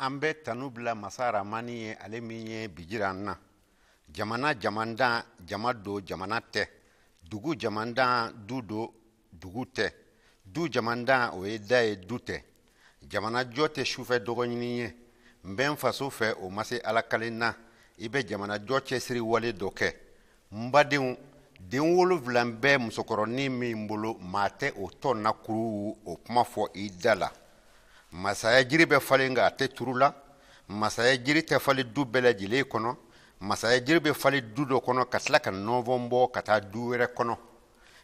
An bɛ tanu bila Masa Ramani ye, ale min ye bi jira an na. Jamana jamandan, jama don, jamana tɛ. Dugu jamandan, du don, dugu tɛ. Du jamandan, o ye da ye, du tɛ. Jamana jɔ tɛ sufɛ dɔgɔɲini ye. N bɛ n faso fɛ, o ma se Ala kalen na. I bɛ jamana jɔ cɛsiri wale dɔ kɛ. N badenw, den 7 bɛ musokɔrɔnin min bolo, maa tɛ o tɔ nakuru o kuma fɔ i da la. Masaya jiri bɛ falen nka a tɛ turu la. Masaya jiri tɛ falen du bɛɛ lajɛlen kɔnɔ. Masaya jiri bɛ falen du dɔ kɔnɔ ka tila ka nɔnfɔn bɔ ka taa du wɛrɛ kɔnɔ.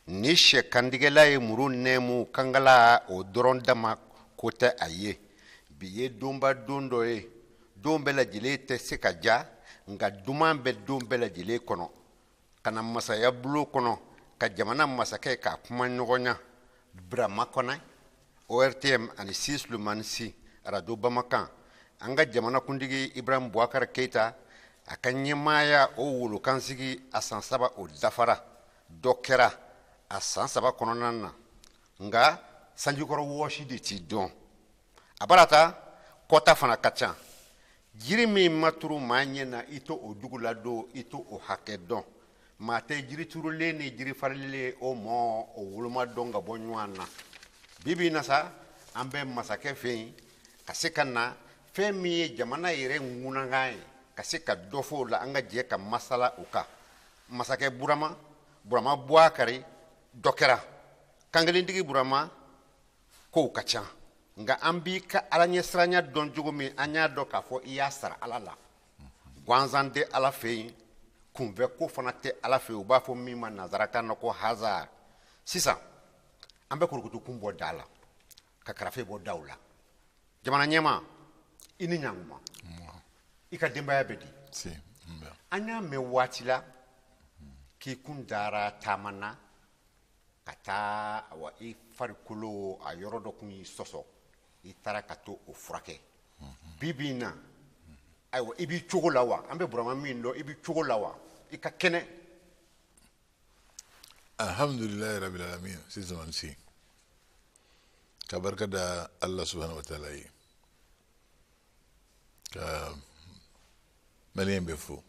Ni sɛ kantigɛla ye muru nɛmu kankala, o dɔrɔn dama ko tɛ a ye. Bi ye donba don dɔ ye. Don bɛɛ lajɛlen tɛ se ka ja, nka duman bɛ don bɛɛ lajɛlen kɔnɔ. Ka na masaya bulon kɔnɔ ka jamana masakɛ k'a kuma ɲɔgɔnya. Burama Kɔnɛ, ORTM ani Si Sulumani Si, Radio Bamakan. An ka jamanakuntigi Ibrahim Boubacar Keita, a ka ɲɛmaaya o wolokansigi a san 3 o dafara. Dɔ kɛra a san 3 kɔnɔna na, nka sanjikɔrɔ wɔsi de ti dɔn. A bara ta kɔta fana ka ca. Jiri min ma turu maa ɲɛ na, i t'o o dugu ladon, i t'o o hakɛ dɔn. Maa tɛ jiri turulen ni jiri farilen o mɔ o woloma dɔn ka bɔ ɲɔgɔn na. Bi bi in na sa, an bɛ masakɛ fɛ yen ka se ka na fɛn min ye jamana yɛrɛ ŋunankan ye, ka se ka dɔ fɔ o la, an ka jɛ ka masala o kan. Masakɛ Burama, Burama Buwakari, dɔ kɛra. Kankelentigi Burama, kow ka ca. Nka an b'i ka Ala ɲɛsiranya dɔn cogo min, an y'a dɔn k'a fɔ i y'a sara Ala la. Gansan tɛ Ala fɛ yen, kunfɛ ko fana tɛ Ala fɛ yen. U b'a fɔ min ma nanzarakan na ko hasard. Sisan an bɛ korokoto bɔ da la, ka karafe bɔ daw la. Jamana ɲɛmaa, i ni ɲankuma. I ka denbaya bɛ di? An y'a mɛn waati la k'i kun dara taama na ka taa, awa, i farikolo a yɔrɔ dɔ kun y'i sɔsɔ, i taara ka to o furakɛ. Bi bi in na, ayiwa, i b'i cogo la wa? An bɛ Burama min dɔn, i b'i cogo la wa? I ka kɛnɛ? Alhamdulilayi rabbil alamin. Sisan si ka barika da Allah subhanahu wa ta'ala ye, ka maliyɛn bɛ fo.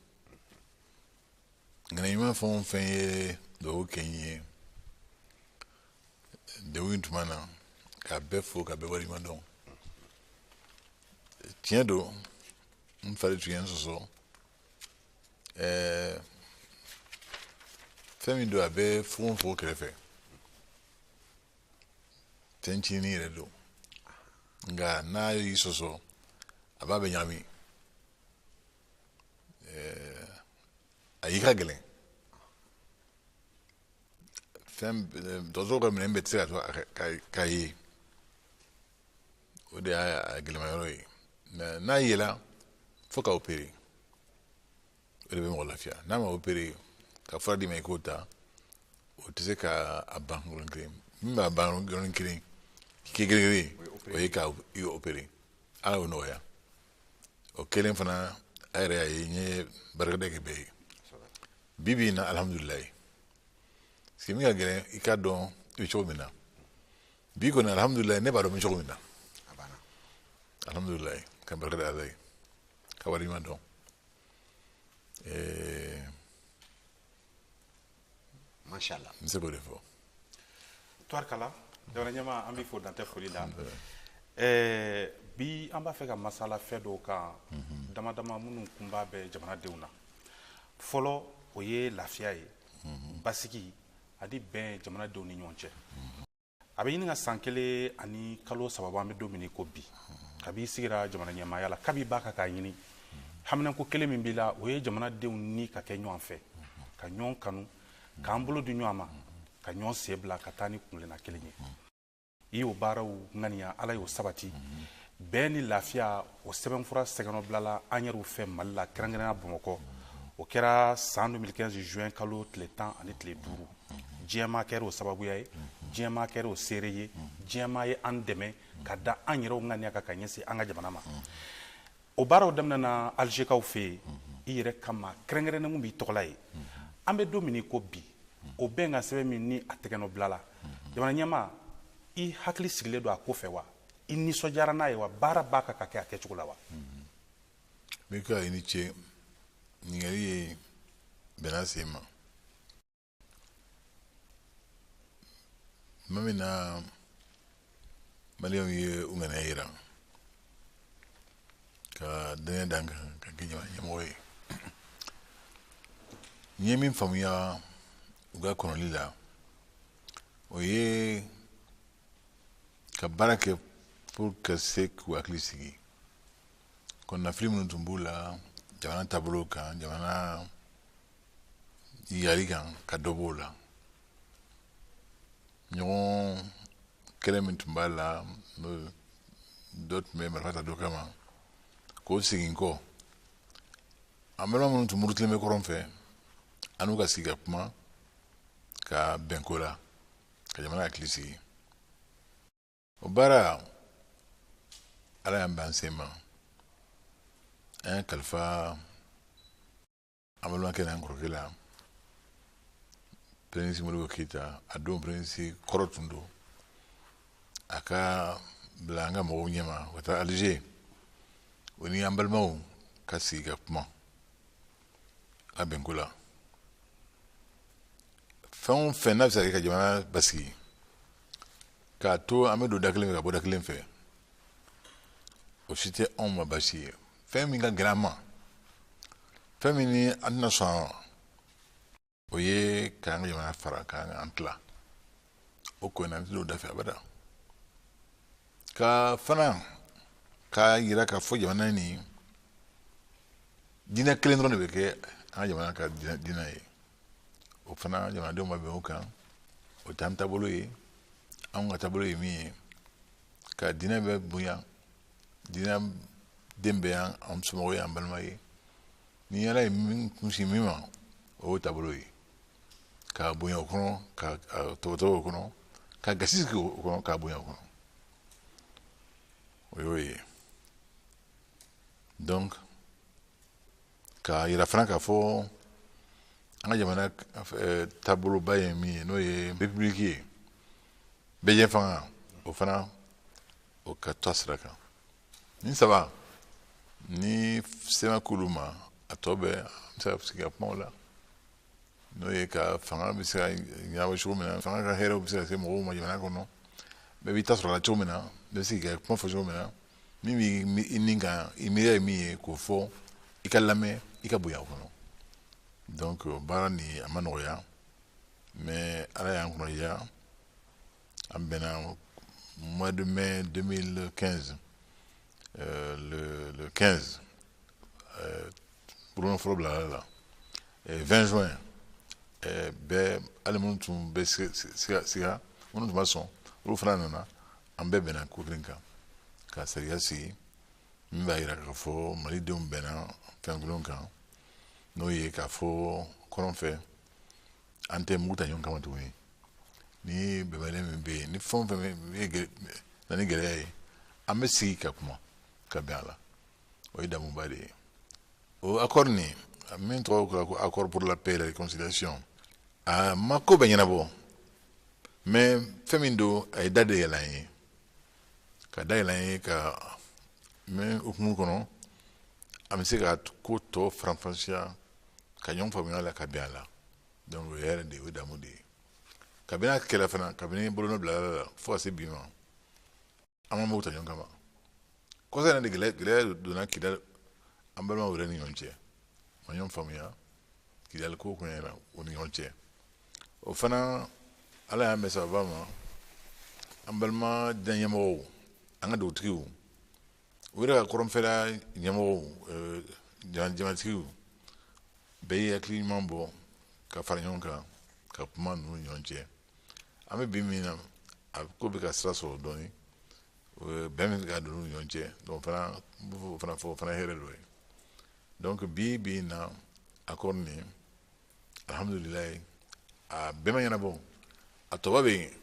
Ŋaniya ɲuman fɛn o fɛn ye dugawu kɛ n ye degun in tuma na, k'a bɛɛ fo, ka bɛɛ waleɲuman dɔn. Tiɲɛ don, n fari tun ye n sɔsɔ. Fɛn min don, a bɛ fogofogo kɛrɛfɛ, fɛn ncinin yɛrɛ don, nka n'a y'i sɔsɔ, a b'a bɛ ɲagami. A y'i ka gɛlɛn fɛn dɔgɔtɔrɔw ka minɛn bɛɛ tɛ se ka to k'a ye, o de y'a gɛlɛma yɔrɔ ye. Mɛ n'a yela, fo ka opérer, o de bɛ mɔgɔ lafiya. N'a ma opérer, ka fura d'i ma i k'o ta, o tɛ se ka a ban yɔrɔnin kelen. Min b'a ban yɔrɔnin kelen k'i gere, o ye ka i opérer. Ala y'o nɔgɔya. O kelen fana, a yɛrɛ y'a ye, n ye barikada kɛ bɛɛ ye. Bi bi in na, alhamdulilayi. Parce que min ka gɛlɛn, i k'a dɔn i bɛ cogo min na. Bi kɔni, alhamdulilayi, ne b'a dɔn n bɛ cogo min na. Alhamdulilayi, ka barika da Ala ye, ka waleɲuman dɔn. Mashallah. N bɛ se k'o de fɔ. Tubarikala, jamana ɲɛmaa, an b'i fo dantɛ foli la. Bi an b'a fɛ ka masala fɛn dɔw kan dama dama minnu kunba bɛ jamanadenw na. Fɔlɔ, o ye lafiya ye, basigi ani bɛn jamanadenw ni ɲɔgɔn cɛ. A bɛ ɲini ka san 1 ani kalo 3 bɔ, an bɛ don min i ko bi, kabi i sigira jamana ɲɛmaaya la, kabi b'a kan k'a ɲini, haminanko kelen min b'i la, o ye jamanadenw ni ka kɛ ɲɔgɔn fɛ, ka ɲɔgɔn kanu, k'an bolo di ɲɔgɔn ma, ka ɲɔgɔn sen bila ka taa ni kuntilenna kelen ye. I y'o baaraw ŋaniya, Ala y'o sabati. Bɛn ni lafiya, o sɛbɛnfura sɛgɛnɔ an yɛrɛw fɛ Mali la, kɛrɛnkɛrɛnnenya Bamakɔ. O kɛra san 2015 juin kalo tile 10 ani tile 5. Diɲɛmaa kɛra o sababuya ye, diɲɛmaa kɛra o seere ye, diɲɛmaa ye an dɛmɛ ka da an yɛrɛw ŋaniya kan ka ɲɛsin an ka jamana ma. O baaraw daminɛna Alizekaw fɛ yen, i yɛrɛ kama kɛrɛnkɛrɛnnen kun b'i tɔgɔla ye. An bɛ don min i ko bi, o bɛnkan sɛbɛn min ni a tɛgɛnɔ bilala, jamana ɲɛmaa, i hakili sigilen don a ko fɛ wa? I nisɔndiyara n'a ye wa? Baara b'a kan ka kɛ a kɛcogo la wa? Mika, i ni ce. Ɲininkali ye bɛnna sen ma. Tuma min na Maliyɛnw ye u ŋaniya yira ka danaya da n kan ka kɛ jamana ɲɛmɔgɔ ye, n ye min faamuya u ka kɔnɔli la, o ye ka baara kɛ pour ka se k'u hakili sigi kɔnɔnafili minnu tun b'u la jamana taabolo kan, jamana yari kan, ka dɔ b'o la. Ɲɔgɔn kɛlɛ min tun b'a la, n'o dɔ tun bɛ marifa ta dɔ kama, k'o segin kɔ. An balima minnu tun murutilen bɛ kɔrɔn fɛ, an n'u ka sigi ka kuma ka bɛn ko la, ka jamana hakili sigi. O baara, Ala y'an bɛn an sen ma. An y'a kalifa an balimakɛ n'an kɔrɔkɛ la, Premier ministre Modibo Keyita. A don, Premier ministre kɔrɔ tun don. A ka bila an ka mɔgɔw ɲɛma ka taa Alger, o ni an balimaw ka sigi ka kuma ka bɛn ko la. Fɛn o fɛn n'a bɛ se ka kɛ ka jamana basigi, k'a to an bɛ don da kelen fɛ ka bɔ da kelen fɛ, o si tɛ anw ma baasi ye. Fɛn min ka gɛlɛn an ma, fɛn min ni an tɛna sɔn a ma, o ye k'an ka jamana fara, k'an an tila. O ko in na, an tɛ don da fɛ abada. Ka fana k'a yira k'a fɔ jamana nin diinɛ kelen dɔrɔn de bɛ kɛ an ka jamana ka diinɛ ye, o fana jamanadenw ma bɛn o kan. O t'an taabolo ye. Anw ka taabolo ye min ye, ka diinɛ bɛ bonya, diinɛ den bɛ yan, an somɔgɔw ye, an balima ye. Ni Ala ye min kunsin min ma, o y'o taabolo ye, k'a bonya o kɔnɔ, ka tɔbɔtɔbɔ o kɔnɔ, ka gasi sigi o kɔnɔ, k'a bonya o kɔnɔ, o y'o ye. Donc k'a yira fana k'a fɔ an ka jamana taaboloba ye min ye, n'o ye république ye, bɛɛ fanga, o fana o ka to a sira kan. Ni saba ni sema k'olu ma, a tɔ bɛɛ an bɛ se ka sigi ka kuma o la, n'o ye ka fanga bɛ se ka ɲɛnabɔ cogo min na, fanga ka hɛrɛw bɛ se ka se mɔgɔw ma jamana kɔnɔ, bɛɛ b'i ta sɔrɔ a la cogo min na, bɛɛ bɛ se k'i ka kuma fɔ cogo min na, min b'i ni kan, i miiriya ye min ye, k'o fɔ, i ka lamɛn, i ka bonya o kɔnɔ. Donc baara nin a ma nɔgɔya, mais Ala y'an kunna an bɛnna mois de mai 2015, le 15, bolonɔ fɔlɔ bilala la, 20 juin, bɛɛ, hali minnu tun bɛ siga siga, minnu tun ma sɔn, olu fana nana. An bɛɛ bɛnna ko kelen kan, ka sariya sigi min b'a yira k'a fɔ Malidenw bɛnna fɛn kelen kan, n'o ye k'a fɔ kɔrɔn fɛ, an tɛ mugu ta ɲɔgɔn kama tuguni. Ni bɛnbaliya min bɛ yen, ni fɛn o fɛn bɛ na ni gɛlɛya ye, an bɛ sigi ka kuma ka bɛn a la. O ye damuba de ye. O accord nin min tɔgɔ ko Accord pour la paix et la réconciliation, a ma ko bɛɛ ɲɛnabɔ, mais fɛn min don, a ye da de yɛlɛ an ye, ka da yɛlɛ an ye ka mɛ hukumu kɔnɔ, an bɛ se ka ko tɔ faranfasiya, ka ɲɔgɔn faamuya la, ka bɛn a la. Donc o ye hɛrɛ de ye, o ye damu de ye. Kabini a kɛlɛ fana, kabini bolonɔ bilala la fo ka se bi ma, an ma mugu ta ɲɔgɔn kama. Kɔsa in de gɛlɛya donna Kidali, an balimaw yɛrɛ ni ɲɔgɔn cɛ, ma ɲɔgɔn faamuya Kidali ko kun na o ni ɲɔgɔn cɛ. O fana, Ala y'an bɛn sababa ma. An balima diinɛ ɲɛmɔgɔw, an ka dugutigiw, u yɛrɛ ka kɔrɔnfɛla ɲɛmɔgɔw, jamanatigiw bɛɛ ye hakili ɲuman bɔ ka fara ɲɔgɔn kan ka kuma ninnu ni ɲɔgɔn cɛ. An bɛ bi min na, a ko bɛ ka sira sɔrɔ dɔɔnin, bɛn min ka don u ni ɲɔgɔn cɛ. Donc fana n b'o fana fɔ, o fana hɛrɛ dɔ ye. Donc bi bi in na, accord nin, alhamdulilayi, a bɛɛ ma ɲɛnabɔ, a tɔba bɛ yen,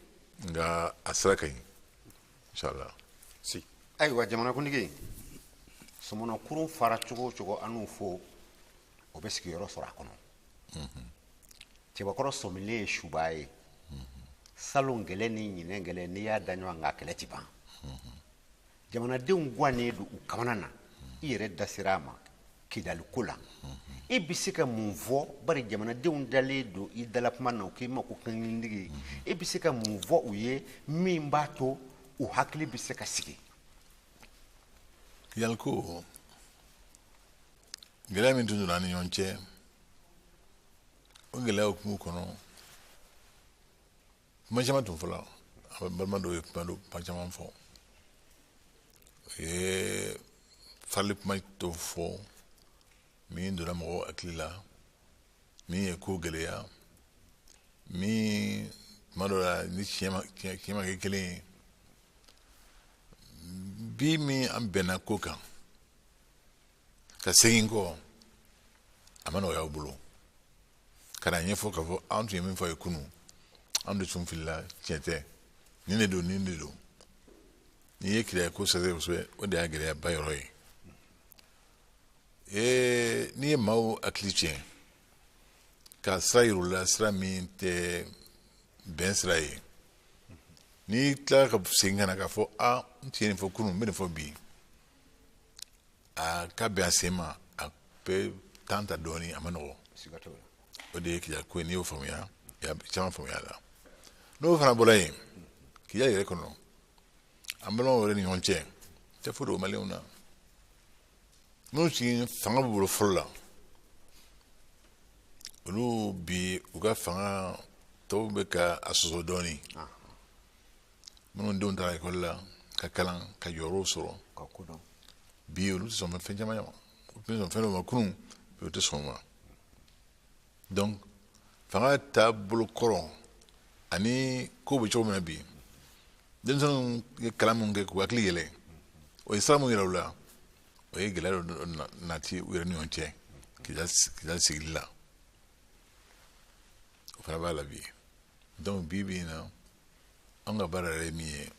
nka a sira ka ɲi, inshallah. Si. Ayiwa, jamanakuntigi, sɔmɔnɔkurun fara cogo o cogo, an n'u fo, o bɛ sigiyɔrɔ sɔrɔ a kɔnɔ. Cɛbakɔrɔ sɔmilen ye suba ye. Salon gɛlɛn ni ɲinɛ gɛlɛn, n'i y'a da ɲɔgɔn kan, kɛlɛ ti ban. Jamanadenw gannen don u kamana na. I yɛrɛ da sera a ma Kidali ko la. E bɛ se ka mun fɔ? Bari jamanadenw dalen don i dala kuma na, u k'i ma ko kankelentigi. E bɛ se ka mun fɔ u ye min b'a to u hakili bɛ se ka sigi? Kidali ko, gɛlɛya min tun donna an ni ɲɔgɔn cɛ, o gɛlɛya hukumu kɔnɔ, kuma caman tun fɔla. An balima dɔw ye kuma caman fɔ, u ye farali kuma dɔw fɔ min donna mɔgɔw hakili la, min ye ko gɛlɛya, min tuma dɔ la ni tiɲɛ ma kɛ kelen ye. Bi min an bɛnna ko kan ka segin kɔ, a ma nɔgɔya aw bolo ka na ɲɛfɔ k'a fɔ an tun ye min fɔ a ye kunun, an de tun filila, tiɲɛ tɛ, nin de don, nin de don. N'i ye Kidali ko sɛgɛsɛgɛ kosɛbɛ, o de y'a gɛlɛyaba yɔrɔ ye. N'i ye maaw hakili tiɲɛ ka sira yir'u la, sira min tɛ bɛn sira ye, n'i tilala ka segin ka na k'a fɔ a n tun ye nin fɔ kunun, n bɛ nin fɔ bi, a ka bɛn a sen ma, a bɛ temps ta dɔɔnin, a ma nɔgɔ. O de ye Kidali ko ye. N'i y'o faamuya, i y'a caman faamuya a la. N'o fana bɔra yen, Kidali yɛrɛ kɔnɔ, an balimaw yɛrɛ ni ɲɔgɔn cɛ, tɛ foyi dogo maliyɛnw na. Minnu sigi fanga b'u bolo fɔlɔ la, olu bi u ka fanga tɔw bɛ ka a sɔsɔ dɔɔnin. Minnu denw taara ekɔli la ka kalan ka jɔyɔrɔw sɔrɔ, bi olu tɛ sɔn fɛn caman ma. U tun bɛ sɔn fɛn dɔw ma kunun, bi u tɛ sɔn o ma. Donc fanga taabolo kɔrɔ ani ko bɛ cogo min na bi, denmisɛnninw ye kalan min kɛ k'u hakili yɛlɛ, o ye sira mun yira u la, o ye gɛlɛya dɔ nati u yɛrɛ ni ɲɔgɔn cɛ Kidali sigili la. O fana b'a la bi. Donc bi bi in na, an ka baara yɛrɛ ye min ye,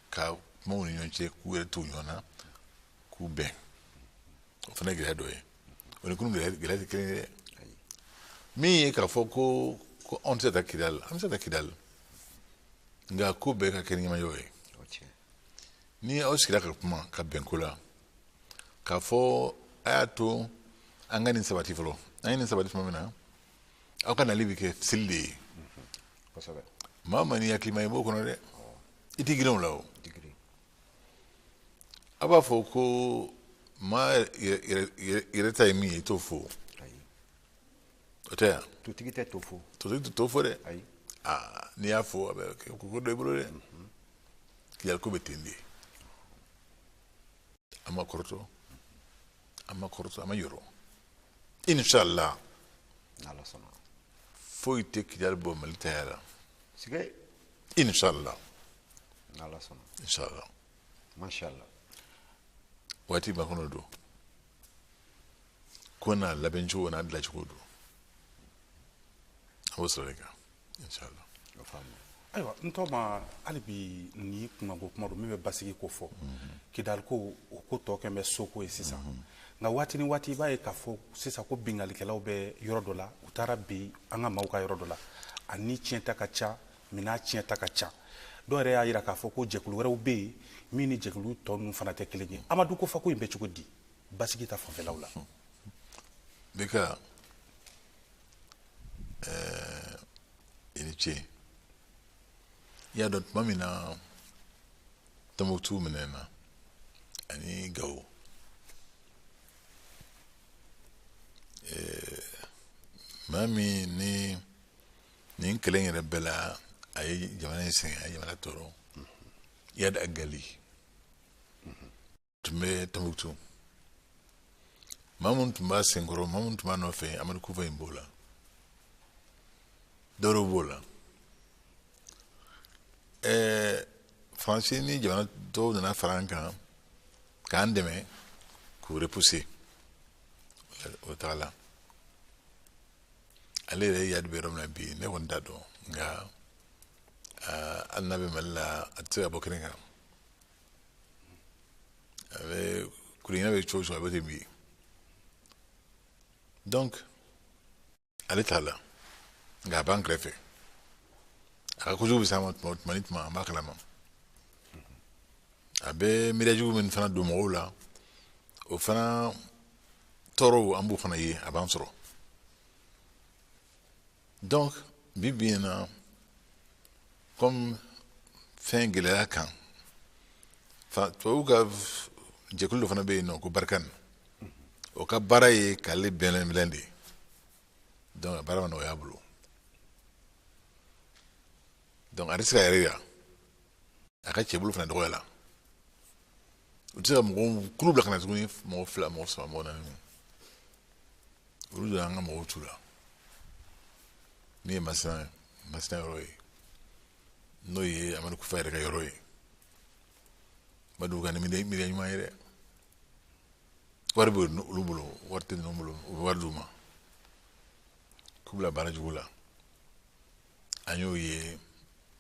ka kuma u ni ɲɔgɔn cɛ, k'u yɛrɛ to ɲɔgɔn na, k'u bɛn, o fana ye gɛlɛya dɔ ye. O ni kunun gɛlɛya tɛ kelen ye dɛ. Min ye k'a fɔ ko anw tɛ se ka taa Kidali, an bɛ se ka taa Kidali, nka ko bɛɛ ka kɛ ni ɲɛmajɔ ye. Ni aw sigira ka kuma ka bɛn ko la, k'a fɔ a y'a to an ka nin sabati fɔlɔ, an ye nin sabati tuma min na, aw ka nali bɛ kɛ seli de ye. Maa o maa n'i hakilima ye, i b'o kɔnɔ dɛ, i t'i girin o la o. A b'a fɔ ko maa yɛrɛ ta ye min ye, i t'o fɔ. O tɛ yan. Totigi tɛ to fɔ. Totigi tɛ to fɔ dɛ. Aa, n'i y'a fɔ, a bɛ kɛ ko dɔ i bolo dɛ. Kidali ko bɛ ten de. An ma kɔrɔtɔ, an ma kɔrɔtɔ, an ma yɔrɔ. Inshallah. Foyi tɛ Kidali bɔ Mali taya la. Inshallah. Inshallah. Mashallah. Waati makɔnɔ don. Ko n'a labɛncogo n'a dilancogo don. A b'o sira de kan. Inshallah. Ayiwa, n tɔ ma hali bi ni kunkanko kuma don min bɛ basigi ko fɔ. Kidali ko, o ko tɔ kɛn bɛ soko ye sisan. Nka waati ni waati, i b'a ye k'a fɔ sisan ko binkannikɛlaw bɛ yɔrɔ dɔ la, u taara bin an ka maaw ka yɔrɔ dɔ la, ani tiɲɛta ka ca, minɛn tiɲɛta ka ca. Dɔw yɛrɛ y'a jira k'a fɔ ko jɛkulu wɛrɛw bɛ yen min ni jɛkulu tɔ ninnu fana tɛ kelen ye. Amadu Kofa ko in bɛ cogo di basigi ta fanfɛlaw la? Beka, i ni ce. I y'a dɔn, tuma min na Tɔnbukutu minɛna ani Gawo, maa min ni nin kɛlɛ in yɛrɛ bɛɛ la, a ye jamana in sɛgɛn, a ye jamana tɔɔrɔ, Iyad Ag Ghali tun bɛ Tɔnbukutu. Maa minnu tun b'a senkɔrɔ, maa minnu tun b'a nɔfɛ, Amadu Kufa in b'o la, dɔwɛrɛw b'o la. Faransi ni jamana dɔw nana fara an kan k'an dɛmɛ k'u repousser o taga la. Ale yɛrɛ Iyad bɛ yɔrɔ min na bi, ne kɔni t'a dɔn, nka hali n'a bɛ Mali la, a tɛ se ka bɔ kɛnɛ kan. A bɛ kuruɲɛ bɛ cogo o cogo, a bɛ ten bi. Donc ale t'a la, nka a b'an kɛrɛfɛ. A ka kojugu bɛ s'an ma tuma ni tuma, an b'a kalama. A bɛ miiriya jugu min fana don mɔgɔw la, o fana tɔɔrɔw an b'o fana ye, a b'an sɔrɔ. Donc bi bi in na, comme fɛn gɛlɛya kan, tubabuw ka jɛkulu dɔ fana bɛ yen nɔ ko Barkhane, o ka baara ye k'ale bɛlɛn de ye. Donc a baara ma nɔgɔya a bolo, donc a tɛ se ka yɛrɛ yira, a ka cɛbolo fana dɔgɔya la. U tɛ se ka mɔgɔw kulu bila ka na tuguni, mɔgɔ fila, mɔgɔ saba, mɔgɔ naani, olu donna an ka mɔgɔw tu la. Min ye Masina, Masina yɔrɔ ye, n'o ye Amadu Kufa yɛrɛ ka yɔrɔ ye, Madu ka ni miiriya ɲuman ye dɛ. Wari bɛ olu bolo, wari tɛ ninnu bolo, u bɛ wari d'u ma k'u bila baara jugu la. An y'o ye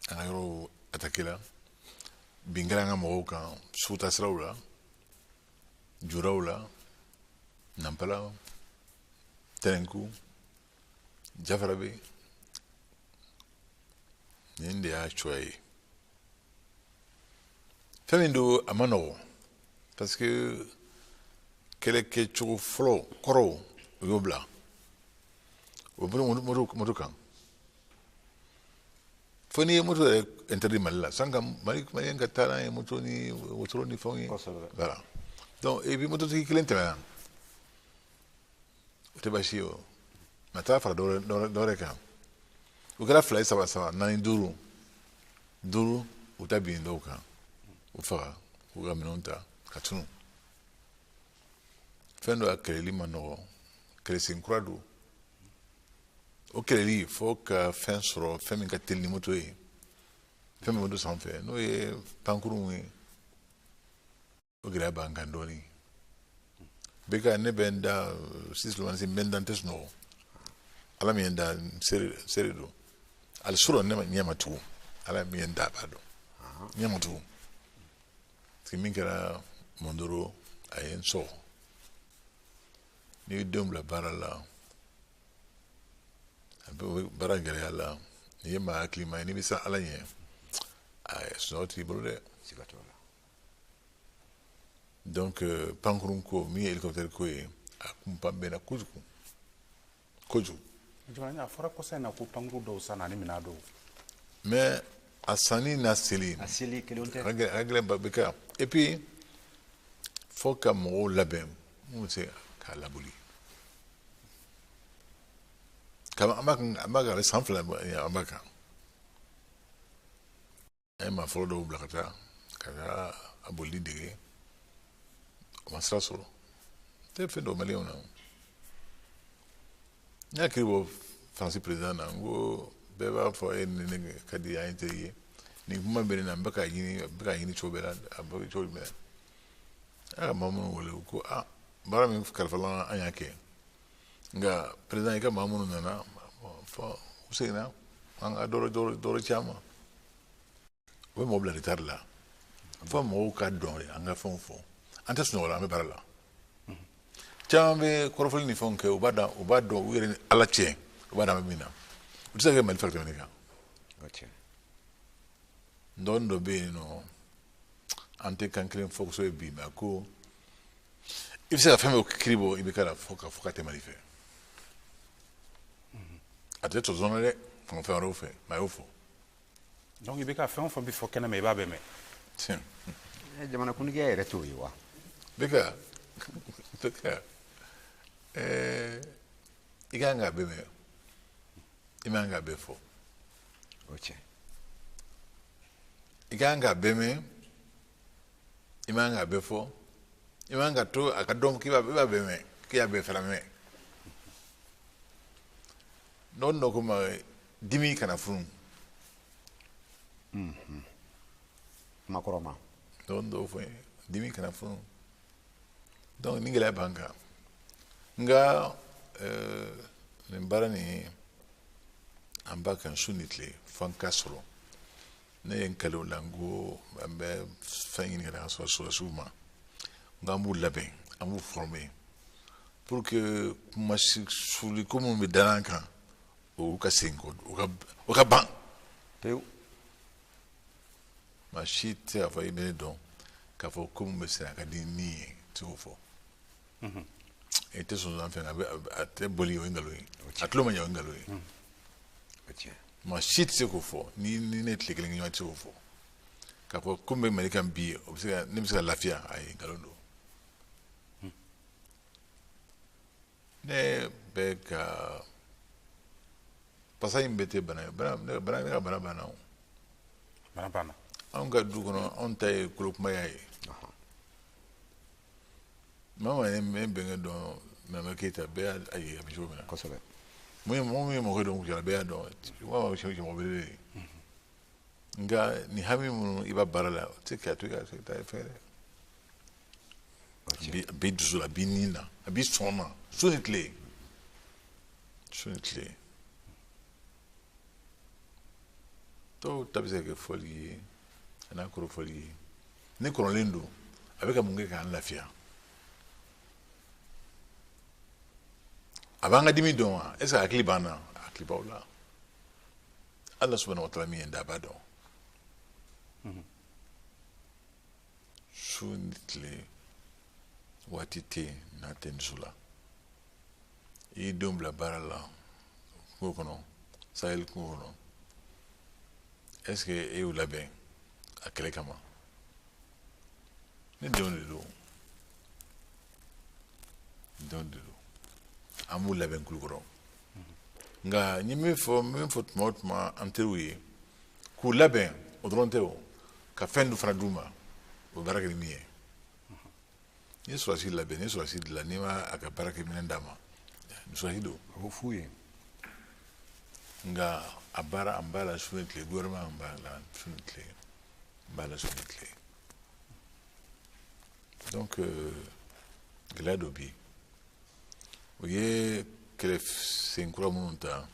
an ka yɔrɔw attaqué la, bin kɛra an ka mɔgɔw kan suguta siraw la, juraw la, Nanpala, Tɛnɛnku, Jafarabe. Nin de y'a cogoya ye. Fɛn min don, a ma nɔgɔn, parce que kɛlɛkɛcogo fɔlɔ kɔrɔw, u y'o bila, o bɛ moto kan. Fo n'i ye moto yɛrɛ interdit Mali la, san ka Mali maliyɛn ka taa n'a ye moto ni wotoro ni fɛnw ye. Voilà, donc et puis mototigi kelen tɛmɛna, o tɛ baasi ye o, mɛ a taara fara dɔ wɛrɛ kan, o kɛra fila ye, saba, saba, naani, duuru, duuru, u ta bin dɔw kan, u faga, k'u ka minɛnw ta ka tunu. Fɛn dɔ a kɛlɛli ma nɔgɔ, kɛlɛsen kura don. O kɛlɛli, fo ka fɛn sɔrɔ, fɛn min ka teli ni moto ye, fɛn min bɛ don sanfɛ, n'o ye pankurunw ye. O gɛlɛya b'an kan dɔɔnin. Bɛ ka ne bɛ n da sisan, n bɛ n da, n tɛ sunɔgɔ. Ala min ye n da, n seere don. Hali surɔ ne ɲɛ ma tugu. Ala min ye n da, a b'a dɔn, ɲɛ ma tugu, parce que min kɛra Mondoro, a ye n sɔgɔ. N'i ye denw bila baara la, a bɛ baara gɛlɛya la. N'i ye maa hakilima ye, n'i bɛ siran Ala ɲɛ, a sunɔgɔ t'i bolo dɛ. Donc pankurun ko min ye hélicoptère ko ye, a kunpa bɛnna kojugu kojugu. A fɔra kɔsa in na ko pankuru dɔw sanna ani minɛn dɔw. Mais a sanni n'a seli, a seli kelen tɛ. A gɛlɛn ba bɛ kɛ. Et puis fo ka mɔgɔw labɛn mun bɛ se k'a laboli. An b'a kan, an b'a kan, a bɛ san 2 bɔ an b'a kan. An ye maa fɔlɔ dɔw bila ka taa a bolili dege, o ma sira sɔrɔ. Tɛ fɛn dɔ maliyɛnw na. N y'a kiiri bɔ Faransi président na, n ko bɛɛ b'a fɔ e ni ne ka di, an ye teri ye. Nin kuma bɛ ne na, n bɛ k'a ɲini, n bɛ k'a ɲini cogo bɛɛ la, a bɛ cogo jumɛn? A ka maa minnu wele, u ko a baara min kalifala an y'a kɛ, nka président, i ka maa minnu nana fɔ, u seginna, an ka dɔ wɛrɛ ci an ma. U bɛ mɔgɔ bila retard la. Fo mɔgɔw ka dɔn de an ka fɛnw fɔ. An tɛ sunɔgɔ la, an bɛ baara la. Caman bɛ kɔrɔfɔli ni fɛnw kɛ, u b'a dɔn, u b'a dɔn u yɛrɛ ni Ala cɛ, u b'a dɔn an bɛ min na. U tɛ se ka kɛ Mali fɛ ka tɛmɛ ne kan. N dɔgɔnin dɔ bɛ yen nɔ, an tɛ kan kelen fɔ kosɛbɛ bi, mɛ a ko i bɛ se ka fɛn bɛɛ kiiri bɔ i bɛ k'a la fo ka fɔ ka tɛmɛ Mali fɛ. A tɛ tɔsɔn na dɛ, fɛn wɛrɛw fɛ, mɛ a y'o fɔ. Donc i bɛ ka fɛn o fɛn bɛ fɔ kɛnɛ ma, i b'a bɛɛ mɛn. Tiɲɛ. Jamanakuntigiya yɛrɛ t'o ye wa? Bɛ ka i kan k'a bɛɛ mɛn, i man k'a bɛɛ fɔ. O tiɲɛ. I kan k'a bɛɛ mɛn, i man k'a bɛɛ fɔ. I man ka to a ka dɔn k'i b'a bɛɛ mɛn, k'i y'a bɛɛ fana mɛn. Dɔgɔnin dɔ ko ma dimi kana funu. Kuma kɔrɔ ma. Dɔgɔnin dɔw fɔ n ye, dimi kana funu. Donc ni gɛlɛya b'an kan, nka nin baara nin, an b'a kan su ni tile fo an ka sɔrɔ. Ne ye n kale o la, n ko an bɛ fɛn ɲini ka na sɔrɔ sɔrɔdasiw ma, n ko an b'u labɛn, an b'u former pour que kuma suli ko minnu bɛ da an kan, o ka segin kɔ, o ka ban pewu. Maa si tɛ se k'a fɔ i bɛ ne dɔn. K'a fɔ ko mun bɛ sen a ka di ni ye, tɛ se k'o fɔ. E tɛ sɔn fɛn, a tɛ boli, o ye nkalon ye. A tulo ma ɲɛ, o ye nkalon ye. Maa si tɛ se k'o fɔ. Ni ne ye tile kelen kɛ ɲɔgɔn, tɛ se k'o fɔ k'a fɔ ko n bɛ Mali kan bi, o bɛ se ka ne bɛ se ka lafiya. Ayi, nkalon don. Ne bɛ ka pasa in bɛɛ tɛ bana ye. Bana, ne ka bana banna o. Bana banna. Anw ka du kɔnɔ, anw ta ye kolokumaya ye. Maa maa ye ne bɛnkɛ dɔn, Mama Keyita, bɛɛ y'a ye a bɛ cogo min na. Mun ye mɔgɔ min ye mɔgɔ dɔn Kucala, bɛɛ y'a dɔn. Wa mɔgɔ belebele ye. Nka nin hami minnu i b'a baara la, o tɛ se k'a to i ka taa fɛn dɛ. A b'i dusu la, a b'i ni na, a b'i sɔn na, su ni tile, su ni tile. Dɔw ta bɛ se ka kɛ fɔli ye, a n'a kɔrɔ fɔli ye. Ne kɔrɔlen don, a bɛ ka mun kɛ k'an lafiya? A b'an ka dimi dɔn wa? Est ce que hakili b'an na? Hakili b'aw la. Ala subahana wa taala min ye n da, a b'a dɔn. Su ni tile, waati tɛ yen n'a tɛ n dusu la. I y'i denw bila baara la kungo kɔnɔ, Sahel kungo kɔnɔ, est ce que e y'u labɛn a kɛlɛ kama? Ne denw de don, denw de don, an b'u labɛn Kulukɔrɔ. Nka n ye min fɔ, n bɛ min fɔ tuma o tuma an teriw ye, k'u labɛn o dɔrɔn tɛ o, ka fɛn dɔ fana d'u ma, o bɛ baara kɛ ni min ye. N'i ye sɔrɔdasi labɛn, n'i ye sɔrɔdasi dilan, n'i ma a ka baarakɛminɛn d'a ma, sɔrɔdasi don. O f'u ye. Nka a baara, an b'a la su ni tile, gouvernement an b'a la su ni tile, an b'a la su ni tile. Donc gɛlɛya dɔ bɛ yen, o ye kɛlɛ senkura minnu ta,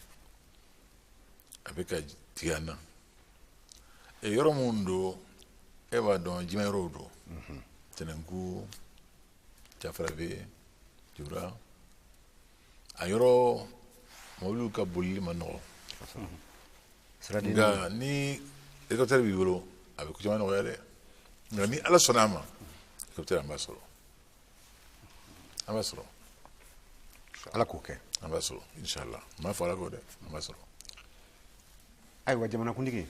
a bɛ ka tigɛ an na. Yɔrɔ minnu don, e b'a dɔn, jima yɔrɔw don, Tɛnɛnku, Jafarabe, Jura, a yɔrɔ mɔbiliw ka bolili ma nɔgɔ. Nka ni hélicoptère b'i bolo, a bɛ ko caman nɔgɔya dɛ. Nka ni Ala sɔnna a ma, hélicoptère an b'a sɔrɔ, an b'a sɔrɔ. Ala k'o kɛ. An b'a sɔrɔ inshallah. N m'a fɔ Ala k'o dɛ, an b'a sɔrɔ. Ayiwa, jamanakuntigi,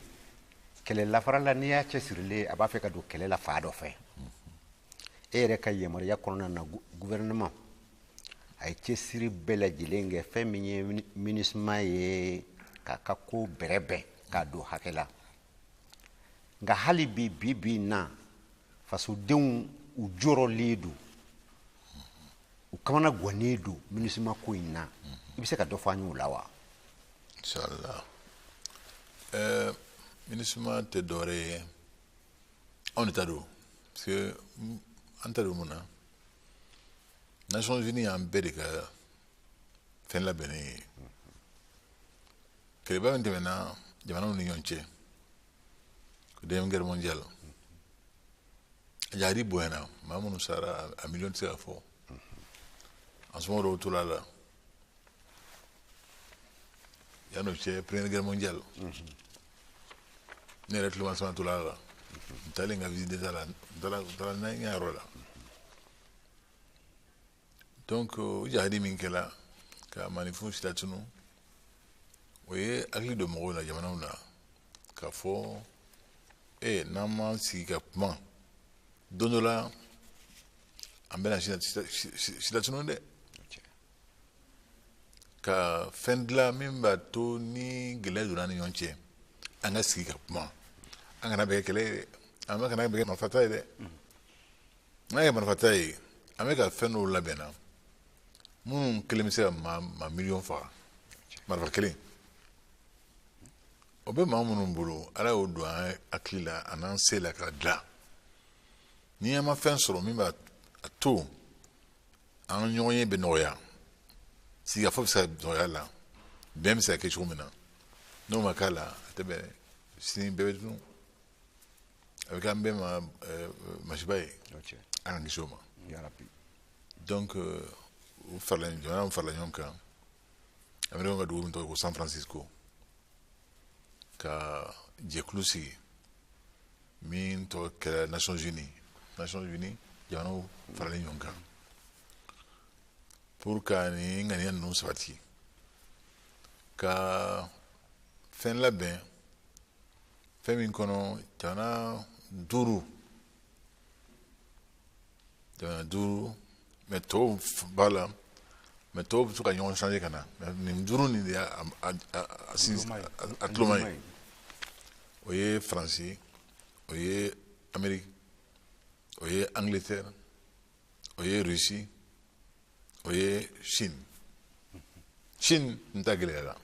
kɛlɛ lafarala, n'i y'a cɛsirilen, a b'a fɛ ka don kɛlɛ la fa dɔ fɛ. E yɛrɛ ka yamaruya kɔnɔna na, gouvernement a ye cɛsiri bɛɛ lajɛlen kɛ, fɛn min ye MINUSMA ye, k'a ka ko bɛrɛbɛn k'a don hakɛ la. Nka hali bi, bi bi in na, fasodenw u jɔrɔlen don, u kamana gannen don MINUSMA ko in na. I bɛ se ka dɔ fɔ an ye o la wa? Inshallah. MINUSMA tɛ dɔwɛrɛ ye, anw de ta don, parce que an ta don mun na, Nations Unies y'an bɛɛ de ka fɛn labɛnnen ye. Kɛlɛba min tɛmɛna jamanaw ni ɲɔgɔn cɛ, Deuxième Guerre mondiale, a jahadi bonyana, maa minnu sara, a miliyɔn tɛ se ka fɔ. An somɔgɔw dɔw tora a la. Yan'o cɛ, Première Guerre mondiale, ne yɛrɛ tulo ma sama tora a la. N taalen ka visite d'état la, n taara n'a ye yɔrɔ la. Donc o jahadi min kɛla ka maninfinw silatunu, o ye hakili don mɔgɔw la, jamanaw na, k'a fɔ e n'an m'an sigi ka kuma, don dɔ la an bɛna silatunu dɛ. Ka fɛn dilan min b'a to ni gɛlɛya donna an ni ɲɔgɔn cɛ, an ka sigi ka kuma, an kana bɛɛ kɛ kɛlɛ ye dɛ, an kana bɛɛ kɛ marifata ye dɛ. N'an ye marifata ye, an bɛ ka fɛn dɔw labɛn na minnu kelen bɛ se ka maa miliyɔn faga, marifa kelen. O bɛ maa minnu bolo, Ala y'o don an hakili la, a n'an se la k'a dilan. Ni an ma fɛn sɔrɔ min b'a to an ɲɔgɔn ye bɛ nɔgɔya, sigikafɔ bɛ se ka nɔgɔya la, bɛn bɛ se ka kɛ cogo min na, n'o ma k'a la, a tɛ bɛn. Sini bɛɛ bɛ dun, a bɛ kɛ an bɛɛ ma masiba ye. An k'an kisi o ma. Donc u farala, jamanaw farala ɲɔgɔn kan, Américain ka dugu min tɔgɔ ko San Francisco, ka jɛkulu sigi min tɔgɔ kɛra Nations Unies. Nations Unies, jamanaw faralen ɲɔgɔn kan pour ka nin ŋaniya ninnu sabati, ka fɛn labɛn, fɛn min kɔnɔ jamana duuru, mais tɔw b'a la, mais tɔw bɛ to ka ɲɔgɔn changer ka na, mais nin duuru nin de y'a a tuloma ye. O ye Faransi, o ye Amérique, o ye Angleterre, o ye Russie, o ye Chine. Chine n ta gɛlɛyara,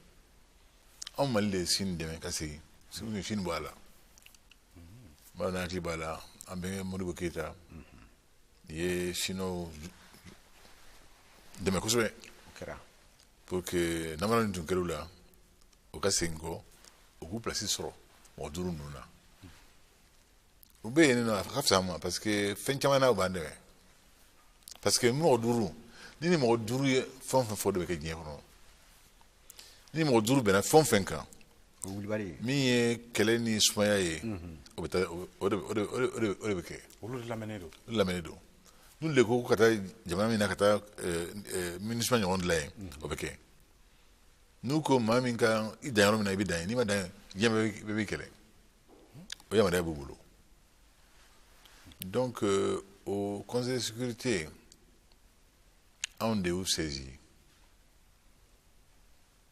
anw Mali de ye Chine dɛmɛ ka segin Chine bɔ a la. N b'a dɔn hakili b'a la, an bɛnkɛ Modibo Keyita ye Chinois dɛmɛ kosɛbɛ pour que namara min tun kɛra u la, u ka segin kɔ, u k'u place sɔrɔ mɔgɔ duuru ninnu na. U bɛ yen nɔ, a ka fisa an ma, parce que fɛn caman na u b'an dɛmɛ, parce que mɔgɔ duuru ni mɔgɔ duuru ye fɛn o fɛn fɔ, de bɛ kɛ diɲɛ kɔnɔ. Ni mɔgɔ duuru bɛnna fɛn o fɛn kan, min ye kɛlɛ ni sumaya ye, o bɛ taa, o de o de o de o de bɛ kɛ. Olu de lamɛnnen don. Olu lamɛnnen don. N'olu de ko ka taa jamana min na, ka taa MINUSMA ɲɔgɔn dilan yen, o bɛ kɛ. N'u ko maa min ka i dan yɔrɔ min na, i bɛ dan yen. N'i ma dan yen, diɲɛ bɛɛ b'i kɛlɛ. O yamaruya b'u bolo. Donc au Conseil de sécurité, anw de y'u saisi.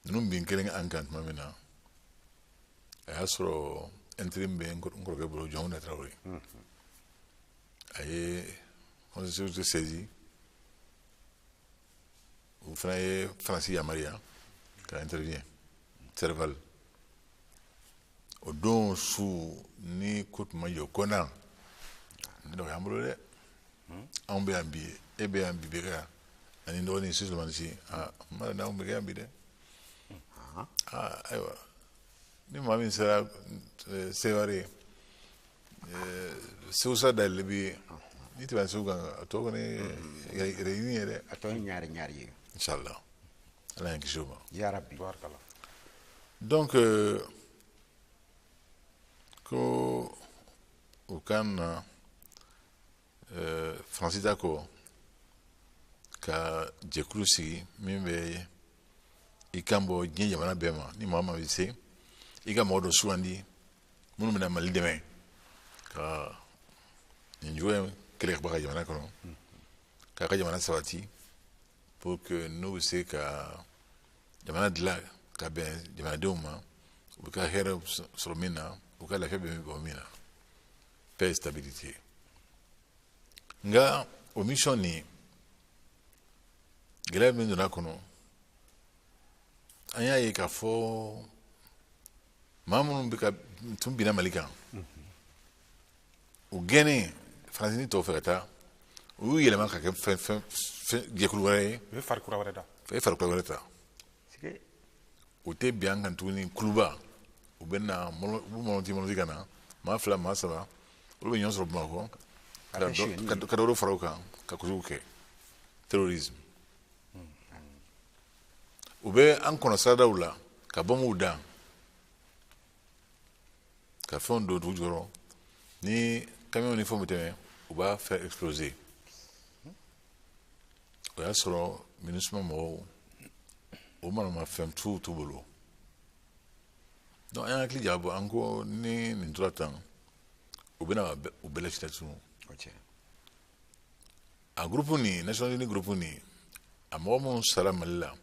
Ninnu bin kelen an kan tuma min na, a y'a sɔrɔ intérim bɛ n kɔrɔkɛ bolo, Jɔnkunda Tarawele. A ye Conseil de sécurité saisi, o fana ye Faransi yamaruya ka intervient Serval. O don su ni ko tun ma jɔ ko na ne dɔgɔ y'an bolo dɛ. Anw bɛ yan bi, e bɛ yan bi, bɛ ka ani dɔgɔnin Sulemani Si. Aa, n ma dɔn anw bɛ kɛ yan bi dɛ. Aa, ayiwa, ni maa min sera Seware, Segu sira dayɛlɛlen b'i ye, n'i tɛmɛna Segu kan, a tɔ kɔni yɛrɛ ɲini ye dɛ. A tɔ ye ɲari ɲari ye. Inshallah, Ala y'an kisi o ma. Yarabi. Donc ko u ka na Faransi ta kɔ, ka jɛkulu sigi min bɛ i kan bɔ diɲɛ jamana bɛɛ ma. Ni maa o maa bɛ se, i ka mɔgɔ dɔ sugandi minnu bɛna Mali dɛmɛ ka nin juguya in kɛlɛ ka bɔ a ka jamana kɔnɔ, k'a ka jamana sabati, pour que n'u bɛ se ka jamana dilan ka bɛn jamanadenw ma, u bɛ ka hɛrɛ sɔrɔ min na, u ka lafiya bɛ bɔ min na, paix et stabilité. Nka o mission nin, gɛlɛya min donna a kɔnɔ, an y'a ye k'a fɔ maa minnu bɛ ka tun binna Mali kan, u gɛnnen Faransi ni tɔw fɛ ka taa, u y'u yɛlɛma ka kɛ fɛn fɛn fɛn jɛkulu wɛrɛ ye. U ye fari kura wɛrɛ da. U ye fari kura wɛrɛ ta. U tɛ bin an kan tuguni kuluba. U bɛ na, u b'u mɔlɔti mɔlɔti ka na, maa fila, maa saba, olu bɛ ɲɔgɔn sɔrɔ Bamakɔ ka dɔ fara u kan ka kojugu kɛ, terrorisme. U bɛ an kɔnɔ siradaw la ka bɔnbɔnw da, ka fɛnw don dugu jukɔrɔ. Ni camion ni fɛnw bɛ tɛmɛ, u b'a faire exploser. O y'a sɔrɔ MINUSMA mɔgɔw, o manamafɛn t'u bolo. Donc an hakili jagabɔ, an ko ni nin tora tan, u bɛna u bɛɛ lafiyɛ tunu. A groupe nin, Nations Unies groupe nin, a mɔgɔ minnu sara Mali la,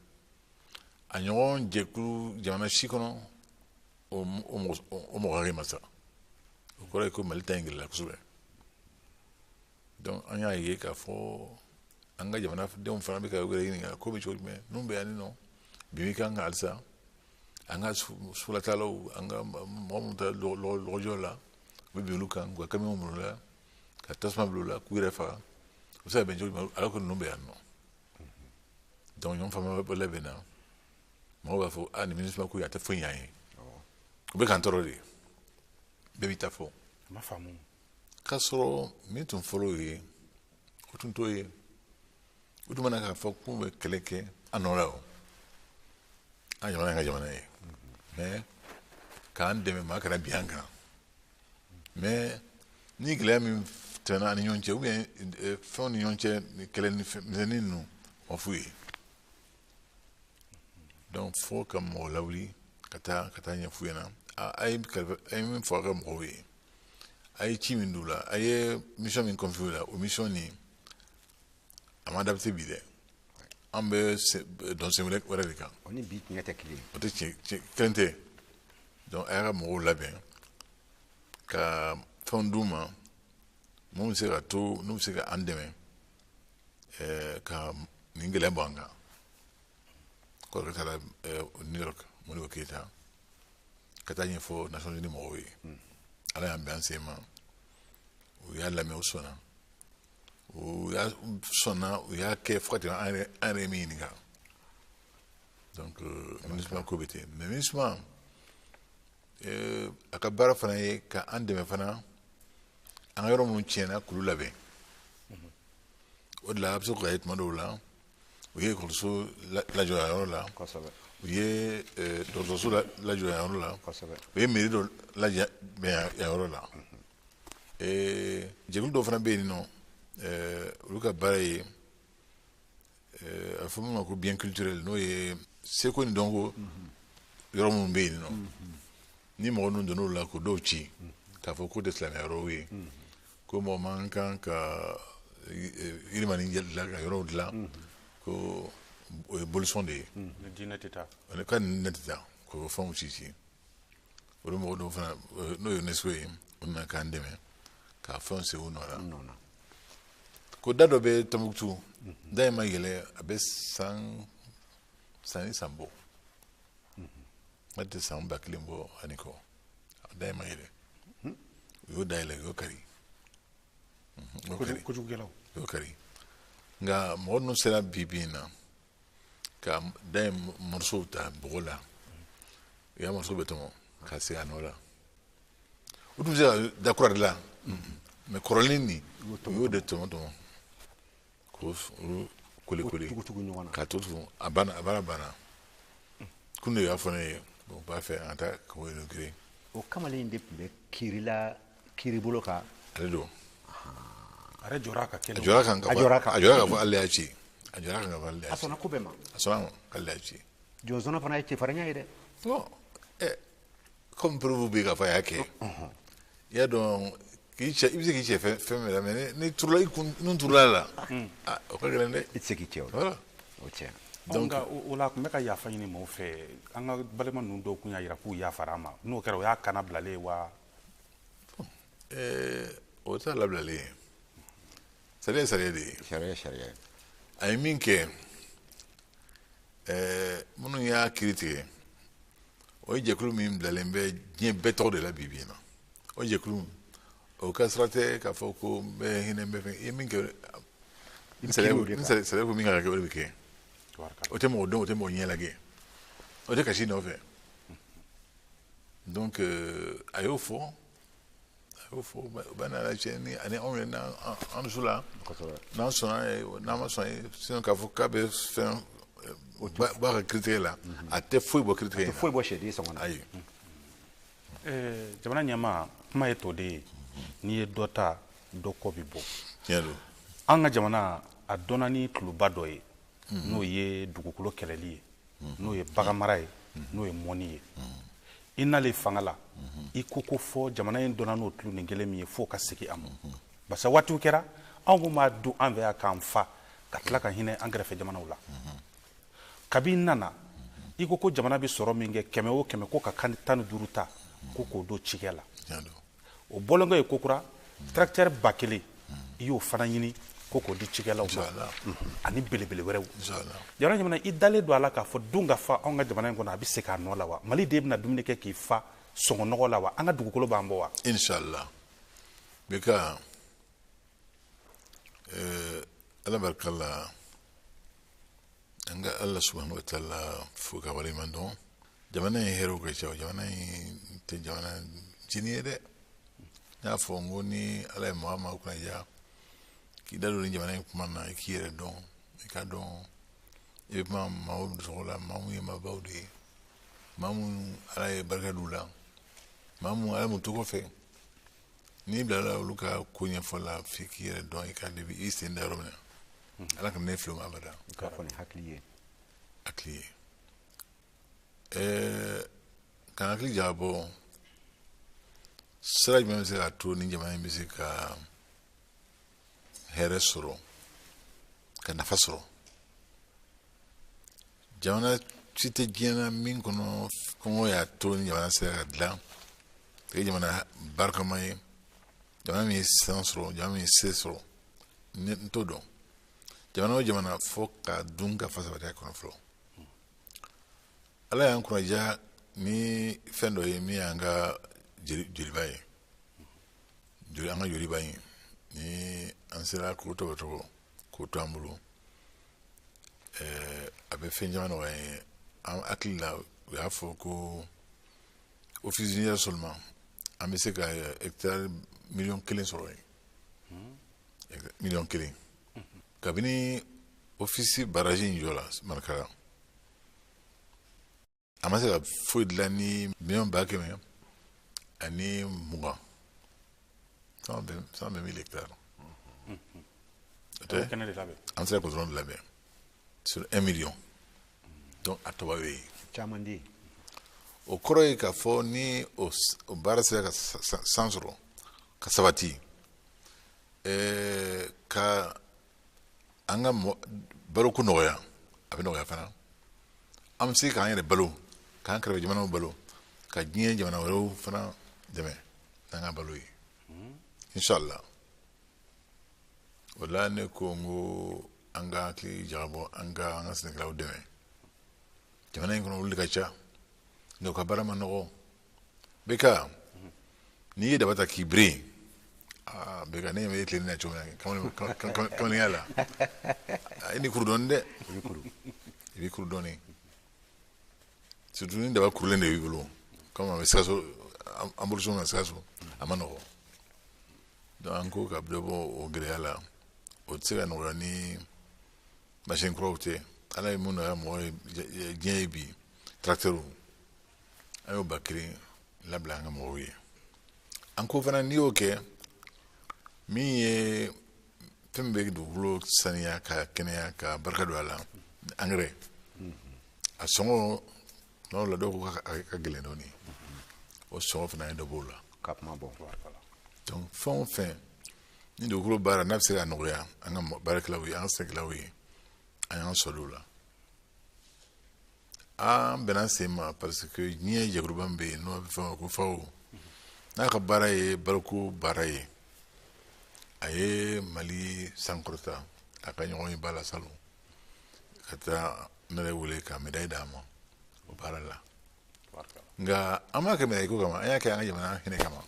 a ɲɔgɔn jɛkulu jamana si kɔnɔ, o mɔgɔ hakɛ ma sa. O kɔrɔ ye ko Mali ta in gɛlɛya kosɛbɛ. Donc an y'a ye k'a fɔ an ka jamanadenw fana bɛ ka u yɛrɛ ɲininka ko bɛ cogo jumɛn, ninnu bɛ yan nɔ bi bɛ kan ka halisa an ka sugulatalaw, an ka mɔgɔ minnu ta lɔgɔjɔ la, u bɛ bin olu kan k'u ka kamiyɔnw minɛ u la, ka tasuma bila u la k'u yɛrɛ faga. O bɛ se ka bɛn cogo jumɛn alors que ninnu bɛ yan nɔ? Donc ɲɔgɔn faamuya bɛ na. Mɔgɔw b'a fɔ: a, nin MINUSMA ko in, a tɛ foyi ɲɛ an ye, u bɛ k'an tɔɔrɔ de. Bɛɛ b'i ta fɔ. A ma faamu. K'a sɔrɔ min tun fɔlɔ ye, o tun t'o ye. U tun mana k'a fɔ k'u bɛ kɛlɛ kɛ an nɔ la, o an jamana ye ka jamana ye, mais k'an dɛmɛ, maa kana bin an kan. Mais ni gɛlɛya min tɛmɛna an ni ɲɔgɔn cɛ ou bien fɛnw ni ɲɔgɔn cɛ kɛlɛ ni misɛnnin ninnu, o ma f'u ye. Donc fo ka mɔgɔ lawuli ka taa ɲɛf'u ɲɛna: a ye a ye min fɔ a ka mɔgɔw ye, a ye ci min d'u la, a ye mission min confier u la, o mission nin a ma adapté bi dɛ, an bɛ dɔnsen wɛrɛ de kan. O ni bi tiɲɛ tɛ kelen ye. O tɛ tiɲɛ kelen tɛ. Donc a y'a ka mɔgɔw labɛn ka fɛnw d'u ma mun bɛ se ka to n'u bɛ se ka an dɛmɛ ka nin gɛlɛya bɔ an kan. Kɔrɔkɛ taara New York, Modibo Keyita, ka taa ɲɛfɔ Nations Unies mɔgɔw ye. Ala y'an bɛn an sen ma, u y'a lamɛn, u sɔnna, u y'a sɔnna, u y'a kɛ fo ka tɛmɛ an yɛrɛ ye min ɲininka. Donc MINUSMA ko bɛ ten. Mais MINUSMA a ka baara fana ye ka an dɛmɛ fana, an ka yɔrɔ minnu tiɲɛna k'olu labɛn. O de la a bɛ se k'a ye tuma dɔw la u ye ekɔliso lajɔ yan yɔrɔ la, u ye dɔgɔtɔrɔso lajɔ yan yɔrɔ la, u ye mairie dɔ lajɔ yan yɔrɔ la. Jɛkulu dɔw fana bɛ yen nɔ, olu ka baara ye a bɛ fɔ min ma ko bien culturel, n'o ye seko ni dɔnko yɔrɔ minnu bɛ yen nɔ, ni mɔgɔ ninnu donn'o la k'o dɔw ci k'a fɔ k'o tɛ silamɛya yɔrɔw ye, ko mɔgɔ man kan ka yirimani dilan ka yɔrɔw dilan, ko o ye bolisɔn de ye. Ni diinɛ tɛ taa. Ka ni diinɛ tɛ taa, k'o fɛnw ci ci. Olu mɔgɔ dɔw fana, n'o ye UNESCO ye, o nana k'an dɛmɛ k'a fɛnw segin u nɔ la. Ko da dɔ bɛ Tɔnbukutu, da in ma yɛlɛ, a bɛ san san ni san bɔ, n'a tɛ san 1000 bɔ ani kɔ, da in ma yɛlɛ. U y'o dayɛlɛ, u y'o kari. Kojugukɛlaw. U y'o kari. Nka mɔgɔ ninnu sera bi bi in na ka da in morceau ta bɔgɔ la, u y'a morceau bɛɛ tɔmɔ k'a segin a nɔ la. U tun bɛ se ka da kura dilan, mais kɔrɔlen nin, u y'o de tɔmɔ tɔmɔ k'o olu kole kole k'a to tugu. A banna, a baara banna. Kun de y'a fɔ ne ye, u b'a fɛ an ka taa k'o inaugurer. O kamalen in de tun bɛ kiiri la, kiiri bolo kan. Ale don. A yɛrɛ jɔra a ka kɛlɛ. A jɔra kan ka A jɔra kan. A jɔra k'a fɔ ale y'a ci, a jɔra kan ka fɔ ale y'a A ci. sɔnna ko bɛɛ ma. A sɔnna ma k'ale y'a ci. Jɔnsɔnna fana ye cɛfarinya ye dɛ. Bon, comme preuve bɛ yen k'a fɔ a y'a kɛ, i y'a dɔn k'i cɛ, i bɛ se k'i cɛ fɛn fɛn min la, mais ni turula i kun, nun turula a la, ah, o ka gɛlɛn dɛ. I tɛ se k'i cɛ o la. Voilà. O tiɲɛ. Donc nka o la a tun bɛ ka yafa ɲini maaw fɛ. An ka balima ninnu dɔw kun y'a jira k'u yafara a ma. N'o kɛra, o y'a kana bilalen ye wa? O t'a labilalen ye. Sariya ye sariya de ye. Sariya ye sariya ye. A ye min kɛ, minnu y'a kiiri tigɛ, o ye jɛkulu min bilalen bɛ diɲɛ bɛɛ tɔgɔ de la bi bi in na. O jɛkulu, o ka sira tɛ k'a fɔ ko n bɛ hinɛ, n bɛ fɛn. I ye min kɛ, I bɛ sariya kiiri o de ni kan. Sariya ko min kan ka kɛ, o de bɛ kɛ. Tabarikala. O tɛ mɔgɔ dɔn, o tɛ mɔgɔ ɲɛ lajɛ, o tɛ kasi nɔfɛ. Donc a y'o fɔ, a y'o fɔ, u bɛ na lajɛ ni ani anw yɛrɛ n'an an dusu la, n'an sɔnna ye, n'an ma sɔn ye. Sinon k'a fɔ k'a bɛ fɛn bɔ a ka kiiritigɛ la, a tɛ foyi bɔ kiiritigɛ A in tɛ foyi bɔ sɛden sɔngɔ na. Ayi. Jamana ɲɛmaa, kuma ye tɔden ye, n'i ye dɔ ta, dɔ kɔ bi bɔ. Tiɲɛ don. An ka jamana a dɔnna ni tuluba dɔ ye, n'o ye dugukolo kɛlɛli ye, n'o ye baganmara ye, n'o ye mɔni ye. I nalen fanga la, i ko ko fɔ jamana in dɔnna n'o tulu nin kelen min ye, f'o ka segin a ma, barisa waatiw kɛra anw kun b'a dun an fɛ yan k'an fa, ka tila ka hinɛ an kɛrɛfɛ jamanaw la. Kabi i nana, i ko ko jamana bɛ sɔrɔ min kɛ, 100 o 100, ko ka 15 ta ko k'o don cikɛ la. Tiɲɛ don. O bɔlen kɔ ye, kokura tracteur 1000, i y'o fana ɲini ko k'o di cikɛlaw ma, Inchallah. ani belebele wɛrɛw. Inchallah. Jamana i dalen don a la k'a fɔ dun ka fa anw ka jamana in kɔnɔ, a bɛ segin a nɔ la wa? Mali den bɛna dumuni kɛ k'i fa sɔngɔ nɔgɔ la wa? An ka dugukolo b'an bɔ wa? Inshallah. Bika, Ala barika la, an ka Ala subhanahu wa ta'ala fo ka waleɲuman dɔn. Jamana in hɛrɛw ka ca, jamana in tɛ jamana jini ye dɛ. N y'a fɔ n ko ni Ala ye maa o maa kunna diya k'i da don ni jamana in kuma na, i k'i yɛrɛ dɔn, i ka dɔn i bɛ kuma maaw tɔgɔ la, maa mun ye maabaw de ye, maa mun Ala ye barika d'u la, maa mun Ala mun tɔgɔ fɛ. N'i bilala olu ka ko ɲɛfɔ la, f'i k'i yɛrɛ dɔn, i ka de i sen da yɔrɔ min na. Ala kana ne fili o ma abada. I k'a fɔ ni hakili ye. Hakili ye. Ka n hakili jagabɔ sira jumɛn bɛ se k'a to ni jamana in bɛ se ka hɛrɛ sɔrɔ, ka nafa sɔrɔ. Jamana si tɛ diɲɛ na min kɔnɔ kɔngɔ y'a to ni jamana sera ka dilan ka kɛ jamana barikama ye, jamana min ye san sɔrɔ, jamana min ye se sɔrɔ. N t'o dɔn. Jamana o jamana, fo ka dun ka fa sabati a kɔnɔ fɔlɔ. Ala y'an kunnaja ni fɛn dɔ ye min y'an ka joliba ye, joli, an ka joliba in, ni an sera k'o tɔbɔtɔbɔ k'o to an bolo, a bɛ fɛn caman nɔgɔya an ye. An hakili la, u y'a fɔ ko Office du Niger seulement, an bɛ se ka hectare 1 million sɔrɔ yen, 1 million. Kabini Office barrage in jɔ la Marikala, a ma se ka foyi dilan ni 120 000 000, 120 000 hectares. O tɛ kɛnɛ de labɛn. An sera k'o dɔrɔn de labɛn sur 1 million. Donc a tɔba bɛ yen. Caman di. O kɔrɔ ye k'a fɔ ni o baara sera ka san sɔrɔ ka sabati, ka an ka baloko nɔgɔya, a bɛ nɔgɔya fana. An bɛ se k'an yɛrɛ balo, k'an kɛrɛfɛ jamanaw balo, ka diɲɛ jamana wɛrɛw fana dɛmɛ n'an ka balo ye, inshallah. O la ne ko n ko an ka hakili jagabɔ, an ka an ka sɛnɛkɛlaw dɛmɛ. Jamana in kɔnɔ, olu de ka ca, nka u ka baara ma nɔgɔ. Bɛka n'i ye daba ta k'i biri, aa bɛka, ne ɲɛ bɛ e tilenni na cogo min na kamalenya la, i ni kuru dɔɔni dɛ, i b'i kuru dɔɔni, surtout ni daba kurulen de b'i bolo, comme a bɛ Sikaso, an bolo cogo min na Sikaso, a ma nɔgɔ. Donc an ko ka dɔ bɔ o gɛlɛya la. O tɛ se ka nɔgɔya ni machine kuraw tɛ. Ala ye mun nɔgɔya mɔgɔ ye diɲɛ ye bi, tracteur, an y'o 1000 labila an ka mɔgɔw ye. An ko fana n'i y'o kɛ, min ye fɛn min bɛ dugukolo saniya ka kɛnɛya ka barika don a la, engrais, a sɔngɔ tuma dɔw la, dɔw ko k'a ka gɛlɛn dɔɔni, o sɔngɔ fana ye dɔ b'o la. Ka kuma bɔ. Donc fɛn o fɛn ni dugukolo baara n'a bɛ se ka nɔgɔya an ka baarakɛlaw ye, an ka sɛnɛkɛlaw ye, an y'an sɔrɔ o la. An bɛnna sen ma parce que diɲɛ jɛkuluba min bɛ yen n'o bɛ fɔ o ma ko FAO, n'a ka baara ye baloko baara ye, a ye Mali sankɔrɔta a ka ɲɔgɔn ye ba la salon ka taa ne yɛrɛ wele ka médaille d'a ma o baara la. Nka an m'a kɛ médaille ko kama, an y'a kɛ an ka jamana hinɛ kama.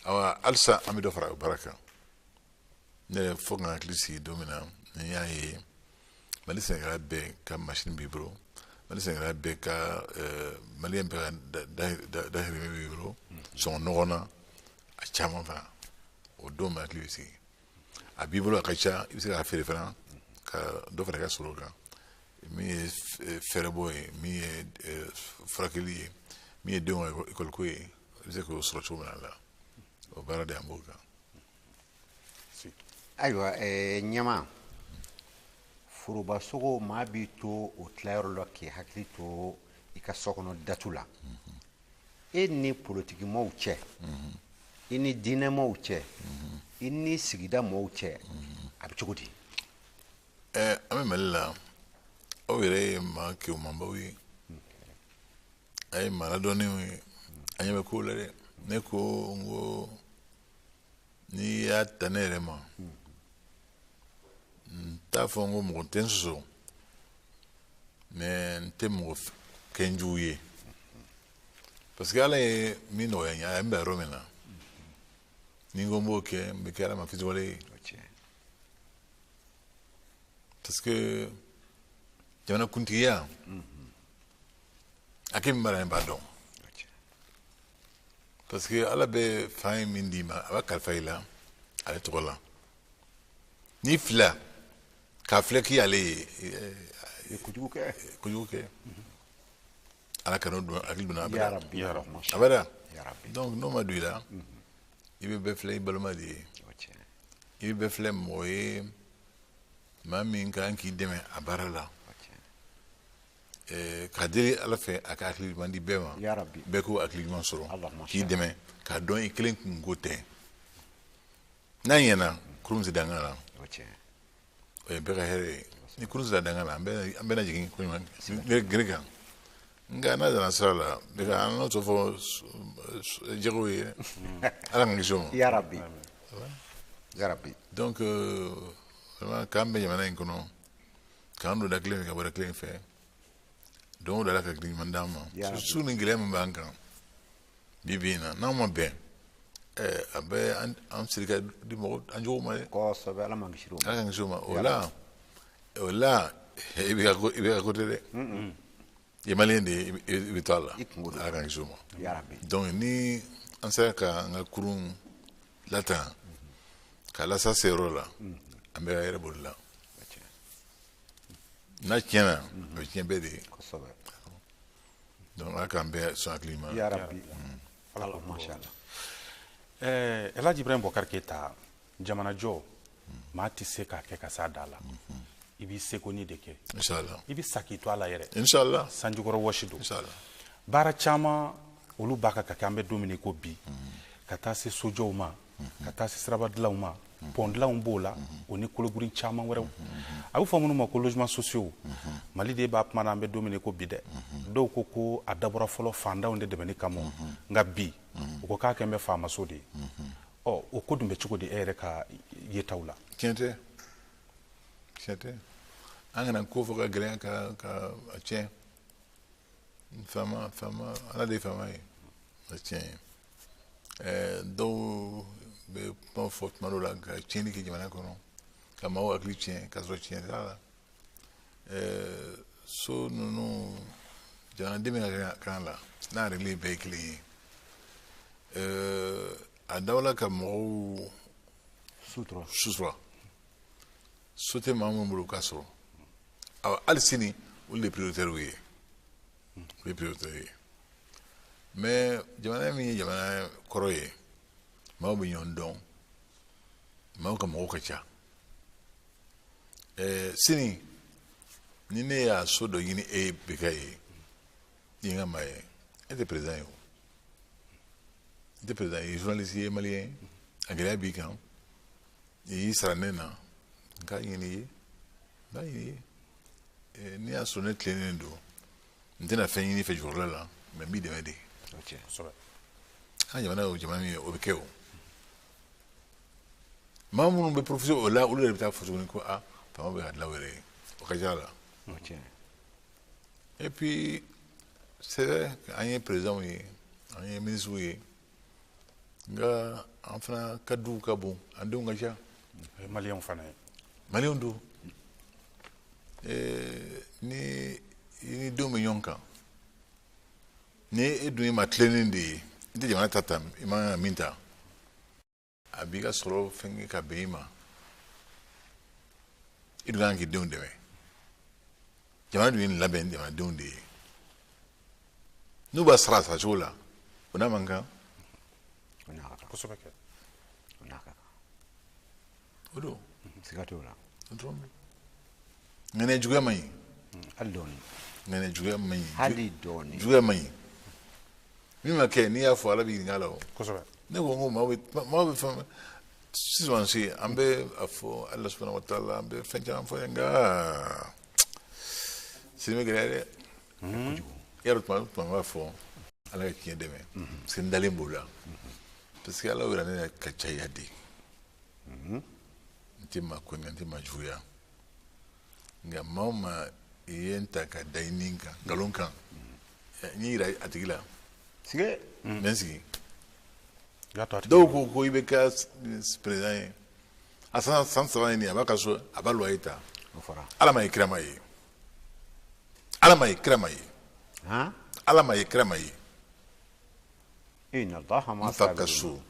Awa, halisa an bɛ dɔ fara o baara kan. Ne yɛrɛ fo ka n hakili sigi don min na ni n y'a ye Mali sɛnɛkɛla bɛɛ ka machine b'i bolo, Mali sɛnɛkɛla bɛɛ ka, maliyɛn bɛɛ ka dahirimɛ b'i bolo sɔngɔ nɔgɔ na, a caman fana, o don ma hakili bɛ sigi. A b'i bolo, a ka ca, i bɛ se k'a feere fana ka dɔ fara i ka sɔrɔ kan, min ye fɛɛrɛbɔ ye, min ye furakɛli ye, min ye denw ka ekɔli ko ye, i bɛ se k'o sɔrɔ cogo min na la. O baara de an b'o kan. Ayiwa, ɲɛma forobasogo, maa b'i to o tilayɔrɔ la k'i hakili to i ka so kɔnɔ datu la. E ni politikimɔgɔw cɛ, i ni diinɛmɔgɔw cɛ, i ni sigida mɔgɔw cɛ, a bɛ cogo di? An bɛ Mali la, aw yɛrɛ ye maa kegumanbaw ye, a ye maa ladɔnnenw ye, an ɲɛ bɛ kow la dɛ. Ne ko n ko n'i y'a ta ne yɛrɛ ma, n t'a fɔ n ko mɔgɔ tɛ n sɔsɔ, mais n tɛ mɔgɔ kɛ n jugu ye, parce que Ala ye min nɔgɔya n ye, a ye n bila yɔrɔ min na, ni n ko n b'o kɛ, n bɛ kɛ Ala ma fitiriwale ye, parce que jamana kuntigiya, hakɛ min b'a la, ne b'a dɔn, parce que Ala bɛ fan ye min d'i ma, a b'a kalifa i la ale tɔgɔ la. N'i filila k'a filɛ k'i y'ale ye, i ye kojugu kɛ. Kojugu kɛ. Ala ka n'o don hakili donna abada. Ya Rabbi. Abada. Ya Rabbi. Donc n'o ma don i la, I bɛ bɛɛ filɛ i balima de ye. I bɛ bɛɛ filɛ mɔgɔ ye, maa min ka kan k'i dɛmɛ a baara la. Ka deli Ala fɛ a ka hakili ɲuman di bɛɛ ma, bɛɛ k'o hakili ɲuman sɔrɔ k'i dɛmɛ, k'a dɔn i kelen kunko tɛ. N'a ɲɛna, kurun tɛ danga la, o ye bɛɛ ka hɛrɛ ye. Ni kurun sera danga la, an bɛɛ na jigin ko ɲuman gere kan. Nka n'a nana sira la, bɛɛ ka an n'o tɔ fɔ jɛgɛw ye, Ala k'an kisi o ma. Yarabi, yarabi. Donc vraiment, k'an bɛ jamana in kɔnɔ, k'an don da kelen fɛ ka bɔ da kelen fɛ, don o don Ala ka hakili ɲuman d'an ma. Surtout ni gɛlɛya min b'an kan bi bi in na, n'anw ma bɛn, a bɛ an siri ka di mɔgɔ an juguw ma dɛ. Kosɛbɛ, Ala m'an kisi o ma. Ala k'an kisi o ma. O la i bɛ ka ko tɛ dɛ. I ye maliyɛn de ye, i bɛ to a la. Ala k'an kisi o ma. Donc ni an sera ka an ka kurun latan k'a lasa se yɔrɔ la, an bɛ ka yɛrɛ boli la. N'a tiɲɛna, a bɛ tiɲɛ bɛɛ de ye. Donc Ala k'an bɛɛ sɔn hakili ma. Yarabi. Ala mashallah. El Hadj Ibrahim Boubacar Keita, jamanajɔ maa tɛ se k'a kɛ ka s'a da la. I b'i seko ni de kɛ. Inshallah. I bɛ sa k'i to a la yɛrɛ. Inshallah. Sanjukɔrɔ wɔsi don. Inshallah. Baara caman olu b'a kan ka kɛ, an bɛ don min na i ko bi, ka taa se sojɔw ma, ka taa se sirabadilanw ma, pɔn dilanw b'o la, o ni kologirin caman wɛrɛw. A bɛ fɔ minnu ma ko logements sociaux. Mali de b'a kuma na, an bɛ don min na i ko bi dɛ. Dɔw ko ko a dabɔra fɔlɔ fantanw de dɛmɛni kama, nka bi u ko k'a kɛ n bɛ faamaso de ye. Ɔ o ko dun bɛ cogo di e yɛrɛ ka yetaw la? Tiɲɛ tɛ, tiɲɛ tɛ. An kana ko fɔ ka gɛlɛya ka a tiɲɛ. Faama, faama, Ala de ye faama ye, a tiɲɛ ye. Dɔw bɛ kuma fɔ tuma dɔw la ka tiɲɛni kɛ jamana kɔnɔ, ka maaw hakili tiɲɛ k'a sɔrɔ tiɲɛ t'a la. So ninnu, jamanaden bɛ ka kan la, n'a règle bɛɛ ye kelen ye. A dabɔla ka mɔgɔw sutura. So tɛ maa minnu bolo u k'a sɔrɔ. Awa, hali sini olu de ye prioritaire ye. Olu ye prioritaire ye. Mais jamana min ye jamana kɔrɔ ye, maaw bɛ ɲɔgɔn dɔn, maaw ka mɔgɔw ka ca. Sini ni ne y'a so dɔ ɲini e ye bɛka ye, i ye n ka maa ye, e tɛ président ye o. I tɛ président ye, journaliste ye, maliyɛn ye, a gɛlɛya b'i kan, i y'i sara ne na, n k'a ɲini i ye, n b'a ɲini i ye. N'i y'a sɔrɔ ne tilennen don, n tɛna fɛn ɲini i fɛ jukɔrɔla la, mais n b'i dɛmɛ de. An jamana ye o jamana min ye, o bɛ kɛ o. Maa minnu bɛ profiter o la, olu yɛrɛ bɛ taa fɔ tuguni ko a faama bɛ ka dilan o yɛrɛ ye, o ka ca la. Et puis c'est vrai, an ye présidents ye, an ye ministres ye, nka an fana ka duw ka bon, an denw ka ca. Maliyɛnw fana ye. Maliyɛnw don. Ni i ni denw bɛ ɲɔgɔn kan, ni e dun ye maa tilennen de ye, i tɛ jamana ta ta, i man kan ka min ta, a b'i ka sɔrɔ fɛn kɛ ka bɛn i ma, i dun kan k'i denw dɛmɛ. Jamana dun ye nin labɛn jamanadenw de ye. N'u b'a sara a saracogo la, o n'a man kan. Kosɛbɛ kɛ. O n'a ka kan. O don. Siga t'o la. O dɔrɔn don. Ŋaniya juguya man ɲi. Hali dɔɔni. Ŋaniya juguya man ɲi. Hali dɔɔni. Juguya man ɲi. Min ma kɛ, n'i y'a fɔ, Ala b'i ɲininka a la o. Kosɛbɛ. Ne ko n ko maaw bɛ fɛn sisan si, an bɛ a fɔ Ala subahana wa taala, an bɛ fɛn caman fɔ yen, nka sini bɛ gɛlɛya dɛ. Yarɔ, tuma b'a fɔ Ala ka tiɲɛ dɛmɛ, parce que n dalen b'o la, parce que Ala y'o yira ne la ka caya de. N tɛ maa kɔni, n tɛ maa juguya, nka maa o maa i ye n ta ka da i ni kan nkalon kan, n y'i yira a tigi la. Sige. N bɛ n sigi. Dɔw ko i bɛ kɛ président ye, a san 3 ye nin ye, a b'a ka so, a b'a loyer ta. Ala ma ye, kira ma ye. Ala ma ye, kira ma ye. Ala ma ye, kira ma ye. N fa ka so,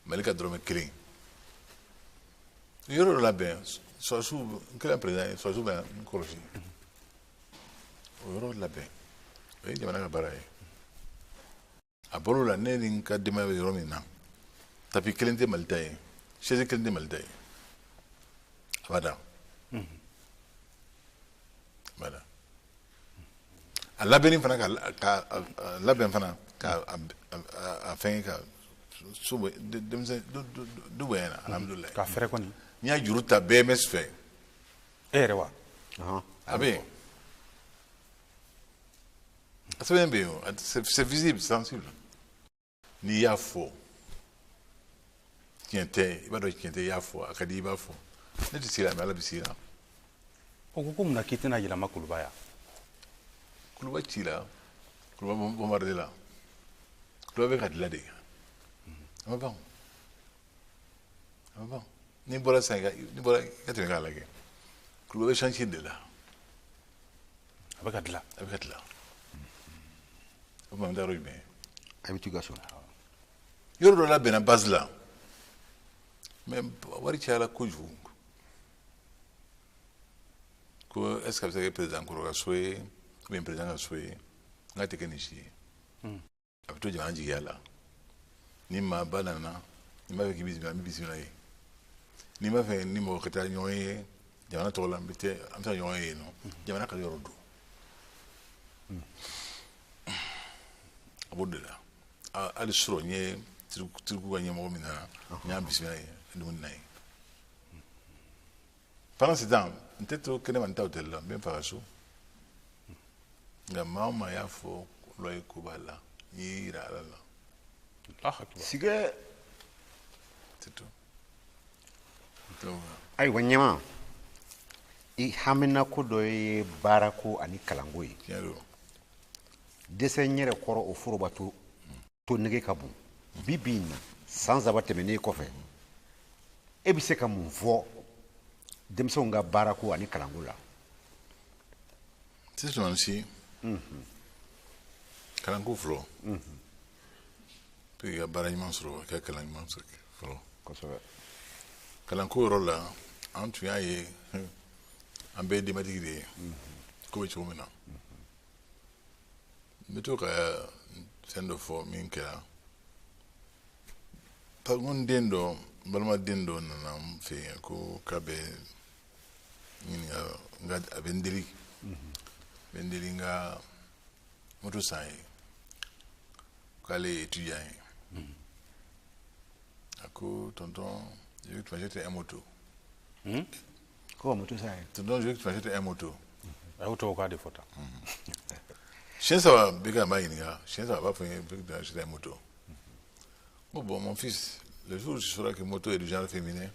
Mali ka dɔrɔmɛ 1. Yɔrɔ dɔ labɛn, sɔrɔsiw, n kɛra président ye, sɔrɔsiw bɛ n kɔlɔsi. O yɔrɔ labɛn, o ye jamana ka baara ye. A bɔr'o la, ne ni n ka denbaya bɛ yɔrɔ min na, Tapis kelen tɛ Mali ta ye, chaise kelen tɛ Mali ta ye. Abada. Abada. A labɛnni fana ka labɛn fana ka a fɛn ka so denmisɛn du bonya na, alhamdulilayi. Ka fɛrɛ kɔni. N y'a juru ta BMS fɛ. E yɛrɛ wa? A bɛ yen. A sɛbɛn bɛ yen o, c'est visible, sensible. N'i y'a fɔ tiɲɛ tɛ, i b'a dɔn tiɲɛ tɛ, i y'a fɔ a ka di, i b'a fɔ. Ne tɛ sira, mais Ala bɛ sira. O ko mun na k'i tɛna yɛlɛma Kuluba yan? Kuluba ci la, Kuluba bombardé la. Kuluba bɛ ka dilan de. A ma ban. A ma ban. N'i bɔra sisan, n'i bɔra i ka tɛmɛ k'a lajɛ. Kuluba bɛ chantier de la. A bɛ ka dilan. A bɛ ka dilan. O tuma n bɛ taa yɔrɔ jumɛn? A bɛ t'i ka so. Yɔrɔ dɔ labɛnna base la. Mais wari cayara kojugu. Ko est ce que a bɛ se ka kɛ président kɔrɔ ka so ye ou bien président ka so ye? N k'a tɛ kɛ nin si ye. A bɛ to jamana jigiya la. Ni maaba nana, ni b'a fɛ k'i bisimila, n bɛ bisimila ye. N'i b'a fɛ ni mɔgɔ ka taa ɲɔgɔn ye jamana tɔgɔ la, an bɛ taa ɲɔgɔn ye yen nɔ. Jamana ka yɔrɔ don. A b'o de la. Hali sɔrɔ n ye Tiriku ka ɲɛmɔgɔ min nana, n y'a bisimila ye, dumuni na ye. Pendant ce temps, n tɛ to kɛnɛma, n tɛ hôtel la, n bɛ n fa ka so. Nka maa o maa y'a fɔ lɔ ye ko b'a la, n y'i yira Ala la. Sigɛ. C'est tout. Ayiwa ɲɛma, i haminako dɔ ye baarako ani kalanko ye. Tiɲɛ don. Dɛsɛ n yɛrɛ kɔrɔ o foroba to to nege ka bon. Bi bi in na, san 3 tɛmɛnen kɔfɛ, e bɛ se ka mun fɔ denmisɛnw ka baarako ani kalanko la? Sisan si kalanko fɔlɔ, pour que i ka baara ɲuman sɔrɔ, i ka kalan ɲuman sɔrɔ fɔlɔ. Kosɛbɛ. Kalanko yɔrɔ la, an tun y'a ye, an bɛɛ ye denbatigi de ye, ko bɛ cogo min na. N bɛ to ka fɛn dɔ fɔ min kɛra. N ko n den dɔ, n balimaden dɔ nana n fɛ yen ko k'a bɛ ɲininka, a bɛ n deli. N bɛ n deli n ka moto san ye. K'ale ye étudiant ye. A ko tonton, je veux que tu m'achètes un moto. Ko moto san ye? Tonton, je veux que tu m'achètes un moto. A y'o tubabukan de fɔ tan. Siɲɛ 3 bɛ ka n b'a ɲininka, siɲɛ 3 a b'a fɔ n ye, je veux que tu m'achètes un moto. Bon, bon, mon fils, le jour où tu sauras que moto est du genre féminin,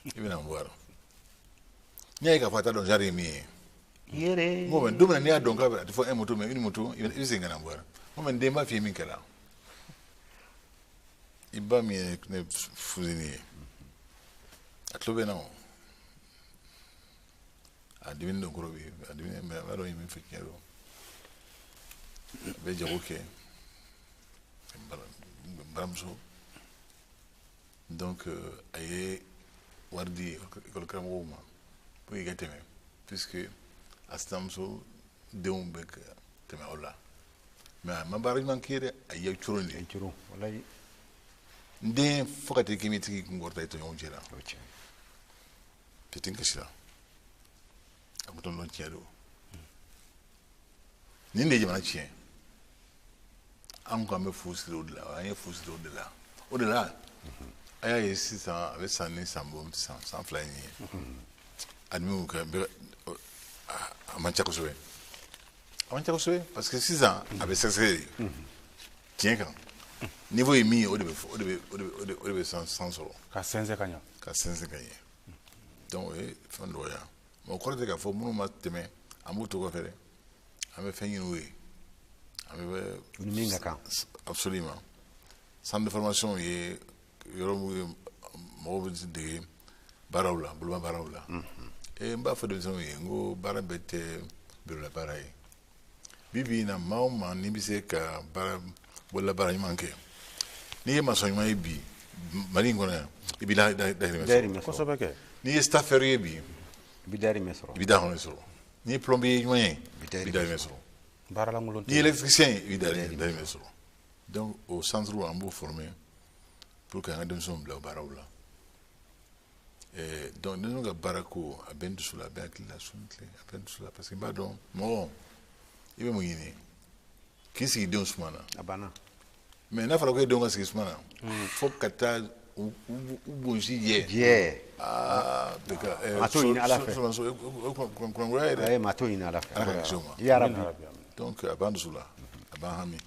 i bɛna n voir. N'i y'a ye k'a fɔ a t'a dɔn genre ye min ye. Yɛrɛ. N ko mais don min na n'i y'a dɔn k'a bɛ a tɛ fɔ un moto mais une moto, i bɛ segin ka na n voir. N ko mais n den b'a f'i ye min kɛra. I ba min ye ne fusini ye, a tulo bɛ n na o. A diminen don kɔrɔ bi, a diminen mais a b'a dɔn n ye min fɔ tiɲɛ don. A bɛ jago kɛ. N baramuso. Donc a ye wari di école karamɔgɔw ma pour que i ka tɛmɛ, puisque a sinamuso denw bɛ tɛmɛ aw la. Mais a ma baara ɲuman k'i ye dɛ, a ye coron de. A ye coron, walayi. N den fo ka taa k'i tigi kun kɔrɔta i tɔɲɔgɔnw cɛ la. O tiɲɛ. Petit kasira. A ko tonton tiɲɛ don. Nin de ye jamana tiɲɛ. An ko an bɛ fu siri o de la, an ye fu siri o de la. O de la, a y'a ye sisan a bɛ san ni san bɔ, san 2 in ye. Admiw ka bɛ, a man ca kosɛbɛ. A man ca kosɛbɛ parce que sisan a bɛ sɛgɛsɛgɛ de. Tiɲɛ kan. Niveau ye min ye, o de bɛ fɔ, o de bɛ, o de bɛ, o de, o de bɛ san sɔrɔ. Ka sɛnsɛn ka ɲɛ. Ka sɛnsɛn ka ɲɛ. Donc o ye fɛn dɔgɔya. Mais o kɔrɔ tɛ k'a fɔ minnu ma tɛmɛ, an b'u to kɔfɛ dɛ. An bɛ fɛn ɲini u ye. An bɛ U ni min ka kan. Absolument. Centre de formation ye yɔrɔ min ye mɔgɔw bɛ dege baaraw la, boloba baaraw la. N b'a fɔ denmisɛnninw ye, n ko baara bɛɛ tɛ bureau la baara ye. Bi bi in na, maa o maa n'i bɛ se ka baara, bolola baara ɲuman kɛ, n'i ye maçon ɲuman ye bi Mali in kɔnɔ yan, i b'i dahirimɛ sɔrɔ. Dahirimɛ sɔrɔ. Kosɛbɛ kɛ. N'i ye staffeur ye bi, i b'i dahirimɛ sɔrɔ. I b'i dahirimɛ sɔrɔ. N'i ye plombier ɲuman ye, I b'i i b'i dahirimɛ sɔrɔ. Baaralankolon tɛ. N'i ye électricien ye, i b'i dahirimɛ sɔrɔ. Donc o centre an b'o former Pour que an ka denmisɛnw bila o baaraw la. Donc denmisɛnw ka baara ko, a bɛ n dusu la, a bɛ n hakili la, su ni tile a bɛ n dusu la, parce que n b'a dɔn, mɔgɔ i bɛ mun ɲini k'i sigi denw suma na? A banna. Mais n'a fɔra ko e denw ka sigi suma na fo ka taa u bonsi jɛ. Jɛ. Aa, bɛɛ Ma t'o ɲini Ala fɛ. Kunangoya ye dɛ. Ayi, maa t'o ɲini Ala fɛ. Ala ka kisi o ma. Ya Rabbi. Donc a b'an dusu la, a b'an hami,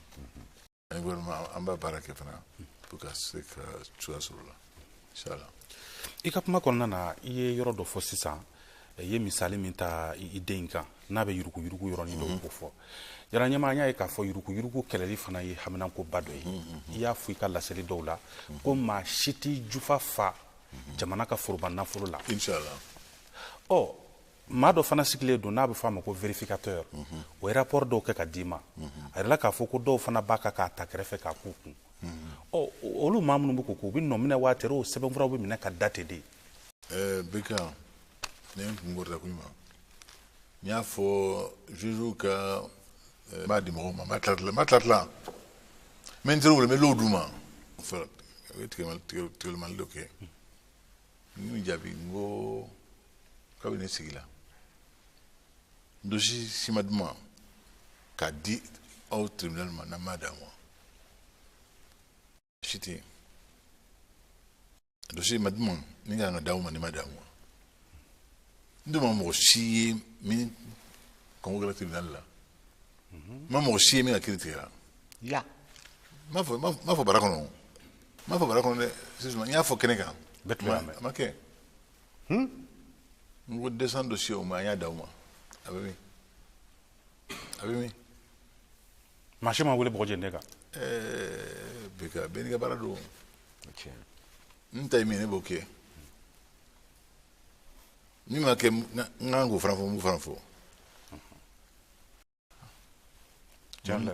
ani gouvernement an b'a baara kɛ fana pour ka se ka cogoya sɔrɔ o la, inchallah. I ka kuma kɔnɔna na, i ye yɔrɔ dɔ fɔ sisan, i ye misali min ta i den in kan n'a bɛ yuruguyurugu yɔrɔnin dɔw ko fɔ. Jara ɲɛmaa, an y'a ye k'a fɔ yuruguyurugu kɛlɛli fana ye haminankoba dɔ ye. I y'a fɔ i ka laseli dɔw la ko maa si t'i jufa fa jamana ka foroba nafolo la. Inchallah. Ɔ, maa dɔ fana sigilen don n'a bɛ fɔ a ma ko vérificateur, o ye rapport dɔw kɛ ka d'i ma. A yirala k'a fɔ ko dɔw fana b'a kan k'a ta kɛrɛfɛ k'a k'u kun. Ɔ, olu maa minnu bɛ k'o kɛ, u bɛ nɔ minɛ waati o sɛbɛnfuraw bɛ minɛ ka da ten de. Beka, ne ye n kun kɔrɔta ko ɲuman, n y'a fɔ juge ka n b'a di mɔgɔw ma, n b'a tila tila, n b'a tila tila, n bɛ n teriw wele, n bɛ l'o d'u ma. O ye tigɛlimali dɔ kɛ, n y'u jaabi, n ko kabini ne sigila, dossier si ma d'u ma k'a di aw tribunal ma n'an m'a d'a ma, si tɛ yen. Dossier ma d'u ma min kan ka d'aw ma, ni ma d'aw ma. N dun ma mɔgɔ si ye min kɔngɔ kɛra tribunal la, n ma mɔgɔ si ye min ka kiiri tigɛra. Ya. N m'a fɔ, n m'a fɔ bara kɔnɔ, n m'a fɔ bara kɔnɔ dɛ, sisan n y'a fɔ kɛnɛ kan. Bɛɛ tun y'a mɛn. A ma kɛ. N ko 200 dossiers o ma, an y'a d'aw ma, a bɛ min, a bɛ min? Maa si ma wele bɔgɔ jeni kan. Beka, bɛɛ n'i ka baara don. Tiɲɛ. N ta ye min ye, ne b'o kɛ. Min ma kɛ, n kan k'o fana fɔ, n b'o fana fɔ.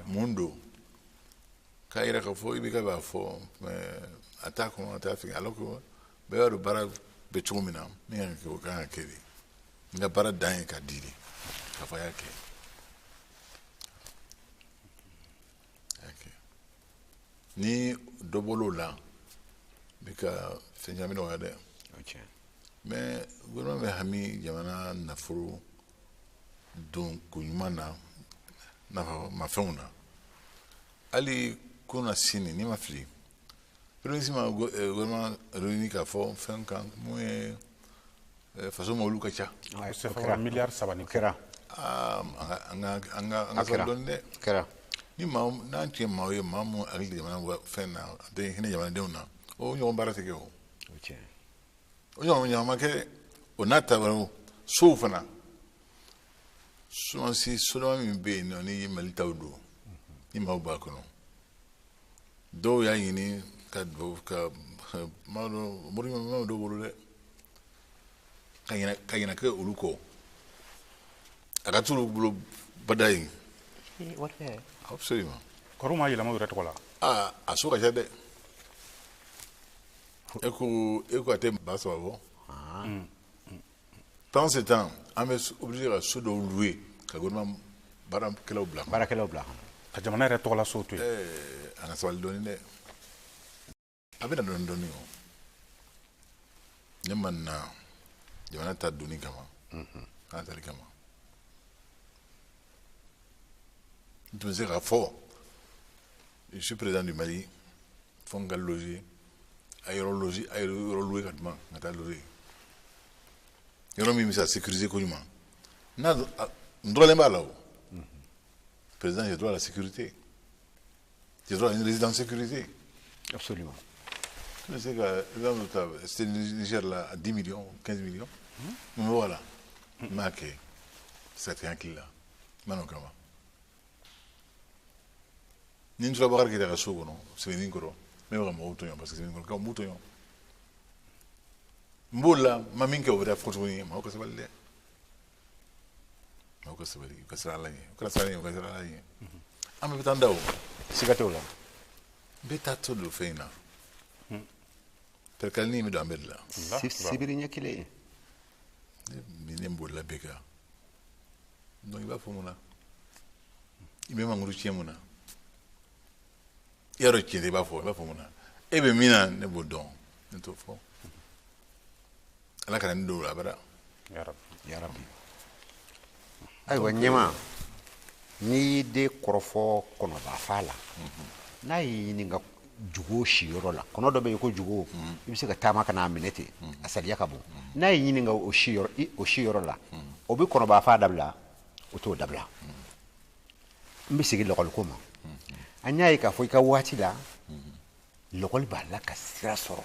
Mun don k'a yira k'a fɔ i bɛ ka b'a fɔ, mais a t'a kɔnɔ, a t'a fɛ, alors que bɛɛ b'a dɔn baara bɛ cogo min na, min kan ka kɛ, o kan ka kɛ de. N ka baara dan ye ka di de, k'a fɔ a y'a kɛ, a y'a kɛ. Ni dɔ bɔr'o la, n bɛ ka fɛn caman nɔgɔya dɛ. Mais gouvernement bɛ hami jamana nafolo don ko ɲuman na, nafamafɛnw na. Hali kunna sini, n'i ma fili, premier ministre ma gouvernement réuni k'a fɔ fɛn kan mun ye faso ma, olu ka ca. CFA miliyari 3 ni O kɛra. Aa, an ka A kɛra. sabali dɔɔni dɛ. O kɛra. Ni maa n'an tun ye maaw ye, maa mun hakili tɛ jamana fɛn na, a tɛ hinɛ jamanadenw na, o ɲɔgɔn baara tɛ kɛ o. O tiɲɛ. O ɲɔgɔn ma kɛ. O n'a ta wɛrɛw, sow fana, souvent sodama min bɛ yen nɔ ni Mali taw don, ni maaw b'a kɔnɔ, dɔw y'a ɲini ka dubabu ka maa dɔ mori ma dɔw bolo dɛ, ka ɲinɛ kɛ olu kɔ, a ka t'olu bolo bada yen. Absolument. Kɔrɔw ma yɛlɛma u yɛrɛ tɔgɔ la. Aa, a so ka ca dɛ. E ko a tɛ 3000 bɔ. Pendant ce temps, an bɛ obligé ka so dɔw louer ka gouvernement baarakɛlaw bila kɔnɔ. Baarakɛlaw bila kɔnɔ. Ka jamana yɛrɛ tɔgɔla sow to yen. An ka sabali dɔɔni dɛ, a bɛ na dɔɔni dɔɔni. O ne ma na jamana ta donni kama, an tali kama. N tun bɛ se k'a fɔ je suis président du Mali, fo n ka loger, a yɔrɔ loger, a yɔrɔ louer ka di ma, n ka taa loger yɔrɔ min bɛ se ka sécuriser ko ɲuman n'a n dɔrɔlen b'a la. O président, j'ai droit à la sécurité, j'ai droit à une résidence sécurisée. Absolument. Tu sais que résidence ta, c'était Niger là à 10 millions, 15 millions. Mais voilà, n m'a kɛ, ça tɛ hakili la, n ma n'o kama. Ni n tora Bakari Keyita ka so kɔnɔ Sebeninkɔrɔ, n bɛ ka mɔgɔw tɔɲɔ, parce que Sebeninkɔrɔkaw n b'u tɔɲɔ, n b'o la, n ma min kɛ, o bɛ taa fɔ tuguni. Maaw ka sabali dɛ, maaw ka sabali, u ka siran Ala ɲɛ, u kana siran Ala ɲɛ, u ka siran Ala ɲɛ. An bɛɛ bɛ taa an da o. Siga t'o la. N bɛ taa to don fɛn in na, pɛrɛkalinin bɛ don an bɛɛ de la. Sibiri ɲɛ kelen. Ne ne bolila bɛɛ kan, donc i b'a fɔ mun na i bɛ mangoro tiɲɛ, mun na i y'a dɔn tiɲɛ tɛ, i b'a fɔ mun na? E bɛ min na, ne b'o dɔn, ne t'o fɔ. Ala kana ne don o la abada. Yarabi. Ayiwa ɲɛma, n'i y'i den kɔrɔfɔ kɔnɔba la, n'a y'i ɲininka jugo siyɔrɔ la, kɔnɔ dɔ bɛ yen ko jugo, i bɛ se ka taama ka n'a minɛ ten, a sariya ka bon. N'a y'i ɲininka o siyɔrɔ la, o bɛ kɔnɔba dabila, o t'o dabila. N bɛ segin lɔkɔliko ma. An y'a ye k'a fɔ i ka waati la, lɔkɔli b'a la ka sira sɔrɔ.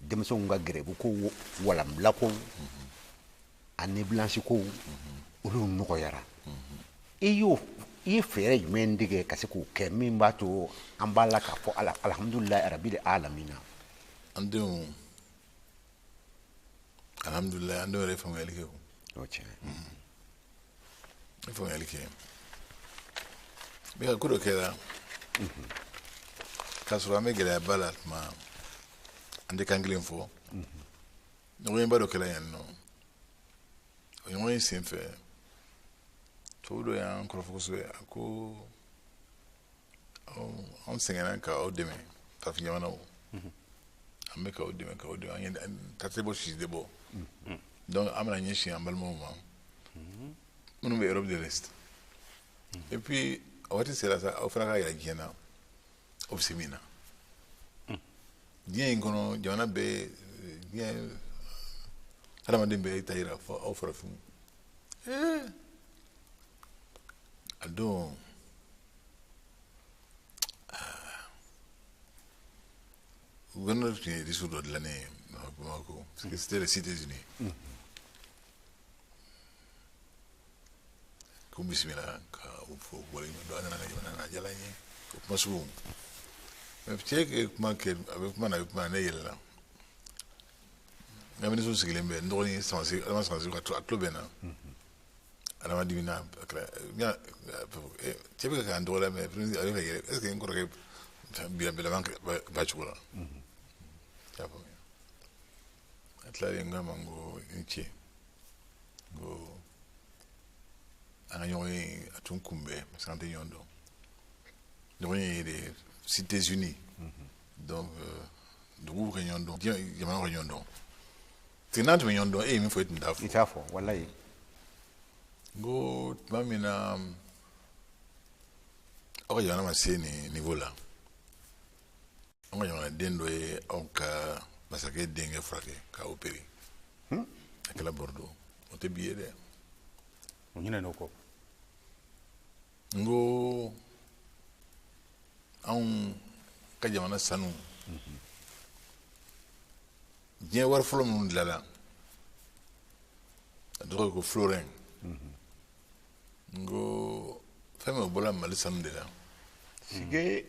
Denmisɛnw ka gɛrɛbu ko, walanbila ko, ani bilansi ko, olu nɔgɔyara. I ye fɛɛrɛ jumɛn tigɛ ka se k'o kɛ min b'a to an b'a la k'a fɔ alhamdulilayi rabil alamina? An denw, alhamdulilayi, an denw yɛrɛ ye faamuyali kɛ. O tiɲɛ. Ye faamuyali kɛ. Bɛ ka ko dɔ kɛra k'a sɔrɔ an bɛ gɛlɛyaba la tuma, an tɛ kan kelen fɔ. Ɲɔgɔnyeba dɔ kɛra yan nɔ. O ɲɔgɔn ye sen fɛ, tubabu dɔ y'an kɔrɔfɔ kosɛbɛ. A ko anw sɛgɛnna k'aw dɛmɛ, farafin jamanaw, an bɛ k'aw dɛmɛ, k'aw dɛmɛ, an ye ta tɛ bɔ, sisi tɛ bɔ. Donc an bɛna ɲɛsin an balimaw ma minnu bɛ Europe de l'Est. Et puis a waati sera sa, aw fana ka yira diɲɛ na aw bɛ se min na diɲɛ in kɔnɔ. Jamana bɛɛ, diɲɛ hadamaden bɛɛ ta yira fɔ aw farafinw. A don gouverneur tun ye discours dɔ dilan ne ye Bamako, parce que c'était les Cités Unies. Ko bisimila, ka u fo waleɲuman dɔn, an nana ka jamana na, a diyara n ye, o kuma sugu. Mais cɛ kɛ kuma kɛ, a bɛ kuma na, a bɛ kuma na, ne yɛlɛla. N ka ministre sigilen bɛ, n dɔgɔnin Samasi, Adama Samasi, a tulo bɛ n na. Adama dimina, a kɛra cɛ bɛ ka n dɔgɔya, mais a bɛ ka yɛlɛ. Est ce que n kɔrɔkɛ bilama ba cogo la? I y'a faamuya? A tilalen, n ko a ma, n ko i ni ce, n ko an ka ɲɔgɔn ye a tun kunbɛn, parce que an tɛ ɲɔgɔn dɔn. Ɲɔgɔn ye de Cités Unies, donc duguw ka ɲɔgɔn dɔn, diɲɛ jamanaw ka ɲɔgɔn dɔn. Parce que n'an tun bɛ ɲɔgɔn dɔn, e ye min fɔ, e tun t'a fɔ. I t'a fɔ, walayi. N ko tuma min na aw ka jamana ma se nin niveau la, an ka jamanaden dɔ ye aw ka masakɛ denkɛ furakɛ k'a opéré, a kɛra Bordeaux. O tɛ bi ye dɛ. O ɲinɛn'o kɔ. N ko anw ka jamana sanu, diɲɛ wari fɔlɔ minnu dilanna, a tɔgɔ ye ko florin. N ko fɛn min bɔra Mali sanu de la. Sige.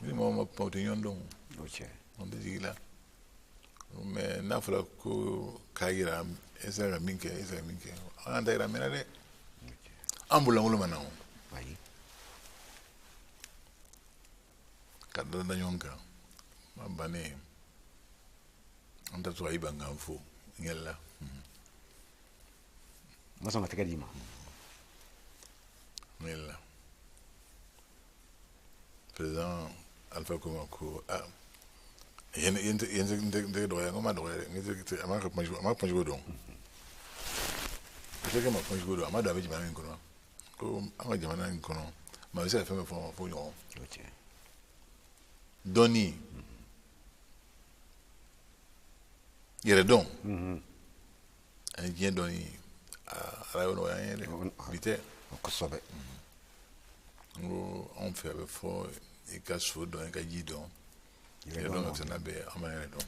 Ni mɔgɔ ma kuma, o tɛ ɲɔgɔn dɔn. O tiɲɛ. An tɛ jigin la. Mais n'a fɔra ko k'a yira, e sera ka min kɛ, e sera ka min kɛ, an y'an ta yira, mɛnna dɛ. An bololankolon ma na o. Ayi. Ka da da ɲɔgɔn kan, a bannen, an ta to a y'i ban k'an fo, n yɛlɛla. Ma sɔn ka tɛgɛ d'i ma. N yɛlɛla. Président Alpha ko ma ko ah, yen yen yen n tɛ dɔgɔya. N ko ma dɔgɔya dɛ, n tɛ. A ma ka kuma jugu, a ma kuma jugu dɔn. A tɛ ma kuma jugu dɔn, a ma dɔn a bɛ jamana min kɔnɔ. Ko an ka jamana in kɔnɔ, maa bɛ se ka fɛn bɛɛ fɔ ma fo ɲɔgɔn. O tiɲɛ. Dɔnni, yɛrɛ dɔn ani diɲɛ dɔnni, ala y'o nɔgɔya an ye dɛ, bi tɛ. Kosɛbɛ. N ko anw fɛ, a bɛ fɔ i ka so dɔn, i ka ji dɔn, yɛrɛ dɔn ka fisa n'a bɛɛ ye. An b'an yɛrɛ dɔn.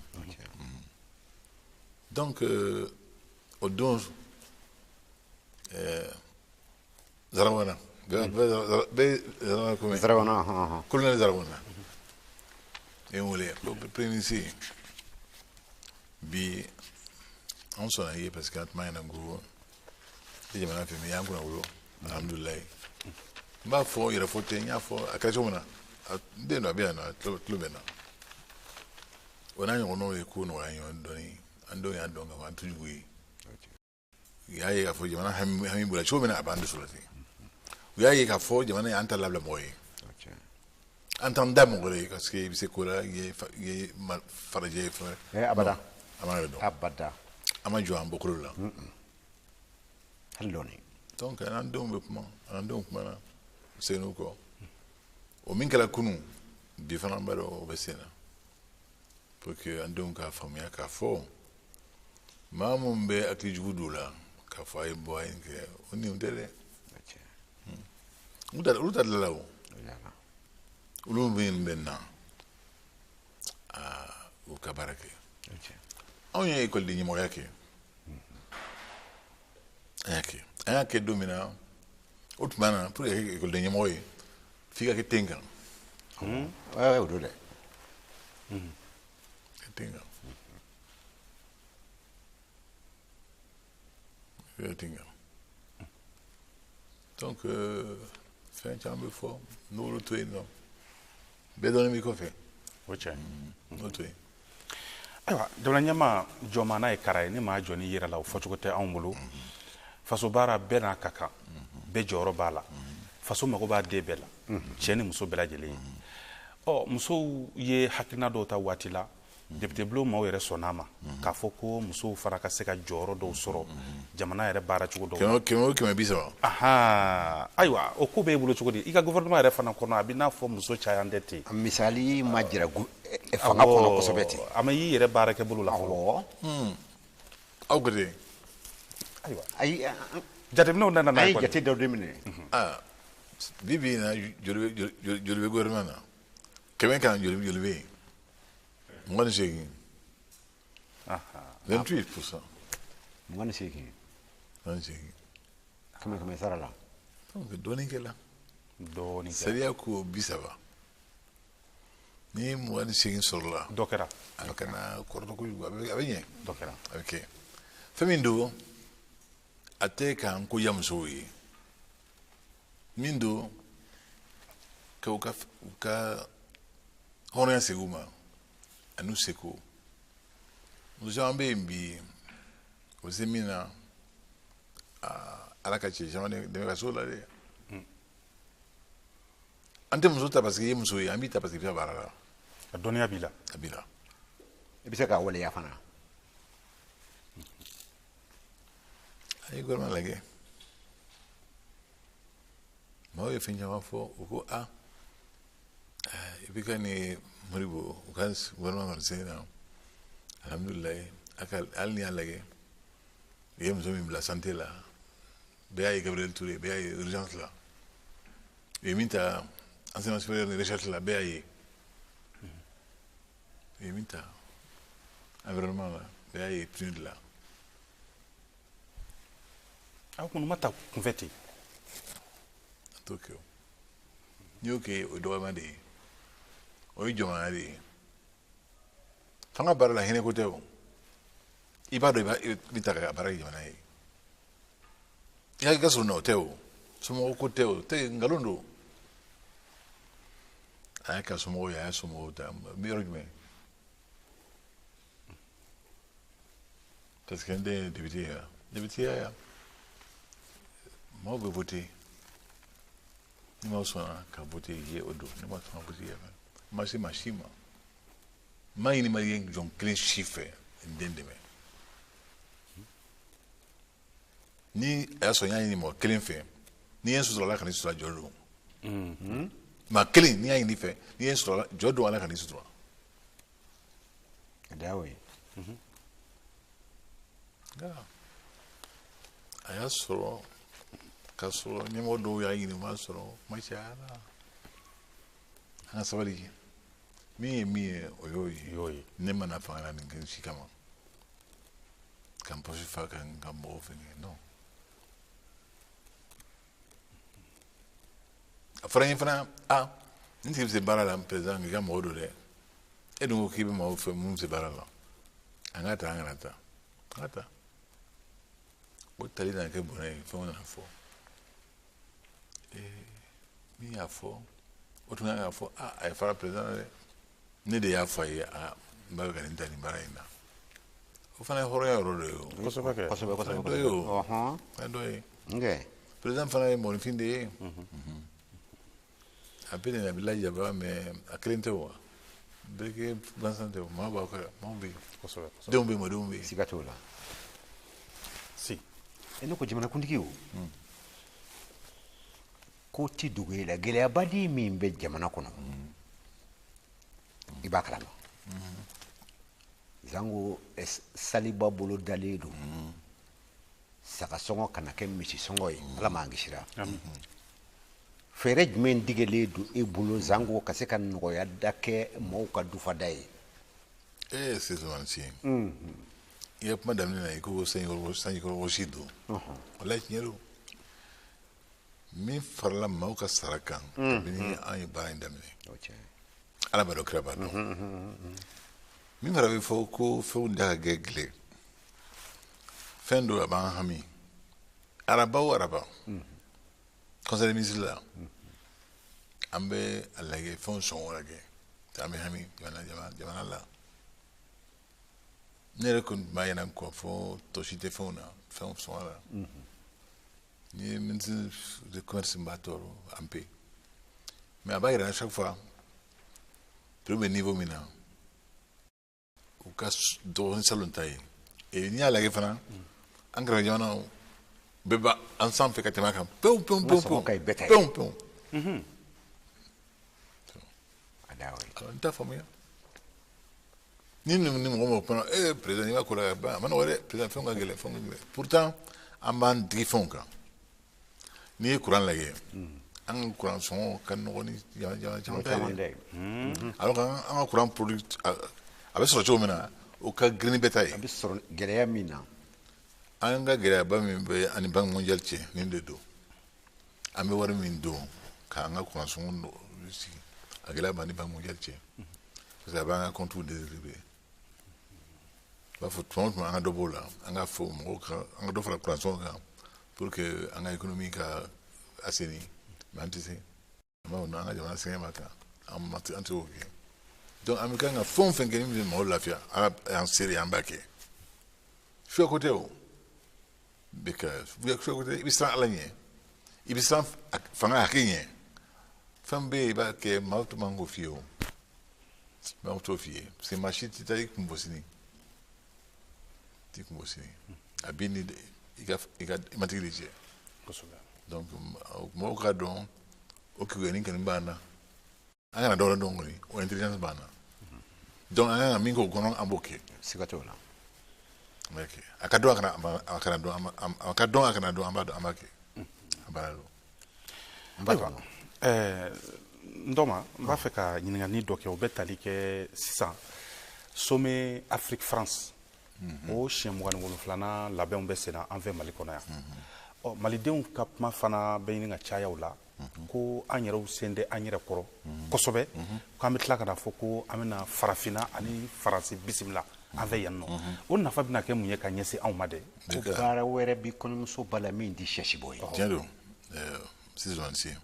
Donc o don Zarawana, bɛɛ Zarawana ko mɛn. Zarawana, hɔn hɔn. Colonel Zarawana ye n wele ko premier ministre, bi anw sɔnna i ye, parce que an tun b'a ɲɛna ko i jamana fɛ, mais i y'an kunna wolo, alhamdulilayi. N b'a fɔ yɛrɛ fɔ tɛ, n y'a fɔ a kɛra cogo min na, n den dɔ a bɛ yan nɔ, a tulo bɛ n na. O n'a ɲɔgɔnnaw ye ko nɔgɔya an ye dɔɔni. An denw y'a dɔn k'a fɔ an tɛ jugu ye. U y'a ye k'a fɔ jamana hami b'u la cogo min na, a b'an dusu la ten. U y'a ye k'a fɔ jamana y'an ta labila mɔgɔ ye. O tiɲɛ. An t'an da mɔgɔ ye parce que i bɛ se ko la, i ye farajɛ ye fɛn wɛrɛ. Abada. An b'an yɛrɛ dɔn. Abada. An ma jɔ an bɔkolo la. Hali dɔɔni. Donc an denw bɛ kuma, an denw kumana, u seginn'u kɔ. O min kɛra kunun, bi fana an b'a dɔn o bɛ sen na. Pour que an denw k'a faamuya k'a fɔ maa mun bɛ hakili jugu don u la k'a fɔ a ye bɔ a ye nin kɛ, o nin tɛ dɛ. Olu ta dilan la o. Olu min bɛ na u ka baara kɛ. Anw ye ekɔliden ɲɛmɔgɔya kɛ. An y'a kɛ. An y'a kɛ don min na, o tuma na pour que ka kɛ ekɔliden ɲɛmɔgɔ ye, f'i ka kɛ ten kan. O don dɛ. Ten kan. F'i ka kɛ ten kan. Donc fɛn caman bɛ fɔ, n'olu to yen nɔ, bɛɛ dɔɔnin b'i kɔfɛ. O tiɲɛ. N'o to yen. Ayiwa, jamana ɲɛmaa, jɔnmaana ye kara ye, ni maa jɔ n'i yɛrɛ la, o fɔcogo tɛ anw bolo. Faso baara bɛɛ n'a ka kan, bɛɛ jɔyɔrɔ b'a la. Faso mago b'a den bɛɛ la, cɛ ni muso bɛɛ lajɛlen ye. Ɔ, musow ye hakilina dɔw ta waati la, député bulon maaw yɛrɛ sɔnn'a ma k'a fɔ ko musow fana ka se ka jɔyɔrɔ dɔw sɔrɔ jamana yɛrɛ baara cogo dɔw la. 100 o 130. Ahan, ayiwa, o ko b'e bolo cogo di? I ka gouvernement yɛrɛ fana kɔnɔ, a bɛ n'a fɔ muso cayan tɛ ten. Misali ma jira fanga kɔnɔ kosɛbɛ ten. A ma y'i yɛrɛ baarakɛ bolo la fɔlɔ. Awɔ. Aw ko ten. Ayiwa. Ayi, jateminɛw nana n'a an ye ye kɔni. jate dɔ de minɛ. Aa, bi bi in na, joli bɛ gouvernement na? 100 kan joli bɛ yen? 28. 28%. 28. 28. 100 sara la. Donc dɔɔnin kɛla. Dɔɔnin kɛra. Sariya ko 30. Ni 28 sɔrɔla. Dɔ kɛra. A kana kɔrɔtɔ kojugu, a bɛ ɲɛ. Dɔ kɛra. A bɛ kɛ. Fɛn min don, a tɛ k'an ko ya musow ye. Min don, ka u ka hɔrɔnya segin u ma, ani u seko. Muso caman bɛ yen bi, o bɛ se min na, Ala ka cɛ caman dɛmɛ ka s'o la dɛ. An tɛ muso ta parce que i ye muso ye, an b'i ta parce que i bɛ baara la. A dɔnniya b'i la. A b'i la. I bɛ se k'a waleya fana. A ye gouvernement lajɛ. Maaw ye fɛn caman fɔ, u ko a i bɛ ka ni Modibo, u ka gouvernement kɔni sen na, alhamdulilayi, a ka hali n'i y'a lajɛ, u ye muso min bila santé la, bɛɛ y'a ye Gabriel Touré, bɛɛ y'a ye urgence la, u ye min ta enseignement supérieur ni recherche la, bɛɛ y'a ye, u ye min ta environnement la, bɛɛ y'a ye PNUD la. Aw kɔni ma ta kunfɛ ten. An t'o kɛ o. N'i y'o kɛ, o ye dɔgɔyama de ye, o ye jɔnmaya de ye. Fanga baara la, hinɛ ko tɛ o. I b'a dɔn i bɛ ta ka baara kɛ jamana ye. I hakili ka surun na, o tɛ o. Somɔgɔw ko tɛ o, tɛ nkalon don. A y'a kɛ somɔgɔw ye, a y'a somɔgɔw ta. N bɛ yɔrɔ jumɛn? Parce que n den ye député ye, député ya, maaw bɛ voter. Ni maaw sɔnna ka voter ye, o don. Ni maaw sɔnna ka voter ye, n ma se maa si ma. N m'a ɲini maliyɛn jɔn kelen si fɛ n den dɛmɛ. Ni a y'a sɔrɔ n y'a ɲini mɔgɔ kelen fɛ, n'i ye n sutura, Ala ka n'i sutura, jɔ don. Maa kelen n'i y'a ɲini fɛ, n'i ye n sutura, jɔ don, Ala ka n'i sutura. A da y'o ye. Nka a y'a sɔrɔ k'a sɔrɔ ɲɛmɔgɔ dɔw y'a ɲini, u m'a sɔrɔ, kuma cayara. An ka sabali. Min ye min ye, o y'o ye. Y'o ye. Ne ma na fanga la nin kɛ si kama. Ka n poche fa, ka n ka mɔgɔw fɛngɛ, non. A fɔra n ye fana, a nin tigi bɛ se baara la, président, k'i ka mɔgɔ don dɛ. E dun ko k'i bɛ maaw fɛ mun bɛ se baara la. An ka ta, an kana ta. An ka ta. O tali nana kɛ bɔnɛ ye, fɛnw nana fɔ. Min y'a fɔ, o tun kan k'a fɔ, a ye fara président la dɛ. Ne de y'a fɔ a ye, a n b'a fɛ ka nin ta nin baara in na. O fana ye hɔrɔnya yɔrɔ dɔ ye o. Kosɛbɛ kɛ. Kosɛbɛ, kosɛbɛ, Dɔ ye o. Ɔhɔn. Fana dɔ ye. Nkɛ. Président fana ye mɔgɔninfin de ye. A bɛ nin, a bɛ lajaba, mais a kelen tɛ wa, bɛɛ kɛ gansan tɛ o, maa b'aw kɛra, maaw bɛ yen. Kosɛbɛ, kosɛbɛ. Denw bɛ yen, mɔdenw bɛ yen. Siga t'o la. Si. E ne ko jamanakuntigi, o ko ti dogo e la, gɛlɛyabaden min bɛ jamana kɔnɔ, i b'a kalama. Zango saliba bolo dalen don sagasɔngɔ kana kɛ misisɔngɔ ye, Ala m'an kisira. Fɛɛrɛ jumɛn digɛlen don e bolo zango ka se ka nɔgɔya da kɛ maaw ka dufada ye? Ee, sisan si i ka kuma daminɛ na, i ko sanjikɔrɔ wɔsi don. Walayi, tiɲɛ don. Min farala maaw ka sara kan kabini an ye baara in daminɛ, O tiɲɛ. Ala b'a dɔn, kira b'a dɔn. Min fana bɛ fɔ ko fɛnw da ka kɛ gɛlɛn, fɛn dɔ a b'an hami. Araba o araba, conseil des ministres la, an bɛ a lajɛ fɛnw sɔngɔ lajɛ. An bɛ hami jamana la. Ne yɛrɛ kɔni tun b'a ɲɛna k'a fɔ tɔ si tɛ fɛnw na, fɛnw sɔngɔ la. Ni ye ministre de commerce b'a tɔɔrɔ un peu, mais a b'a yira chaque fois prix bɛ niveau min na, u ka dɔgɔnin salon ta ye. Et n'i y'a lajɛ fana, an kɛrɛfɛ jamanaw bɛɛ b'a an sanfɛ ka tɛmɛ a kan pewu pewu pewu. Sɔngɔ ka ɲi bɛɛ ta ye. Pewu pewu. A da o ye. Alors, n t'a faamuya ni mɔgɔ mɔgɔ kuma, ee président, n'i b'a ko la a ma nɔgɔ dɛ, président, fɛnw ka gɛlɛn, fɛnw ka gɛlɛn. Pourtant an b'an digi fɛnw kan. N'i ye courant lajɛ, an ka courant sɔngɔ ka nɔgɔn ni jamana caman ta caman ye tɛ dɛ. Alors que an ka courant produit a bɛ sɔrɔ cogo min na, o ka girin ni bɛɛ ta ye. A bɛ sɔrɔ gɛlɛya min na. An ka gɛlɛyaba min bɛ ani Banque mondiale cɛ, nin de don. An bɛ wari min don k'an ka courant sɔngɔ sigi, a gɛlɛya b'an ni Banque mondiale cɛ, parce que a b'an ka compte déséquilibré. U b'a fɔ tuma o tuma an ka dɔ b'o la, an ka fɔ mɔgɔw ka an ka dɔ fara courant sɔngɔ kan pour que an ka économie ka assainir, mais an tɛ se. An b'a fɔ non, an ka jamana sɛgɛn b'a kan, an ma an tɛ se k'o kɛ. Donc an bɛ kan ka fɛn o fɛn kɛ min bɛ mɔgɔw lafiya, Ala y'an seere, an b'a kɛ. Suya ko tɛ, o bɛ kɛ suya ko tɛ. I bɛ siran Ala ɲɛ, i bɛ siran fanga hakɛ ɲɛ. Fɛn bɛ yen i b'a kɛ, maaw tun man k'o f'i ye, o maaw t'o f'i ye, parce que maa si tɛ taa i kun bɔ sini, t'i kun bɔ sini, a b'i ni i ka matigi de cɛ. Donc mɔgɔw k'a dɔn o kegunya kɔni b'an na, an kana dɔwɛrɛ dɔn kɔni, o intelligence b'an na. Donc an kan ka min k'o kɔnɔ, an b'o kɛ. Siga t'o la. An b'a kɛ. A ka dɔn, a kana dɔn, a ka dɔn, a kana dɔn, an b'a dɔn, an b'a kɛ, a baara don. N b'a dɔn. N dɔma, n b'a fɛ ka ɲininkali dɔ kɛ, o bɛ tali kɛ sisan sommet Afrique France, o siɲɛ 27nan labɛnw bɛ senna an fɛ Mali kɔnɔ yan. Ɔ, malidenw ka kuma fana bɛ ɲini ka caya o la, ko an yɛrɛw sen tɛ an yɛrɛ kɔrɔ kosɛbɛ, k'an bɛ tila ka na fɔ ko an bɛna farafinna ani Faransi bisimila an fɛ yan nɔ. O nafa bɛna kɛ mun ye ka ɲɛsin anw ma dɛ? Ko baara wɛrɛ bi kɔɲɔmuso ba la min tɛ sɛsi bɔ ye. Tiɲɛ don, sisan si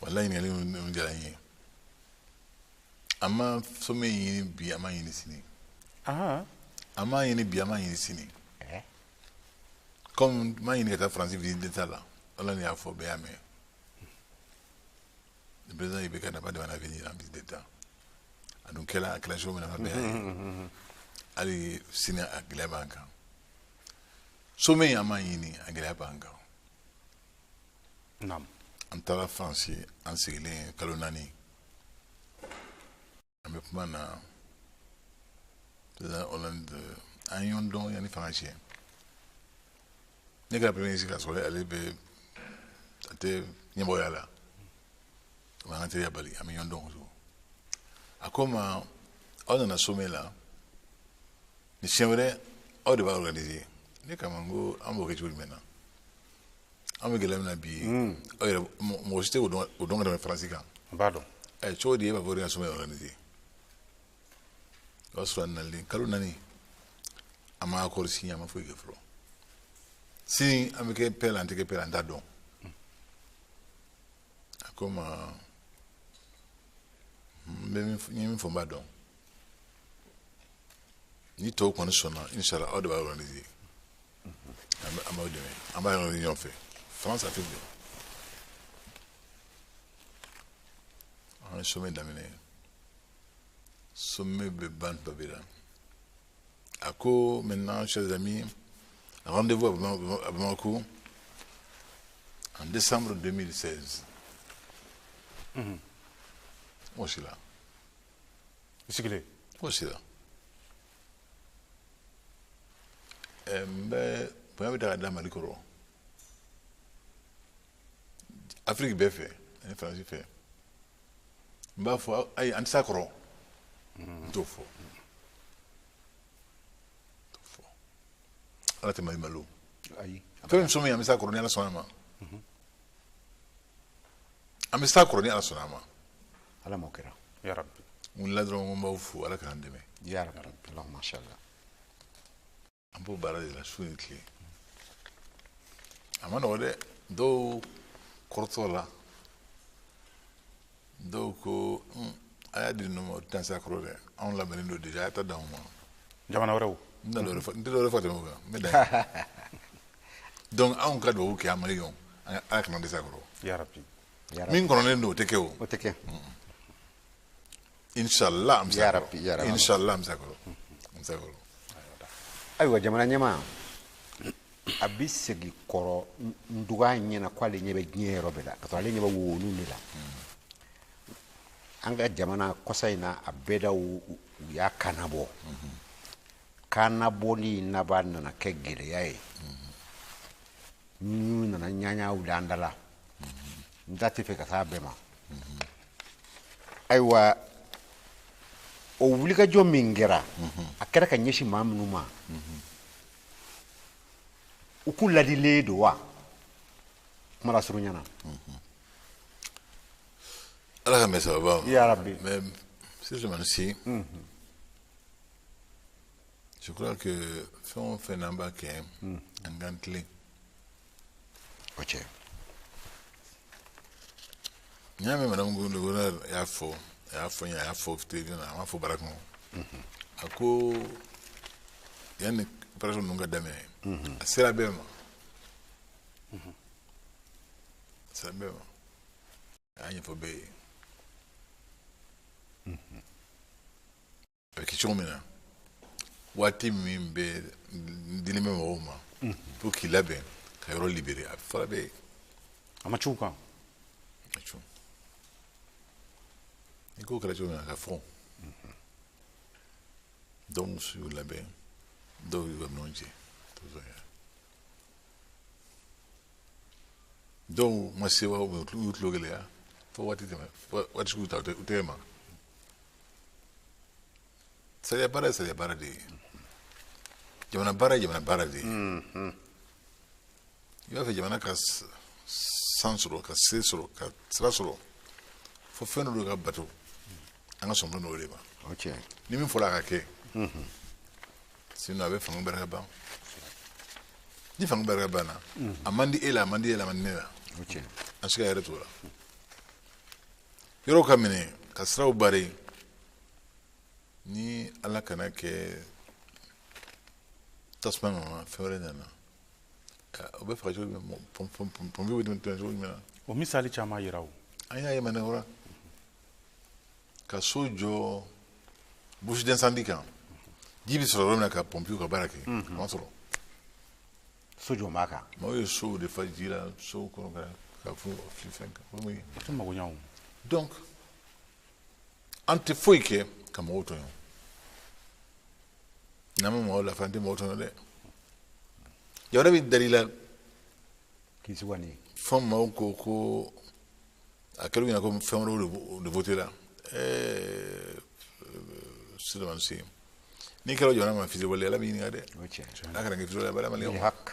walayi, ɲininkali ninnu diyara n ye. An ma sommet ɲini bi, an ma ɲini sini. An m'a ɲini bi, an m'a ɲini sini. Comme n m'a ɲini ka taa Faransi visite d'État la, Ala ni y'a fɔ, bɛɛ y'a mɛn, le président IBK n'a pas demandé à venir en visite d'État. A dun kɛla, a kɛla cogo min na, bɛɛ y'a ye. Hali sini a gɛlɛya b'an kan. Sommet in, an m'a ɲini, a gɛlɛya b'an kan. An taara Faransi, an sigilen kalo 4, an bɛ kuma na président Hollande. An ye ɲɔgɔn dɔn yanni fanga cɛ. Ne kɛra premier ministre ka sɔrɔ ale bɛ, a tɛ ɲɛmɔgɔya la, o m'an ka teriya bali, an bɛ ɲɔgɔn dɔn kosɛbɛ. A ko n ma: aw nana sommet la ni siɲɛ wɛrɛ, aw de b'a organiser. Ne kama n ko an b'o kɛ cogo jumɛn na? An bɛ gɛlɛya min na bi, aw yɛrɛ mɔgɔ si tɛ o dɔn, o dɔn ka tɛmɛ Faransi kan. N b'a dɔn. Ɛ, cogo di e b'a fɔ ko ka sommet organiser? O y'a sɔrɔ a nalen kalo 4, an ma accord signé, an ma foyi kɛ fɔlɔ. Sini an bɛ kɛ paix la, an tɛ kɛ paix la, an t'a dɔn. A ko n ma: n bɛ min n ye min fɔ, n b'a dɔn. Ni tɔw kɔni sɔnna, inshallah, aw de b'a organiser, an b'aw dɛmɛ, an b'a organiser ɲɔgɔn fɛ, France, Afrique de. An ye sommet daminɛ, sommet bɛ ban tuma bɛɛ la. A ko: "Maintenant, chers amis, rendez-vous à Bamako en décembre 2016." Moi, je suis là. I sigilen. Moi, je suis là. N bɛ bonya bɛ ta ka da Mali kɔrɔ, Afiriki bɛɛ fɛ ani Faransi fɛ. N b'a fɔ ayi, an tɛ s'a kɔrɔ. N t'o fɔ, n t'o fɔ. Ala tɛ Mali malo. Ayi. Fɛn min sommet, an bɛ s'a kɔrɔ ni Ala sɔnna a ma. An bɛ s'a kɔrɔ ni Ala sɔnna a ma. Ala m'o kɛra. Ya rabbi. N wulila dɔrɔn, ko n b'aw fo, Ala k'an dɛmɛ. Ya rabbi, allahumma inshallah. An b'o baara de la su ni tile. A ma nɔgɔ dɛ. Dɔw kɔrɔtɔ la, dɔw ko: "A y'a di ninnu ma, o tɛna se a kɔrɔ dɛ. Anw labɛnnen don déjà, a y'a ta d'anw ma." Jamana wɛrɛw. N tɛna dɔwɛrɛ fɔ, n tɛ dɔwɛrɛ fɔ ka tɛmɛ o kan, n bɛ dan yen. Donc anw ka dugawu kɛ an maliyɛnw, an Ala kana dɛsɛ a kɔrɔ. Ya rabbi. Ya rabbi. Min kɔnɔnen don, o tɛ kɛ o. O tɛ kɛ. Inshallah, an bɛ se a Ya kɔrɔ. Rabbi, ya Rabbi. Inshallah, an bɛ se a kɔrɔ, an bɛ se a kɔrɔ. Ayiwa, jamana ɲɛmaa a bi segin kɔrɔ nduga ɲɛna ko ale ɲɛ bɛ diɲɛ yɔrɔ bɛɛ la, ka sɔrɔ ale ɲɛ bɛ wowonu de la. An ka jamana kɔsa in na, a bɛɛ da u y'a kannabɔ. Kannabɔli laban nana kɛ gɛlɛya ye. N'u nana ɲaɲa wuli an da la, n da tɛ fɛ ka s'a bɛɛ ma. Ayiwa, o wulikajɔ min kɛra, a kɛra ka ɲɛsin maa minnu ma, u k'u ladilen don wa? Kuma la surunya na. Ala ka mɛn sababa ma. Ya rabbi. Mais sisan si, je crois que fɛn o fɛn n'an b'a kɛ, an k'an tilen. O cɛ. N y'a mɛn, madame le gouverneur y'a fɔ, a y'a fɔ n ye, a y'a fɔ télévision na, a m'a fɔ bara kɔnɔ. A ko yanni opération ninnu ka daminɛ, a sera bɛɛ ma, a sera bɛɛ ma, a y'a ɲɛfɔ bɛɛ ye a bɛ kɛ cogo min na, waati min bɛ dilen bɛ mɔgɔw ma pour k'i labɛn ka yɔrɔ libérer, a fɔra bɛɛ ye. A ma ci u kan. A cun ni ko kɛra cogo min na ka fɔ, dɔw y'u labɛn, dɔw y'u ka minɛnw cɛ, dɔw ma se wa, u y'u tulo gɛlɛya fo waati tɛmɛ, fo waati sugu ta u tɛgɛ ma. Sariya baara ye sariya baara de ye, jamana baara ye jamana baara de ye. I b'a fɛ jamana ka san sɔrɔ, ka se sɔrɔ, ka sira sɔrɔ, fo fɛn dɔ de ka bato, an ka sɔn fɛn dɔw de ma. O cɛ. Ni min fɔra, a ka kɛ, sinon a bɛ fanga barika ban. Ni fanga barika banna, a man di e la, a man di e la, a man di ne la. O cɛ. An se ka yɛrɛ t'o la. Yɔrɔw ka minɛ ka siraw bari, ni Ala kana kɛ tasuma nana, fɛn wɛrɛ nana, o bɛ faga cogo jumɛn? Pɔnpe bɛ tɛmɛ cogo jumɛn na? O misali caman yira o. An y'a ye Manɛnkɔrɔ, ka so jɔ bouche d'incendie kan, ji bɛ sɔrɔ yɔrɔ min na ka pɔnpiw ka baara kɛ, a ma sɔrɔ. So jɔ b'a kan. Maaw ye sow de fa ji la, sow kɔnɔ ka fo fili fɛn kan. O mun ye? O tɛ mago ɲɛ o. Donc an tɛ foyi kɛ ka mɔgɔw tɔɲɔ. N'an ma mɔgɔw lafiya, an tɛ mɔgɔw tɔɲɔ dɛ. Jamana bɛ da i la. K'i sugandi. Fɛn maaw ko ko a kɛra u ɲɛna ko fɛn wɛrɛw de voté la. Sulemani si, n'i kɛra jamana ma fitiriwale, Ala b'i ɲininka dɛ. O cɛ. Ala kana kɛ fitiriwale abada maliyɛnw ma. Hak.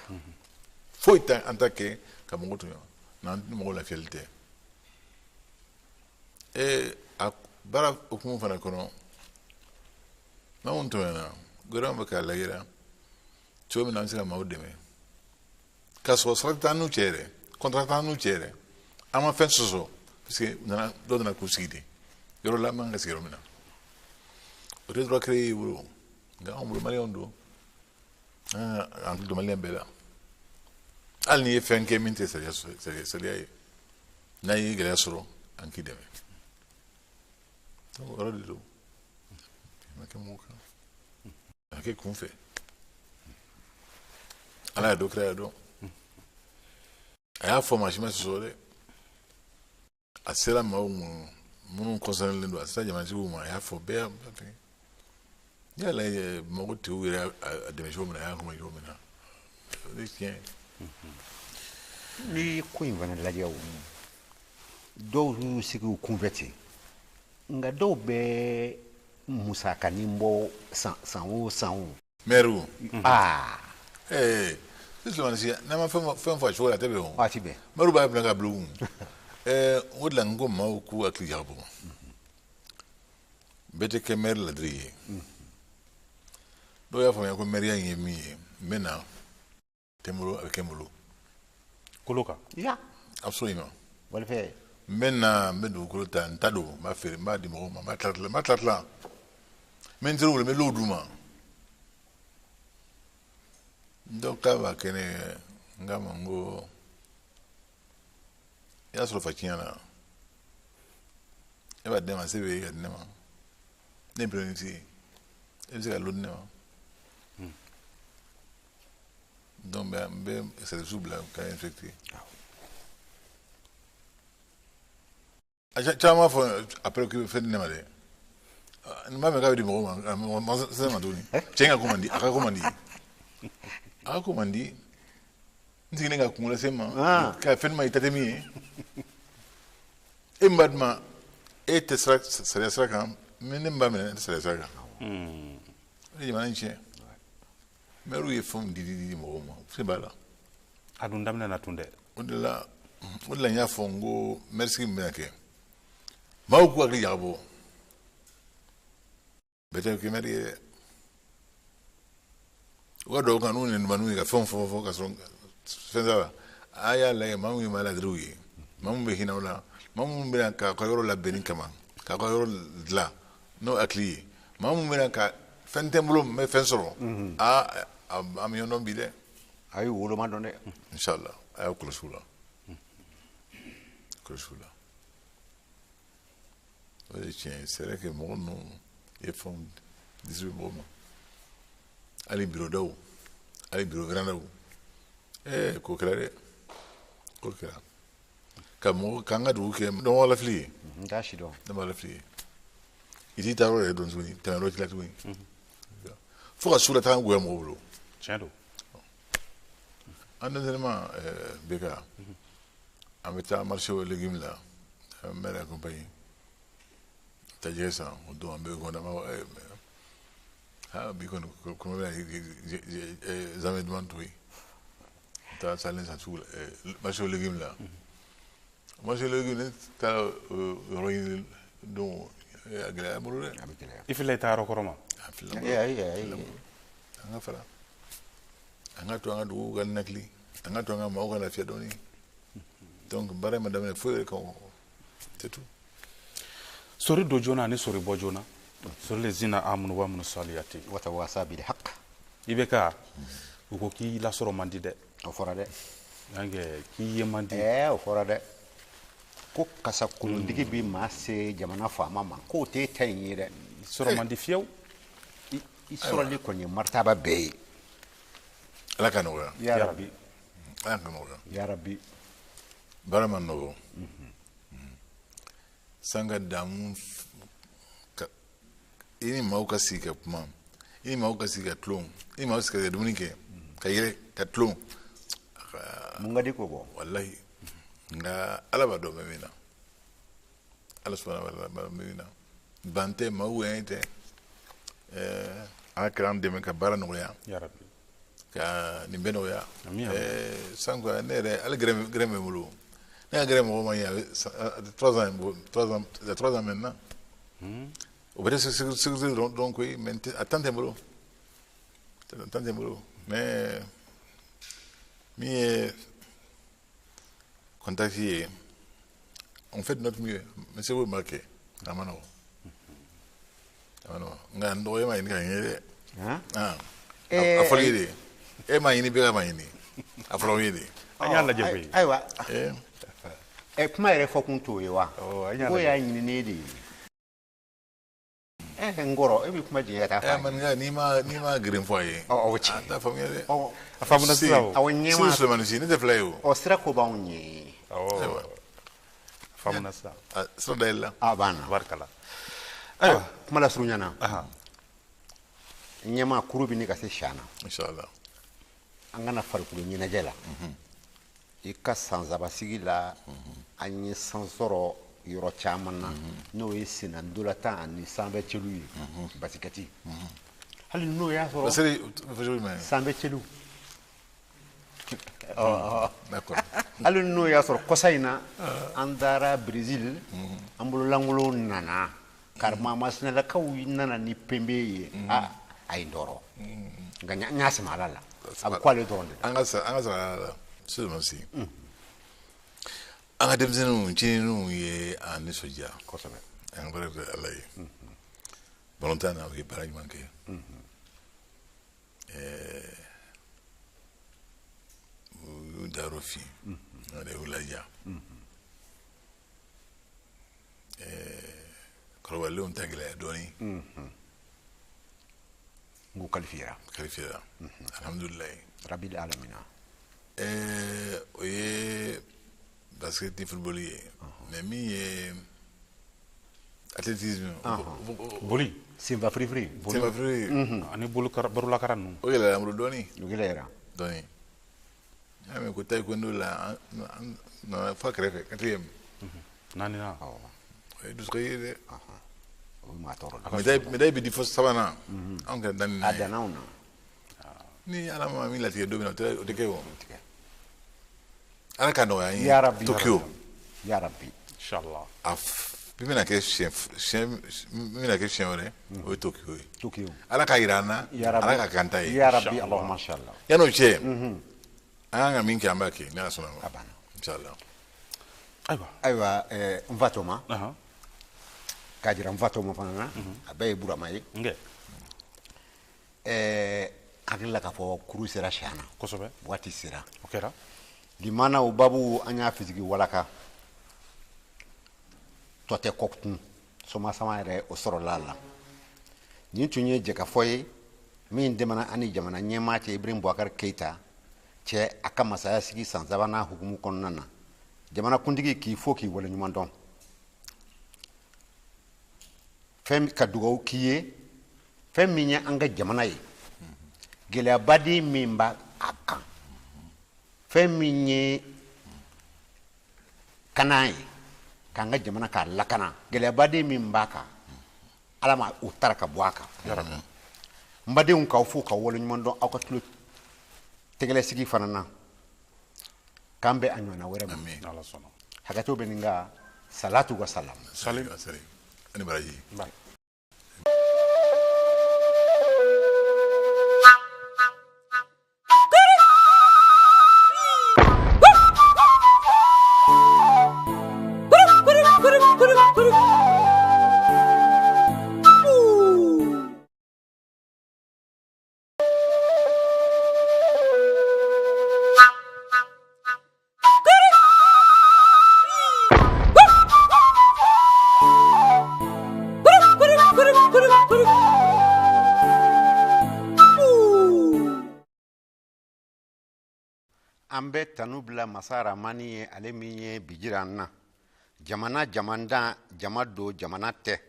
Foyi tɛ an ta kɛ ka mɔgɔw tɔɲɔ n'an ni mɔgɔw lafiyali tɛ. A baara hukumu fana kɔnɔ, n'anw tɔɲɔna, gouvernement bɛ k'a lajɛ cogo min na an bɛ se ka maaw dɛmɛ k'a sɔrɔ saraka t'an n'u cɛ yɛrɛ, contrat t'an n'u cɛ yɛrɛ, an ma fɛn sɔsɔ, parce que u nana, dɔw nana k'u sigi ten yɔrɔ la, an man ka sigi yɔrɔ min na, o tɛ droit créé i bolo. Nka anw bolo, maliyɛnw don, an ka hakili to maliyɛn bɛɛ la. Hali n'i ye fɛn kɛ min tɛ sariya ye, n'a ye gɛlɛya sɔrɔ, an k'i dɛmɛ. Donc o yɔrɔ de don. A ma kɛ mɔgɔw kan, a kɛ kun fɛ. Ala y'a dɔn, kira y'a dɔn. A y'a fɔ, maa si ma sɔsɔ dɛ. A sera maaw ma minnu concerné don, a sera jamanatigiw ma, a y'a fɔ bɛɛ y'a fɛ. N'i y'a lajɛ, Bamakɔ tigiw yɛrɛ a dɛmɛ cogo min na, a y'a kuma cogo min na, o de ye tiɲɛ ye. N'i ye ko in fana lajɛ, o dɔw y'u sigi u kunfɛ ten, nka dɔw bɛ musakanin bɔ san san o san o. Maire. Aa. Ee, sisan si n'an ma fɛn fɛn fɔ a cogo la, a tɛ bɛn o. Waati bɛɛ. Maire b'a bila ka bila u kun. O de la n ko maaw k'u hakili jagabɔ. Bɛɛ tɛ kɛ maire ladiri ye. Dɔw y'a faamuya ko maire in ye min ye, n bɛ na tɛ n bolo, a bɛ kɛ n bolo. Kolo kan. Ya. Absolument. Walifɛ. N bɛ na, n bɛ dugukolo ta, n ta don, n b'a feere, n b'a di mɔgɔw ma, n b'a tila tila, n b'a tila tila. N bɛ n teriw wele, n bɛ low d'u ma. Dɔw k'a b'a kɛ ne ye, n k'a ma, n ko i y'a sɔrɔ faciya la, e b'a di ne ma, se bɛ e ka di ne ma, ne ye premier ministre ye, e bɛ se ka lo di ne ma. Donc n bɛ service bila ka inspecter. A caman b'a fɔ après k'i bɛ fɛn di ne ma dɛ. N b'a mɛn k'a bɛ di mɔgɔw ma, ma se ma tuguni. Cɛ in ka ko man di, a ka ko man di. A ka ko man di. N sigilen ka kungo lase n ma, ka fɛn di ma i ta tɛ min ye. E min b'a di ma, e tɛ sira sariya sira kan, mais ne min b'a minɛ, ne tɛ sariya sira kan. O de ye jamana in tiɲɛ. Maire ye fɛnw di di di mɔgɔw ma, fɛn b'a la. A dun daminɛ na tun dɛ. O de la n y'a fɔ n ko maire sigi min bɛna kɛ, maaw k'u hakili jagabɔ. Bɛɛ tɛ kɛ maire ye dɛ. U ka dugawu kan n'u nɛnumaniw ye ka fɛnw fɔ fɔ ka sɔrɔ fɛn t'a la. A y'a lajɛ, maa min ye maa ladiriw ye, maa min bɛ hinɛ aw la, maa min bɛna k'a ka yɔrɔ labɛnni kama, k'a ka yɔrɔ dilan n'o hakili ye, maa min bɛna ka fɛn tɛ n bolo, n bɛ fɛn sɔrɔ. Aa, an bɛ ɲɔgɔn dɔn bi dɛ. A y'u woloma dɔn dɛ. Inshallah, a y'aw kɔlɔsi u la, kɔlɔsi u la. O de ye tiɲɛ ye. C'est vrai que mɔgɔ ninnu ye fɛnw distribuer mɔgɔw ma, hali bureau daw, hali bureau verandaw. Ko kɛra dɛ, ko kɛra ka mɔgɔ k'an ka dugu kɛ dɔn lafili ye. N t'a si dɔn. Ne lafili ye, i t'i taa yɔrɔ yɛrɛ dɔn tuguni, tɛmɛ yɔrɔ t'i la tuguni, fo ka su la taga goya mɔgɔw bolo. Tiɲɛ don. An denmisɛnninma bɛ ka an bɛ taa marché aux légumes la, an bɛ accompagner taa jɛgɛ san. O don an bɛ kɔnɔ, an b'a fɔ ha, bi kɔni kɔnɔ bɛna zamɛ duman to yen, taa salen san sugu la, marché aux légumes la. Marché aux légumes, ne taara yɔrɔ ɲini don, a gɛlɛya bolo dɛ. A bɛ gɛlɛya. I filɛ, i taa yɔrɔ kɔrɔ ma. A filɛ. Ayi, ayi, ayi. An ka fara, an ka to an ka duguw ka ninakili, an ka to an ka maaw ka lafiya dɔɔni. Donc baara in ma daminɛ foyi yɛrɛ kan, c'est tout. Sori don joona ani sori bɔ joona. Sori le zina amunu wa munu saliyati. Watawasa bil haq. I bɛ ka u ko k'i lasɔrɔ man di dɛ. O fɔra dɛ. Donc k'i ye man di. Ɛɛ, o fɔra dɛ, ko kasa kolontigi bi maa se jamana faama ma, k'o t'e ta in ye dɛ. Sɔrɔ man di fiyewu. I sɔrɔli kɔni ye maritaba bɛɛ ye. Ala ka nɔgɔya. Ya Rabbi. Ala ka nɔgɔya. Ya Rabbi. Baara ma nɔgɔ san ka damu ka i ni maaw ka sigi ka kuma, i ni maaw ka sigi ka tulon, i ni maaw sigi ka dumuni kɛ, ka yɛlɛ, ka tulon. Mun ka di k'o bɔ? Walahi, nka Ala b'a dɔn bɛ min na, Ala subahana wa taala b'a dɔn bɛ min na. Ban tɛ maaw yɛrɛ tɛ. Ala kɛra an dɛmɛ ka baara nɔgɔya. Ya Rabbi. Ka nin bɛɛ nɔgɔya. Amin. Sanko ne yɛrɛ, hali gɛrɛ gɛrɛ bɛ n bolo, ne ka gɛrɛ mɔgɔ ma ɲɛ, a bɛ 3 ans bɔ, 3 ans, il y a 3 ans maintenant. O bɛ sécurité dɔrɔn koyi, mais a temps tɛ n bolo, a temps tɛ n bolo. Mais min ye contact ye, on fait de notre mieux, mais seko ma kɛ, a ma nɔgɔn, a ma nɔgɔn. Nka n dɔgɔ, e ma ɲini ka ɲɛ dɛ. Han. Ah, a fɔra i ye de, e ma ɲini, bɛɛ ka ma ɲini, a fɔra ye de. An y'a lajɛ koyi. Ayiwa. Eh. Kuma yɛrɛ fɔ kun t'o ye wa? Ɔ, an y'a Ko lajɛ. y'a ɲini ne de ye. N kɔrɔ, e bɛ kuma jigin ka taa. Ɛ, maninka, n'i ma girin fɔ a ye. Ɔ, o tiɲɛ. A t'a faamuya dɛ. Ɔ. A faamuna sisan o. Awɔ, ɲɛmaa. Si Sulemani Si, ne tɛ fila ye o. Ɔ, sira ko b'anw ɲɛ. Awɔ. Ayiwa. A faamuna sisan. A sira dayɛlɛ la. A banna. Tabarikala, ayiwa. Kuma lasurunya na, Ahan. ɲɛmaa, kuru bɛ ne ka se siyan na. Inshallah. An kana farikolo ɲɛnajɛ la, i ka san 3 sigi la, an ye san sɔrɔ yɔrɔ caman na, n'o ye senna ndolatan ani sanfɛ celu ye, basikɛti, hali n'o y'a sɔrɔ Basiri, fɔ cogo jumɛn? Sanfɛ celu. D'accord. Hali n'o y'a sɔrɔ kɔsa in na, an taara Brésil, an bololankolon nana, karamɔgɔ masinalakaw nana ni pembe ye. A a ye n tɔɔrɔ, nka n y'a sama Ala la, a bɛ ko ale dɔrɔn de la. An ka sara Ala la, Sulemani Si. An ka denmisɛnninw ncininw ye an nisɔndiya. Kosɛbɛ. An ka barika da Ala ye. Balontan na, u ye baara ɲuman kɛ. U y'u dayɔrɔ fin, o de y'u ladiya. Kɔrɔbalenw ta gɛlɛya dɔɔnin. N k'u qualifiera. Qualifiera, alhamdulilayi. Rabil alamina. O ye basket ni football ye, mais min ye athlétisme, Boli. Senfa firifiri. senfa firifiri. Ani bolokara, barolakara ninnu. O gɛlɛyara an bolo dɔɔnin. O gɛlɛyara. Dɔɔnin. N y'a mɛn ko taekwondo la, an nana fɔ a kɛrɛfɛ quatrième. Naaninan. O ye dusukasi ye dɛ. O bɛ maa tɔɔrɔ dɛ. Médaille bɛ di fo sabanan, anw kɛra naaninan A ye. danna anw na. Ni Ala ma min latigɛ don min na, o tɛ kɛ o. Tigɛ. Ala ka nɔgɔya an ye. Ya Rabbi. Tokyo. Ya Rabbi. Inshallah. A min bɛna kɛ siɲɛ siɲɛ min bɛna kɛ siɲɛ wɛrɛ, o ye Tokyo ye. Tokyo. Ala ka yira an na. Ya Rabbi. Ala ka k'an ta ye. Ya Rabbi, Allahumma inshallah. Yan'o cɛ, an kan ka min kɛ, an b'a kɛ ni Ala sɔnna ma. A banna. Inshallah. Ayiwa. Ayiwa, n fa tɔma, k'a jira n fa tɔma fana na, a bɛɛ ye Burama ye. Nkɛ. Hakili la k'a fɔ kuru sera siyan na. Kosɛbɛ. Waati sera. O kɛra. Limana, o babu, an y'a fisigi walaka tɔ tɛ kɔ kun soma sama yɛrɛ, o sɔrɔla a la. Nin tun ye jɛkafɔ ye min dɛmɛna an ni jamana ɲɛmaa cɛ, Ibrahim Boubacar Keita cɛ, a ka masaya sigi san sabanan hukumu kɔnɔna na. Jamana kuntigi k'i fo, k'i waleɲuman dɔn, fɛn ka dugawu k'i ye. Fɛn min ye an ka jamana ye, gɛlɛyabaden min b'a a kan, fɛn min ye kana ye k'an ka jamana k'a lakana, gɛlɛyabaden min b'a kan, Ala ma o tara ka bɔ a kan. N badenw, k'aw fo, k'aw waleɲuman dɔn aw ka tulo tɛgɛlɛsigi fana na. K'an bɛ a ɲɔgɔnna wɛrɛ ma. Amin. Ala sɔnna. Hakɛto bɛ nin ka salatu wa salam. Salim, salim, ani baraji. Bye. An bɛ tanu bila masa Ramani ye, ale min ye bi jira an na. Jamana jamandan, jama don, jamana tɛ.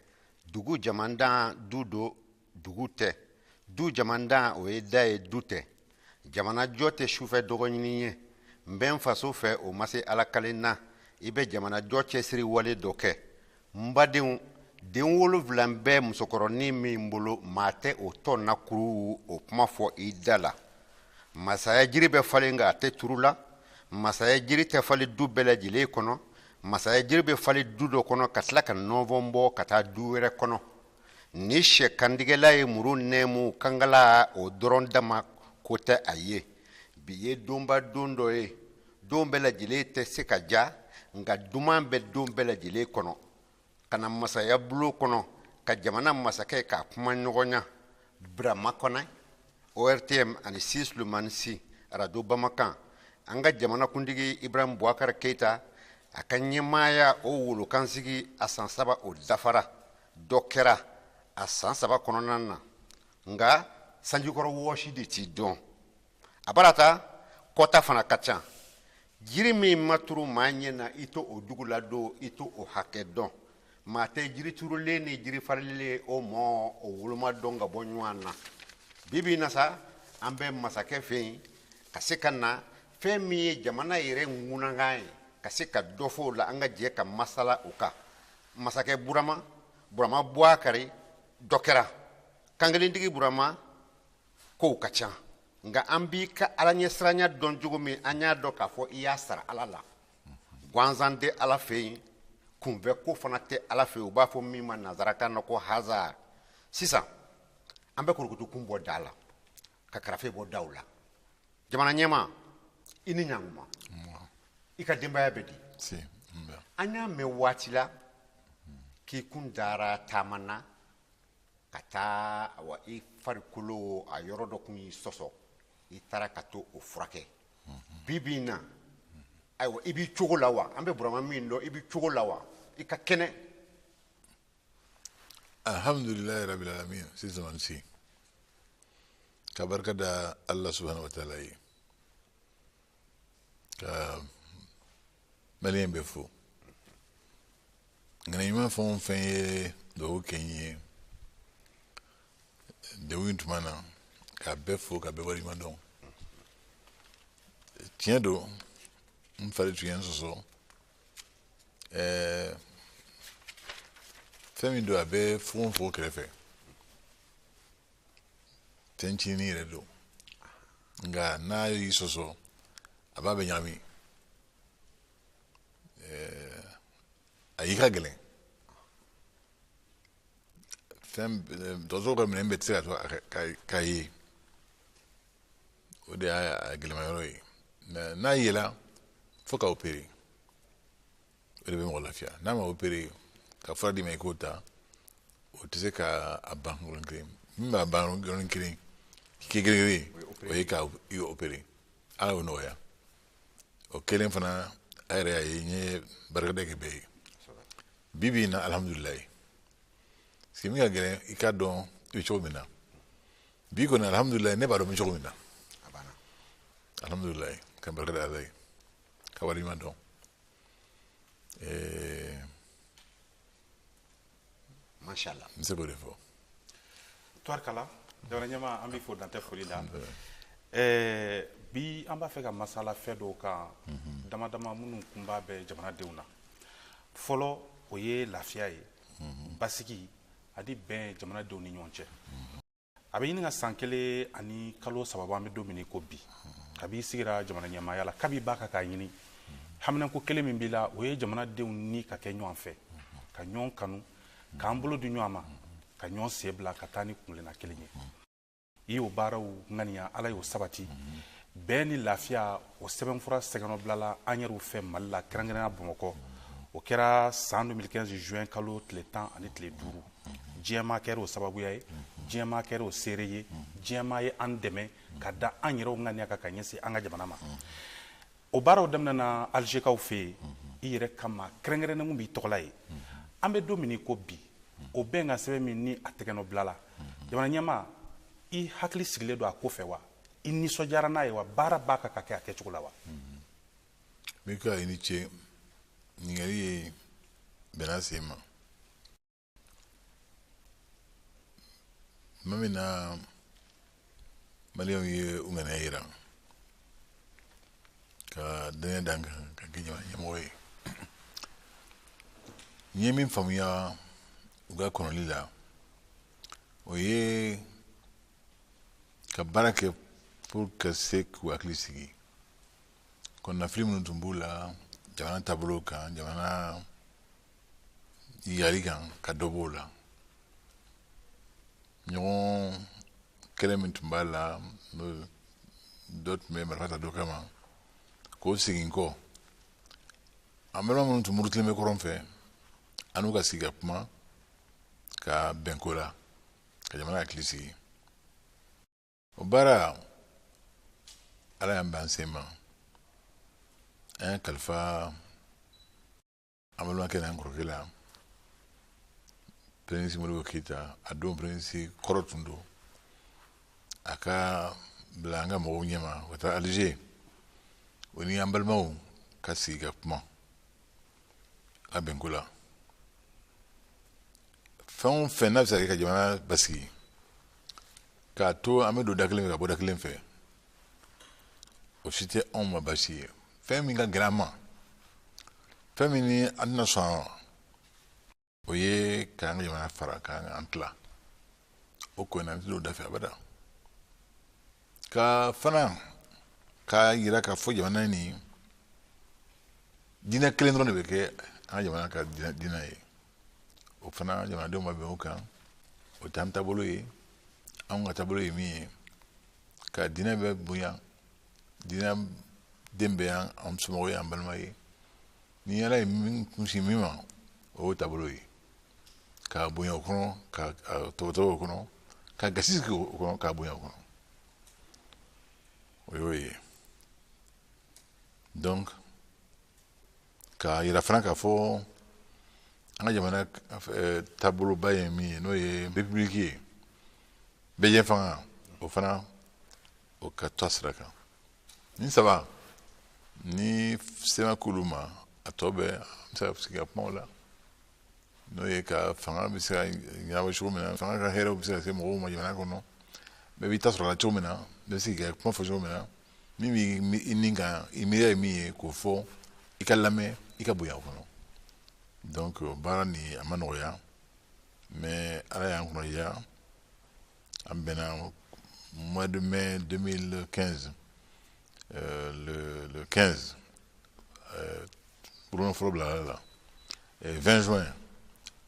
Dugu jamandan, du don, dugu tɛ. Du jamandan, o ye da ye, du tɛ. Jamana jɔ tɛ sufɛ dɔgɔɲini ye. N bɛ n faso fɛ, o ma se Ala kalen na. I bɛ jamana jɔ cɛsiri wale dɔ kɛ. N badenw, den 7 bɛ musokɔrɔnin min bolo, maa tɛ o tɔ nakuru o kuma fɔ i da la. Masaya jiri bɛ falen, nka a tɛ turu la. Masaya jiri tɛ falen du bɛɛ lajɛlen kɔnɔ. Masaya jiri bɛ falen du dɔ kɔnɔ, ka tila ka nɔnfɔn bɔ ka taa du wɛrɛ kɔnɔ. Ni sɛ kantigɛla ye muru nɛmu kankala, o dɔrɔn dama ko tɛ a ye. Bi ye donba don dɔ ye. Don bɛɛ lajɛlen tɛ se ka ja, nka duman bɛ don bɛɛ lajɛlen kɔnɔ. Ka na masaya bulon kɔnɔ, ka jamana masakɛ k'a kuma ɲɔgɔnya, Burama Kɔnɛ, ORTM ani Si Sulemani Si, Arajo Bamakan. An ka jamana kuntigi Ibrahim Boubacar Keita, a ka ɲɛmaaya o wolokansigi a san 3 o dafara. Dɔ kɛra. A san 3 kɔnɔna na, nka sanjikɔrɔ wɔsi de t'i dɔn. A bara ta kɔta fana ka ca. Jiri min ma turu maa ɲɛ na, i t'o o dugu ladon, i t'o o hakɛ dɔn. Maa tɛ jiri turulen ni jiri farilen o mɔ o woloma dɔn ka bɔ ɲɔgɔn na. Bi bi in na sa, an bɛ masakɛ fɛ yen ka se ka na fɛn min ye jamana yɛrɛ ŋunankan ye, ka se ka dɔ fɔ o la, an ka jɛ ka masala o kan. Masakɛ Burama, Burama Buwakari, dɔ kɛra kankelentigi Burama, kow ka ca, nka an b'i ka ala ɲɛsiranya dɔn cogo min, an y'a dɔn k'a fɔ i y'a sara ala la. Gansan tɛ ala fɛ yen, kunfɛ ko fana tɛ ala fɛ yen, u b'a fɔ min ma nanzarakan na ko hasard. Sisan an bɛ kurukutukun bɔ da la, ka karafe bɔ daw la. Jamana ɲɛmaa, i ni ɲankuma, i ka denbaya bɛ di? An y'a mɛn waati la k'i kun dara taama na ka taa, awa, i farikolo a yɔrɔ dɔ kun y'i sɔsɔ, i taara ka to o furakɛ. Bi bi in na, ayiwa, i b'i cogo la wa? An bɛ Burama min dɔn, i b'i cogo la wa? I ka kɛnɛ? Alhamdulilayi rabbil alamin. Sisan si ka barika da Allah subhanahu wa ta'ala ye, ka maliyɛn bɛɛ fo. Ŋaniya ɲuman fɛn o fɛn ye dugawu kɛ n ye degun in tuma na, k'a bɛɛ fo, ka bɛɛ waleɲuman dɔn. Tiɲɛ don, n fari tun ye n sɔsɔ. Fɛn min don, a bɛ fogofogo kɛrɛfɛ, fɛn ncinin yɛrɛ don, nka n'a y'i sɔsɔ, a b'a bɛ ɲagami. A y'i ka gɛlɛn fɛn, dɔgɔtɔrɔw ka minɛn bɛɛ tɛ se ka to k'a ye, o de y'a gɛlɛma yɔrɔ ye. Mɛ n'a yela, fo ka opérer, o de bɛ mɔgɔ lafiya. N'a ma opérer, ka fura d'i ma i k'o ta, o tɛ se ka a ban yɔrɔnin kelen. Min b'a ban yɔrɔnin kelen k'i kɛ, o ye ka i opérer. Ala y'o nɔgɔya. O kelen fana, a yɛrɛ y'a ye, n ye barikada kɛ bɛɛ ye. Bi bi in na, alhamdulilayi. Parce que min ka gɛlɛn, i k'a dɔn i bɛ cogo min na. Bi kɔni, alhamdulilayi, ne b'a dɔn n bɛ cogo min na. Alhamdulilayi, ka barika da Ala ye, ka waleɲuman dɔn. Mashallah. N bɛ se k'o de fɔ. Tubarikala, jamana ɲɛmaa, an b'i fo dantɛ foli la. Bi an b'a fɛ ka masala fɛn dɔw kan dama dama minnu kunba bɛ jamanadenw na. Fɔlɔ, o ye lafiya ye, basigi ani bɛn jamanadenw ni ɲɔgɔn cɛ. A bɛ ɲini ka san 1 ani kalo 3 bɔ, an bɛ don min ko bi, kabi i sigira jamana ɲɛmaaya la, kabi b'a kan k'a ɲini, haminanko kelen min b'i la, o ye jamanadenw ni ka kɛ ɲɔgɔn fɛ, ka ɲɔgɔn kanu, k'an bolo di ɲɔgɔn ma, ka ɲɔgɔn sen bila ka taa ni kuntilenna kelen ye. I y'o baaraw ŋaniya, Ala y'o sabati. Bɛn ni lafiya, o sɛbɛnfura sɛgɛnɔbilala an yɛrɛw fɛ Mali la, kɛrɛnkɛrɛnnenya Bamakɔ. O kɛra san 2015 juin kalo tile 10 ani tile 5. Diɲɛmaa kɛra o sababuya ye, diɲɛmaa kɛra o seere ye, diɲɛmaa ye an dɛmɛ ka da an yɛrɛw ŋaniya kan ka ɲɛsin an ka jamana ma. O baaraw daminɛna Alizekaw fɛ yen, i yɛrɛ kama kɛrɛnkɛrɛnnen kun b'i tɔgɔla ye. An bɛ don min i ko bi, o bɛn ka sɛbɛn min ni a tɛgɛnɔ bilala, jamana ɲɛmaa, i hakili sigilen don a ko fɛ wa? I nisɔndiyara n'a ye wa? Baara b'a kan ka kɛ a kɛcogo la wa? Mika, i ni ce. Ɲininkali ye bɛnna sen ma. Tuma min na maliyɛnw ye u ŋaniya yira ka danaya d'an kan ka kɛ jamana ɲɛmɔgɔ ye, n ye min faamuya u ka kɔnɔli la, o ye ka baara kɛ pour ka se k'u hakili sigi. Kɔnɔnafili minnu tun b'u la jamana taabolo kan, jamana yali kan, ka dɔ b'o la. Ɲɔgɔn kɛlɛ min tun b'a la, n'o dɔ tun bɛ marifa ta dɔ kama, k'o segin kɔ. An balima minnu tun murutilen bɛ kɔrɔn fɛ, an n'u ka sigi ka kuma, ka bɛn ko la, ka jamana hakili sigi. O baara, Ala y'an bɛn an sen ma. An y'a kalifa an balimakɛ n'an kɔrɔkɛ la. Premier ministre Modibo Keyita, a don premier ministre kɔrɔ tun don, a ka bila an ka mɔgɔw ɲɛma ka taa Alger, o ni an balimaw ka sigi ka kuma a bɛnko la. Fɛn o fɛn n'a bɛ se ka kɛ ka jamana basigi, k'a to an bɛ don da kelen fɛ ka bɔ da kelen fɛ, o si tɛ anw ma baasi ye. Fɛn min ka gɛlɛn an ma, fɛn min ni an tɛna sɔn a ma, o ye k'an ka jamana fara, k'an tila. O ko in na, an tɛ don da fɛ abada. Ka fana k'a yira k'a fɔ jamana nin diinɛ kelen dɔrɔn de bɛ kɛ an ka jamana ka diinɛ ye, o fana jamanadenw ma bɛn o kan. O t'an taabolo ye. Anw ka taabolo ye min ye, ka diinɛ bɛ bonya, diinɛ den bɛ y'an somɔgɔw ye, an balima ye. Ni Ala ye min kunsin min ma, o y'o taabolo ye, k'a bonya o kɔnɔ, ka tɔbɔtɔbɔ o kɔnɔ, ka gasi sigi o kɔnɔ, k'a bonya o kɔnɔ, o y'o ye. Donc k'a yira fana k'a fɔ an ka jamana taaboloba ye min ye, n'o ye république ye, bɛɛ fanga, o fana o ka to a sira kan. Ni saba ni sema k'olu ma, a tɔ bɛɛ an bɛ se ka sigi ka kuma o la, n'o ye ka fanga bɛ se ka ɲɛnabɔ cogo min na, fanga ka hɛrɛw bɛ se ka se mɔgɔw ma jamana kɔnɔ, bɛɛ b'i ta sɔrɔ a la cogo min na, bɛɛ bɛ se k'i ka kuma fɔ cogo min na, min b'i ni kan, i miiriya ye min ye k'o fɔ, i ka lamɛn, i ka bonya o kɔnɔ. Donc baara nin a ma nɔgɔya, mais Ala y'an kunna an bɛnna mois de mai 2015, le 15, bolonɔ fɔlɔ bilala la, 20 juin,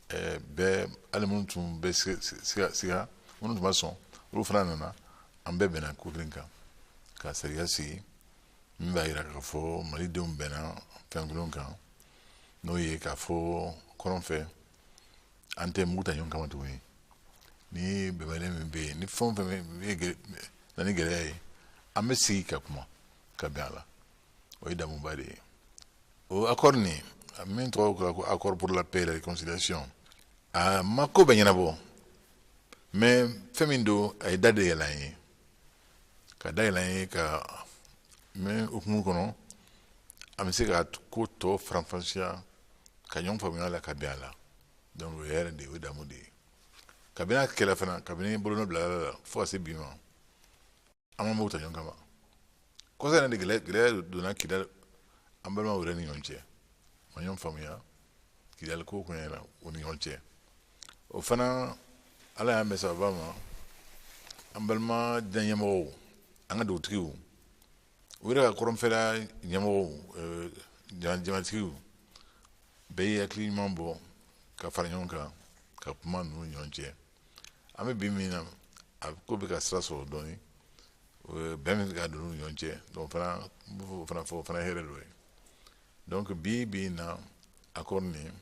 bɛɛ, hali minnu tun bɛ siga siga, minnu tun ma sɔn, olu fana nana, an bɛɛ bɛnna ko kelen kan, ka sariya sigi min b'a yira k'a fɔ malidenw bɛnna fɛn kelen kan, n'o ye k'a fɔ kɔrɔn fɛ an tɛ mugu ta ɲɔgɔn kama tuguni. Ni bɛnbaliya min bɛ yen, ni fɛn o fɛn bɛ na ni gɛlɛya ye, an bɛ sigi ka kuma ka bɛn a la. O ye damuba de ye. O accord nin min tɔgɔ kɛra ko accord pour la paix et la réconciliation, a ma ko bɛɛ ɲɛnabɔ, mais fɛn min don, a ye da de yɛlɛ an ye, ka da yɛlɛ an ye ka mɛ hukumu kɔnɔ, an bɛ se ka ko tɔ faranfasiya, ka ɲɔgɔn faamuya la, ka bɛn a la. Donc o ye hɛrɛ de ye, o ye damu de ye. Kabini a kɛlɛ fana, kabini bolonɔ bilala la fo ka se bi ma, an ma mugu ta ɲɔgɔn kama. Kɔsa in de gɛlɛya donna Kidali an balimaw yɛrɛ ni ɲɔgɔn cɛ, ma ɲɔgɔn faamuya Kidali ko kun la u ni ɲɔgɔn cɛ. O fana, Ala y'an bɛn sababa ma, an balima diinɛ ɲɛmɔgɔw, an ka dugutigiw, u yɛrɛ ka kɔrɔnfɛla ɲɛmɔgɔw, jamatigiw bɛɛ ye hakili ɲuman bɔ ka fara ɲɔgɔn kan ka kuma ninnu ni ɲɔgɔn cɛ. An bɛ bi min na, a ko bɛ ka sira sɔrɔ dɔɔnin, bɛn bɛ ka don u ni ɲɔgɔn cɛ. Donc fana n b'o fana fɔ, o fana ye hɛrɛ dɔ ye. Donc bi bi in na, accord nin,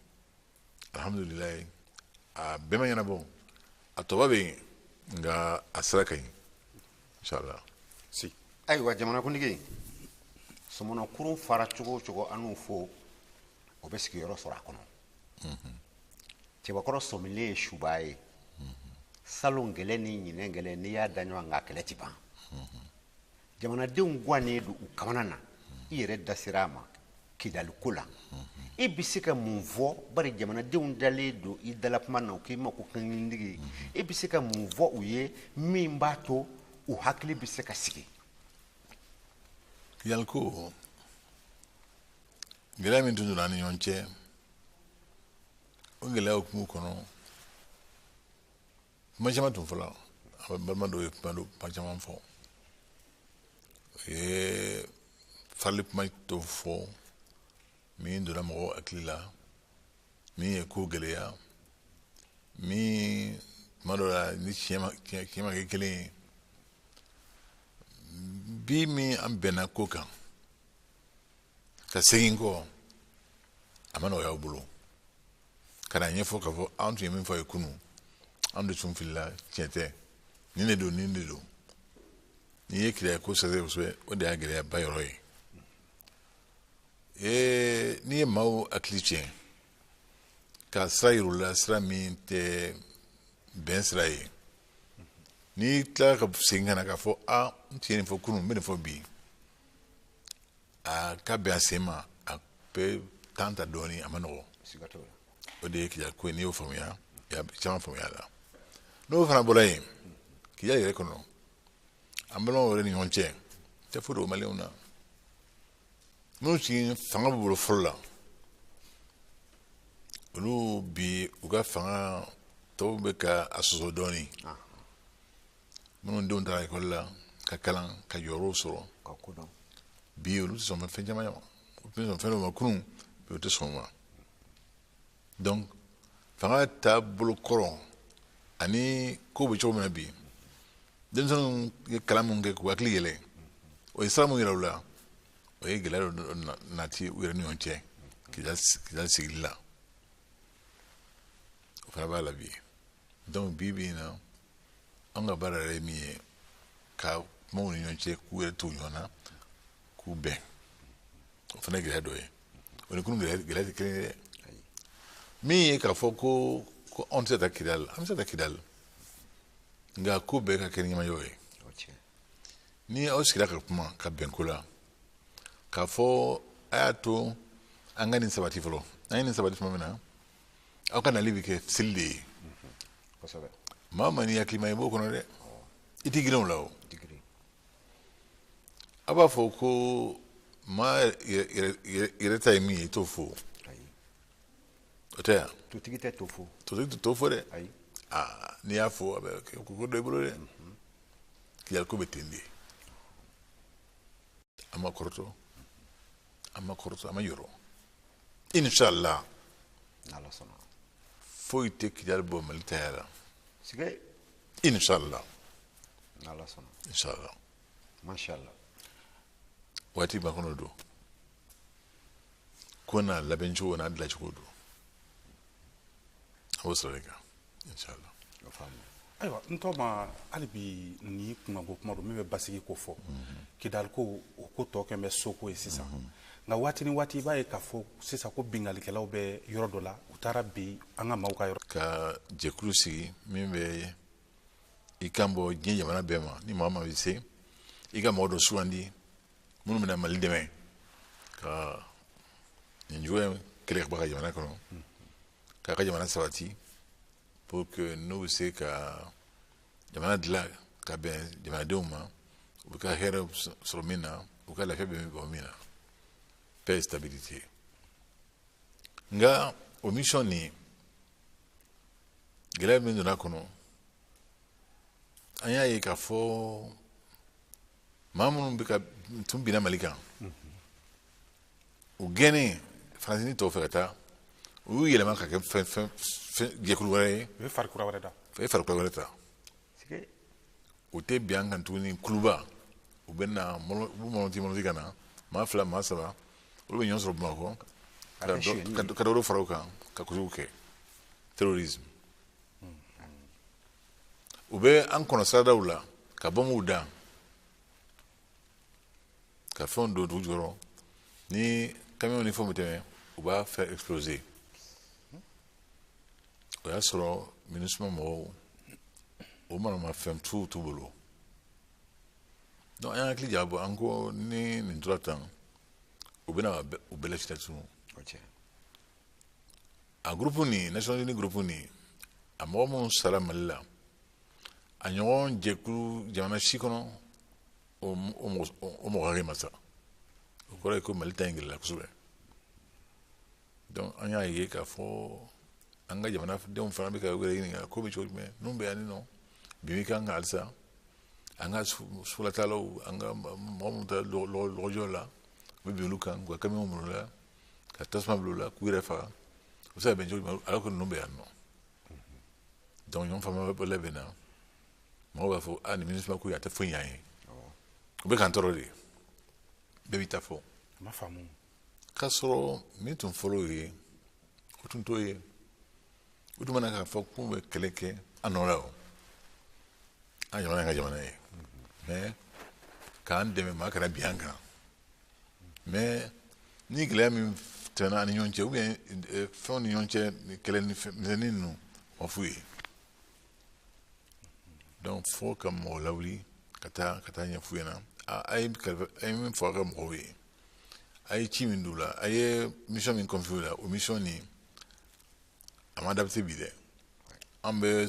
alhamdulilayi, a bɛɛ ma ɲɛnabɔ, a tɔba bɛ yen, nka a sira ka ɲi, inshallah. Si. Ayiwa, jamanakuntigi, sɔmɔnɔkurun fara cogo o cogo, an n'u fo, o bɛ sigiyɔrɔ sɔrɔ a kɔnɔ. Cɛbakɔrɔ sɔmilen ye suba ye. Salon gɛlɛn ni ɲinɛ gɛlɛn, n'i y'a da ɲɔgɔn kan, kɛlɛ ti ban. Jamanadenw gannen don u kamana na. I yɛrɛ da sera a ma Kidali ko la, i bɛ se ka mun fɔ? Bari jamanadenw dalen don i dala kuma na, u k'i ma ko kankelentigi. I bɛ se ka mun fɔ u ye min b'a to u hakili bɛ se ka sigi? Kidali ko gɛlɛya min tun donna an ni ɲɔgɔn cɛ, o gɛlɛya hukumu kɔnɔ, kuma caman tun fɔla. An balima dɔw ye kuma caman fɔ, u ye farali kuma dɔw fɔ min donna mɔgɔw hakili la, min ye ko gɛlɛya, min tuma dɔw la ni tiɲɛ ma kɛ kelen ye. Bi min an bɛnna ko kan, ka segin kɔ, a ma nɔgɔya aw bolo ka na ɲɛfɔ k'a fɔ an tun ye min fɔ a ye kunun, an de tun filila, tiɲɛ tɛ, nin de don, nin de don. N'i ye Kidali ko sɛgɛsɛgɛ kosɛbɛ, o de y'a gɛlɛyaba yɔrɔ ye. N'i ye maaw hakili tiɲɛ Ka sira yir'u la, sira min tɛ bɛn sira ye. N'i tilala ka segin ka na k'a fɔ a n tun ye nin fɔ kunun, n bɛ nin fɔ bi, a ka bɛn a sen ma, a bɛ temps ta dɔɔnin, a ma nɔgɔ. O de ye Kidali ko ye. N'i y'o faamuya, i y'a caman faamuya a la. N'o fana bɔra yen, Kidali yɛrɛ kɔnɔ, an balimaw yɛrɛ ni ɲɔgɔn cɛ tɛ foyi dogo maliyɛnw na. Minnu sigi fanga b'u bolo fɔlɔ la, olu bi u ka fanga tɔw bɛ ka a sɔsɔ dɔɔnin. Minnu denw taara ekɔli la ka kalan ka jɔyɔrɔw sɔrɔ bi, olu tɛ sɔn fɛn caman ma. U tun bɛ sɔn fɛn dɔw ma kunun, bi u tɛ sɔn o ma. Donc fanga taabolo kɔrɔ ani ko bɛ cogo min na bi, denmisɛnninw ye kalan min kɛ k'u hakili yɛlɛ, o ye sira mun yira u la, o ye gɛlɛya dɔ nati u yɛrɛ ni ɲɔgɔn cɛ Kidali sigili la. O fana b'a la bi. Donc bi bi in na, an ka baara yɛrɛ ye min ye, ka kuma u ni ɲɔgɔn cɛ, k'u yɛrɛ to ɲɔgɔn na, k'u bɛn, o fana ye gɛlɛya dɔ ye. O ni kunun gɛlɛya tɛ kelen ye dɛ. Min ye k'a fɔ ko anw tɛ se ka taa Kidali, an bɛ se ka taa Kidali, nka ko bɛɛ ka kɛ ni ɲɛmajɔ ye. Ni aw sigira ka kuma ka bɛn ko la, k'a fɔ a y'a to an ka nin sabati fɔlɔ, an ye nin sabati tuma min na, aw ka nali bɛ kɛ seli de ye. Maa o maa n'i hakilima ye, i b'o kɔnɔ dɛ, i t'i girin o la. O a b'a fɔ ko maa yɛrɛ ta ye min ye, i t'o fɔ. O tɛ yan. Totigi tɛ to fo. Totigi tɛ to fɔ dɛ. Aa, n'i y'a fɔ, a bɛ kɛ ko dɔ i bolo dɛ. Kidali ko bɛ ten de. An ma kɔrɔtɔ, an ma kɔrɔtɔ, an ma yɔrɔ. Inshallah, foyi tɛ Kidali bɔ Mali taya la. Inshallah, inshallah. Mashallah. Waati makɔnɔ don, ko n'a labɛncogo n'a dilancogo don, a b'o sira de kan, inshallah. Ayiwa, n tɔ ma hali bi ni kunkanko kuma don min bɛ basigi ko fɔ. Kidali ko, o ko tɔ kɛn bɛ soko ye sisan. Nka waati ni waati, i b'a ye k'a fɔ sisan ko bingalikɛlaw bɛ yɔrɔ dɔ la, u taara bi an ka maaw ka yɔrɔ. Ka jɛkulu sigi min bɛ i kan bɔ diɲɛ jamana bɛɛ ma. Ni maa o maa bɛ se, i ka mɔgɔ dɔ sugandi minnu bɛna Mali dɛmɛ ka nin juguya in kɛlɛ ka bɔ a ka jamana kɔnɔ, k'a ka jamana sabati, pour que n'u bɛ se ka jamana dilan ka bɛn jamanadenw ma, u bɛ ka hɛrɛ sɔrɔ min na, u ka lafiya bɛ bɔ min na, paix et stabilité. Nka o mission nin, gɛlɛya min donna a kɔnɔ, an y'a ye k'a fɔ maa minnu bɛ ka tun binna Mali kan, u gɛnnen Faransi ni tɔw fɛ ka taa, u y'u yɛlɛma ka kɛ fɛn fɛn fɛn jɛkulu wɛrɛ ye. U ye fari kura wɛrɛ da. U ye fari kura wɛrɛ ta. U tɛ bin an kan tuguni kuluba. U bɛ na, u b'u mɔlɔti mɔlɔti ka na, maa fila, maa saba, olu bɛ ɲɔgɔn sɔrɔ Bamakɔ ka dɔ fara u kan ka kojugu kɛ, terrorisme. U bɛ an kɔnɔ siradaw la ka bɔnbɔnw da, ka fɛnw don dugu jukɔrɔ. Ni camion ni fɛnw bɛ tɛmɛ, u b'a faire exploser. O y'a sɔrɔ MINUSMA mɔgɔw, o manamafɛn t'u bolo. Donc an y'an hakili jagabɔ, an ko ni nin tora tan, u bɛna u bɛɛ lasi tunu. A groupe nin, Nations Unies groupe nin, a mɔgɔ minnu sara Mali la, a ɲɔgɔn jɛkulu jamana si kɔnɔ, o mɔgɔ hakɛ ma sa. O kɔrɔ ye ko Mali ta in gɛlɛya kosɛbɛ. Donc an y'a ye k'a fɔ an ka jamanadenw fana bɛ ka u yɛrɛ ɲininka ko bɛ cogo jumɛn, ninnu bɛ yan nɔ bi bɛ kan ka halisa an ka sugulatalaw, an ka mɔgɔ minnu ta lɔgɔjɔ la, u bɛ bin olu kan k'u ka kamiyɔnw minɛ u la, ka tasuma bila u la k'u yɛrɛ faga. U bɛ se ka bɛn cogo jumɛn alors que ninnu bɛ yan nɔ? Donc ɲɔgɔn faamuya bɛ labɛn na. Mɔgɔw b'a fɔ a nin MINUSMA ko in, a tɛ foyi ɲɛ an ye, u bɛ k'an tɔɔrɔ de. Bɛɛ b'i ta fɔ. A ma faamu. K'a sɔrɔ min tun fɔlɔ ye, o tun t'o ye. U tun mana k'a fɔ k'u bɛ kɛlɛ kɛ an nɔ la, o an jamana ye ka jamana ye, mais k'an dɛmɛ, maa kana bin an kan. Mais ni gɛlɛya min tɛmɛna an ni ɲɔgɔn cɛ ou bien fɛnw ni ɲɔgɔn cɛ kɛlɛ ni fɛn misɛnnin ninnu, o ma f'u ye. Donc fo ka mɔgɔ lawuli ka taa ɲɛf'u ɲɛna: a ye kalifa, a ye min fɔ a ka mɔgɔw ye, a ye ci min d'u la, a ye mission min confier u la, o mission nin a ma adapté bi dɛ, an bɛ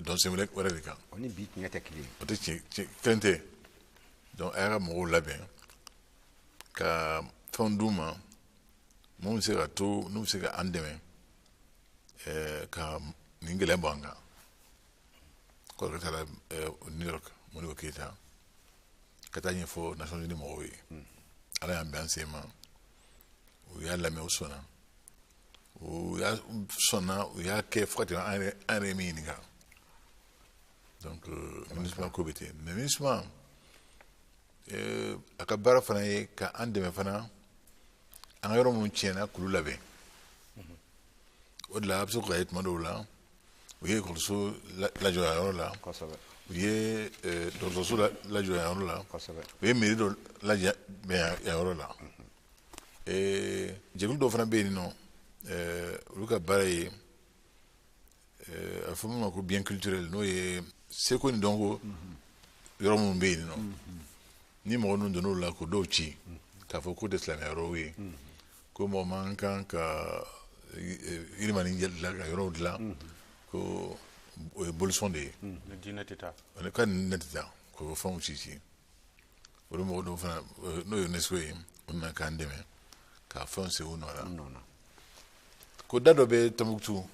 dɔn sen wɛrɛ de kan. O ni bi tiɲɛ tɛ kelen ye. O tɛ tiɲɛ kelen tɛ. Donc a y'a ka mɔgɔw labɛn ka fɛnw d'u ma mun bɛ se ka to n'u bɛ se ka an dɛmɛ ka nin gɛlɛya bɔ an kan. Kɔrɔkɛ taara New York, Modibo Keyita, ka taa ɲɛfɔ Nations Unies mɔgɔw ye. Ala y'an bɛn an sen ma, u y'a lamɛn, u sɔnna, u y'a sɔnna, u y'a kɛ fo ka tɛmɛ an yɛrɛ ye min ɲininka. Donc MINUSMA ko bɛ ten. Mais MINUSMA a ka baara fana ye ka an dɛmɛ fana, an ka yɔrɔ minnu tiɲɛna k'olu labɛn. O de la a bɛ se k'a ye tuma dɔw la u ye ekɔliso lajɔ yan yɔrɔ la, u ye dɔgɔtɔrɔso lajɔ yan yɔrɔ la, u ye mairie dɔ lajɔ yan yɔrɔ la. Jɛkulu dɔw fana bɛ yen nɔ, olu ka baara ye a fɔ min ma ko bien culturel, n'o ye seko ni dɔnko yɔrɔ minnu bɛ yen nɔ, ni mɔgɔ ninnu donn'o la k'o dɔw ci k'a fɔ k'o tɛ silamɛya yɔrɔw ye, ko mɔgɔ man kan ka yirimani dilan ka yɔrɔw dilan, ko o ye bolisɔn de ye. Ni diinɛ tɛ taa. Ka ni diinɛ tɛ taa, k'o fɛnw ci ci. Olu mɔgɔ dɔw fana, n'o ye UNESCO ye, o nana k'an dɛmɛ k'a fɛnw segin u nɔ la. Ko da dɔ bɛ Tɔnbukutu,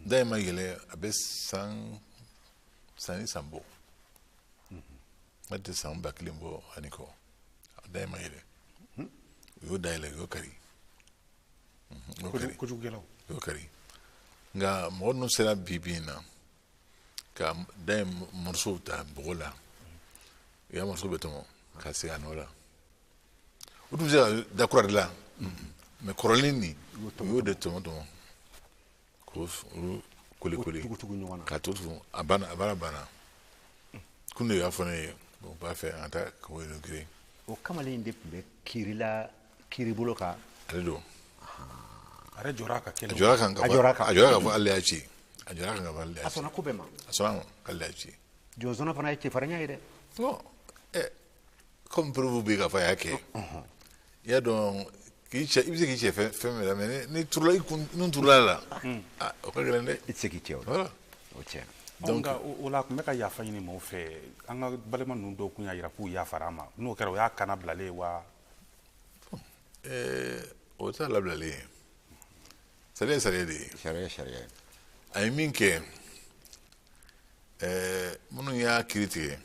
da in ma yɛlɛ, a bɛ san san ni san bɔ, n'a tɛ san 1000 bɔ ani kɔ, da in ma yɛlɛ. U y'o dayɛlɛ, u y'o kari. Kojugukɛlaw. U y'o kari, nka mɔgɔ ninnu sera bi bi in na ka da in morceau ta bɔgɔ la, u y'a morceau bɛɛ tɔmɔ ka segin a nɔ la. U tun bɛ se ka da kura dilan, mais kɔrɔlen nin, u y'o de tɔmɔ tɔmɔ k'o olu kole kole k'a tugu tugu. A banna, a baara banna. Kun de y'a fɔ ne ye, bon, u b'a fɛ an ka taa k'o inaugurer. O kamalen in de tun bɛ kiiri la, kiiri bolo kan. Ale don. A yɛrɛ jɔra a ka kɛlɛ. A jɔra kan ka A jɔra kan. A jɔra k'a fɔ ale y'a ci, a jɔra kan ka fɔ ale y'a A ci. sɔnna ko bɛɛ ma. A sɔnna ma k'ale y'a ci. Jɔnzɔnna fana ye cɛfarinya ye dɛ. Bon, comme preuve bɛ yen k'a fɔ a y'a kɛ, i y'a dɔn k'i cɛ, i bɛ se k'i cɛ fɛn fɛn min la, mais ni turula i kun, nun turula a la, ah, o ka gɛlɛn dɛ. I tɛ se k'i cɛ o la. Voilà. O tiɲɛ. Donc nka o la, a tun bɛ ka yafa ɲini maaw fɛ. An ka balima ninnu dɔw kun y'a jira k'u yafara a ma. N'o kɛra, o y'a kana bilalen ye wa? O t'a labilalen ye. Sariya ye sariya de ye. Sariya ye sariya ye. A ye min kɛ, minnu y'a kiiri tigɛ,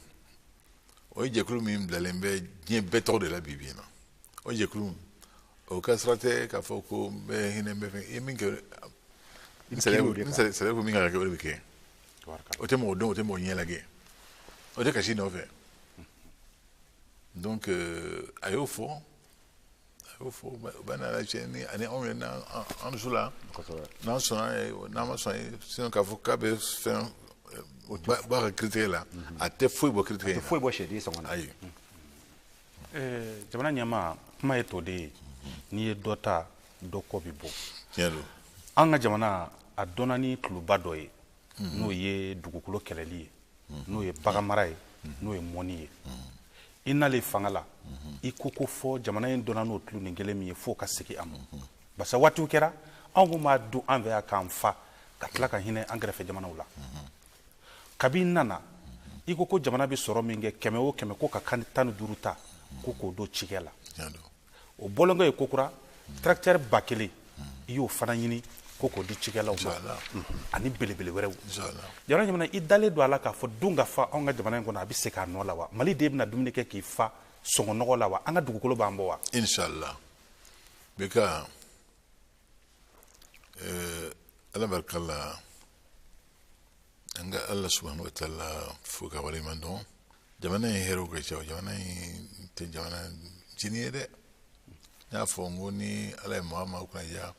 o ye jɛkulu min bilalen bɛ diɲɛ bɛɛ tɔgɔ de la bi bi in na. O jɛkulu, o ka sira tɛ k'a fɔ ko n bɛ hinɛ, n bɛ fɛn. I ye min kɛ, I bɛ sariya kiiri o de ni kan. Sariya ko min kan ka kɛ, o de bɛ kɛ. Tabarikala. O tɛ mɔgɔ dɔn, o tɛ mɔgɔ ɲɛ lajɛ, o tɛ kasi nɔfɛ. Donc a y'o fɔ, a y'o fɔ, u bɛ na lajɛ ni ani anw yɛrɛ n'an an dusu la. N'an sɔnna ye, n'an ma sɔn ye, sinon k'a fɔ k'a bɛ fɛn bɔ a ka kiiritigɛ la, a tɛ foyi bɔ kiiritigɛ A tɛ in na. foyi bɔ sɛden sɔngɔ na. Ayi. Jamana ɲɛmaa, kuma ye tɔ de ye. N'i ye dɔ ta, dɔ kɔ bɛ bɔ. Tiɲɛ don. An ka jamana a dɔnna ni tuluba dɔ ye, n'o ye dugukolo kɛlɛli ye, n'o ye baganmara ye, n'o ye mɔni ye. I nalen fanga la, i ko ko fɔ jamana in dɔnna n'o tulu nin kelen min ye, f'o ka segin a ma, barisa waatiw kɛra anw kun b'a dun an fɛ yan k'an fa, ka tila ka hinɛ an kɛrɛfɛ jamanaw la. Kabi i nana, i ko ko jamana bɛ sɔrɔ min kɛ, kɛmɛ o kɛmɛ, ko ka kan 15 ta ko k'o don cikɛ la. Tiɲɛ don. O bɔlenkɔ ye kokura, tracteur 1000, i y'o fana ɲini ko k'o di cikɛlaw ma, Inchallah. ani belebele wɛrɛw. Inchallah. Jamana jamana, i dalen don a la k'a fɔ dun ka fa anw ka jamana in kɔnɔ, a bɛ segin a nɔ la wa? Mali den bɛna dumuni kɛ k'i fa sɔngɔ nɔgɔ la wa? An ka dugukolo b'an bɔ wa? Inshallah. Bika, Ala barika la, an ka Ala subhanahu wa ta'ala fo ka waleɲuman dɔn. Jamana in hɛrɛw ka ca, jamana in tɛ jamana jini ye dɛ. N y'a fɔ n ko ni Ala ye maa o maa kunna diya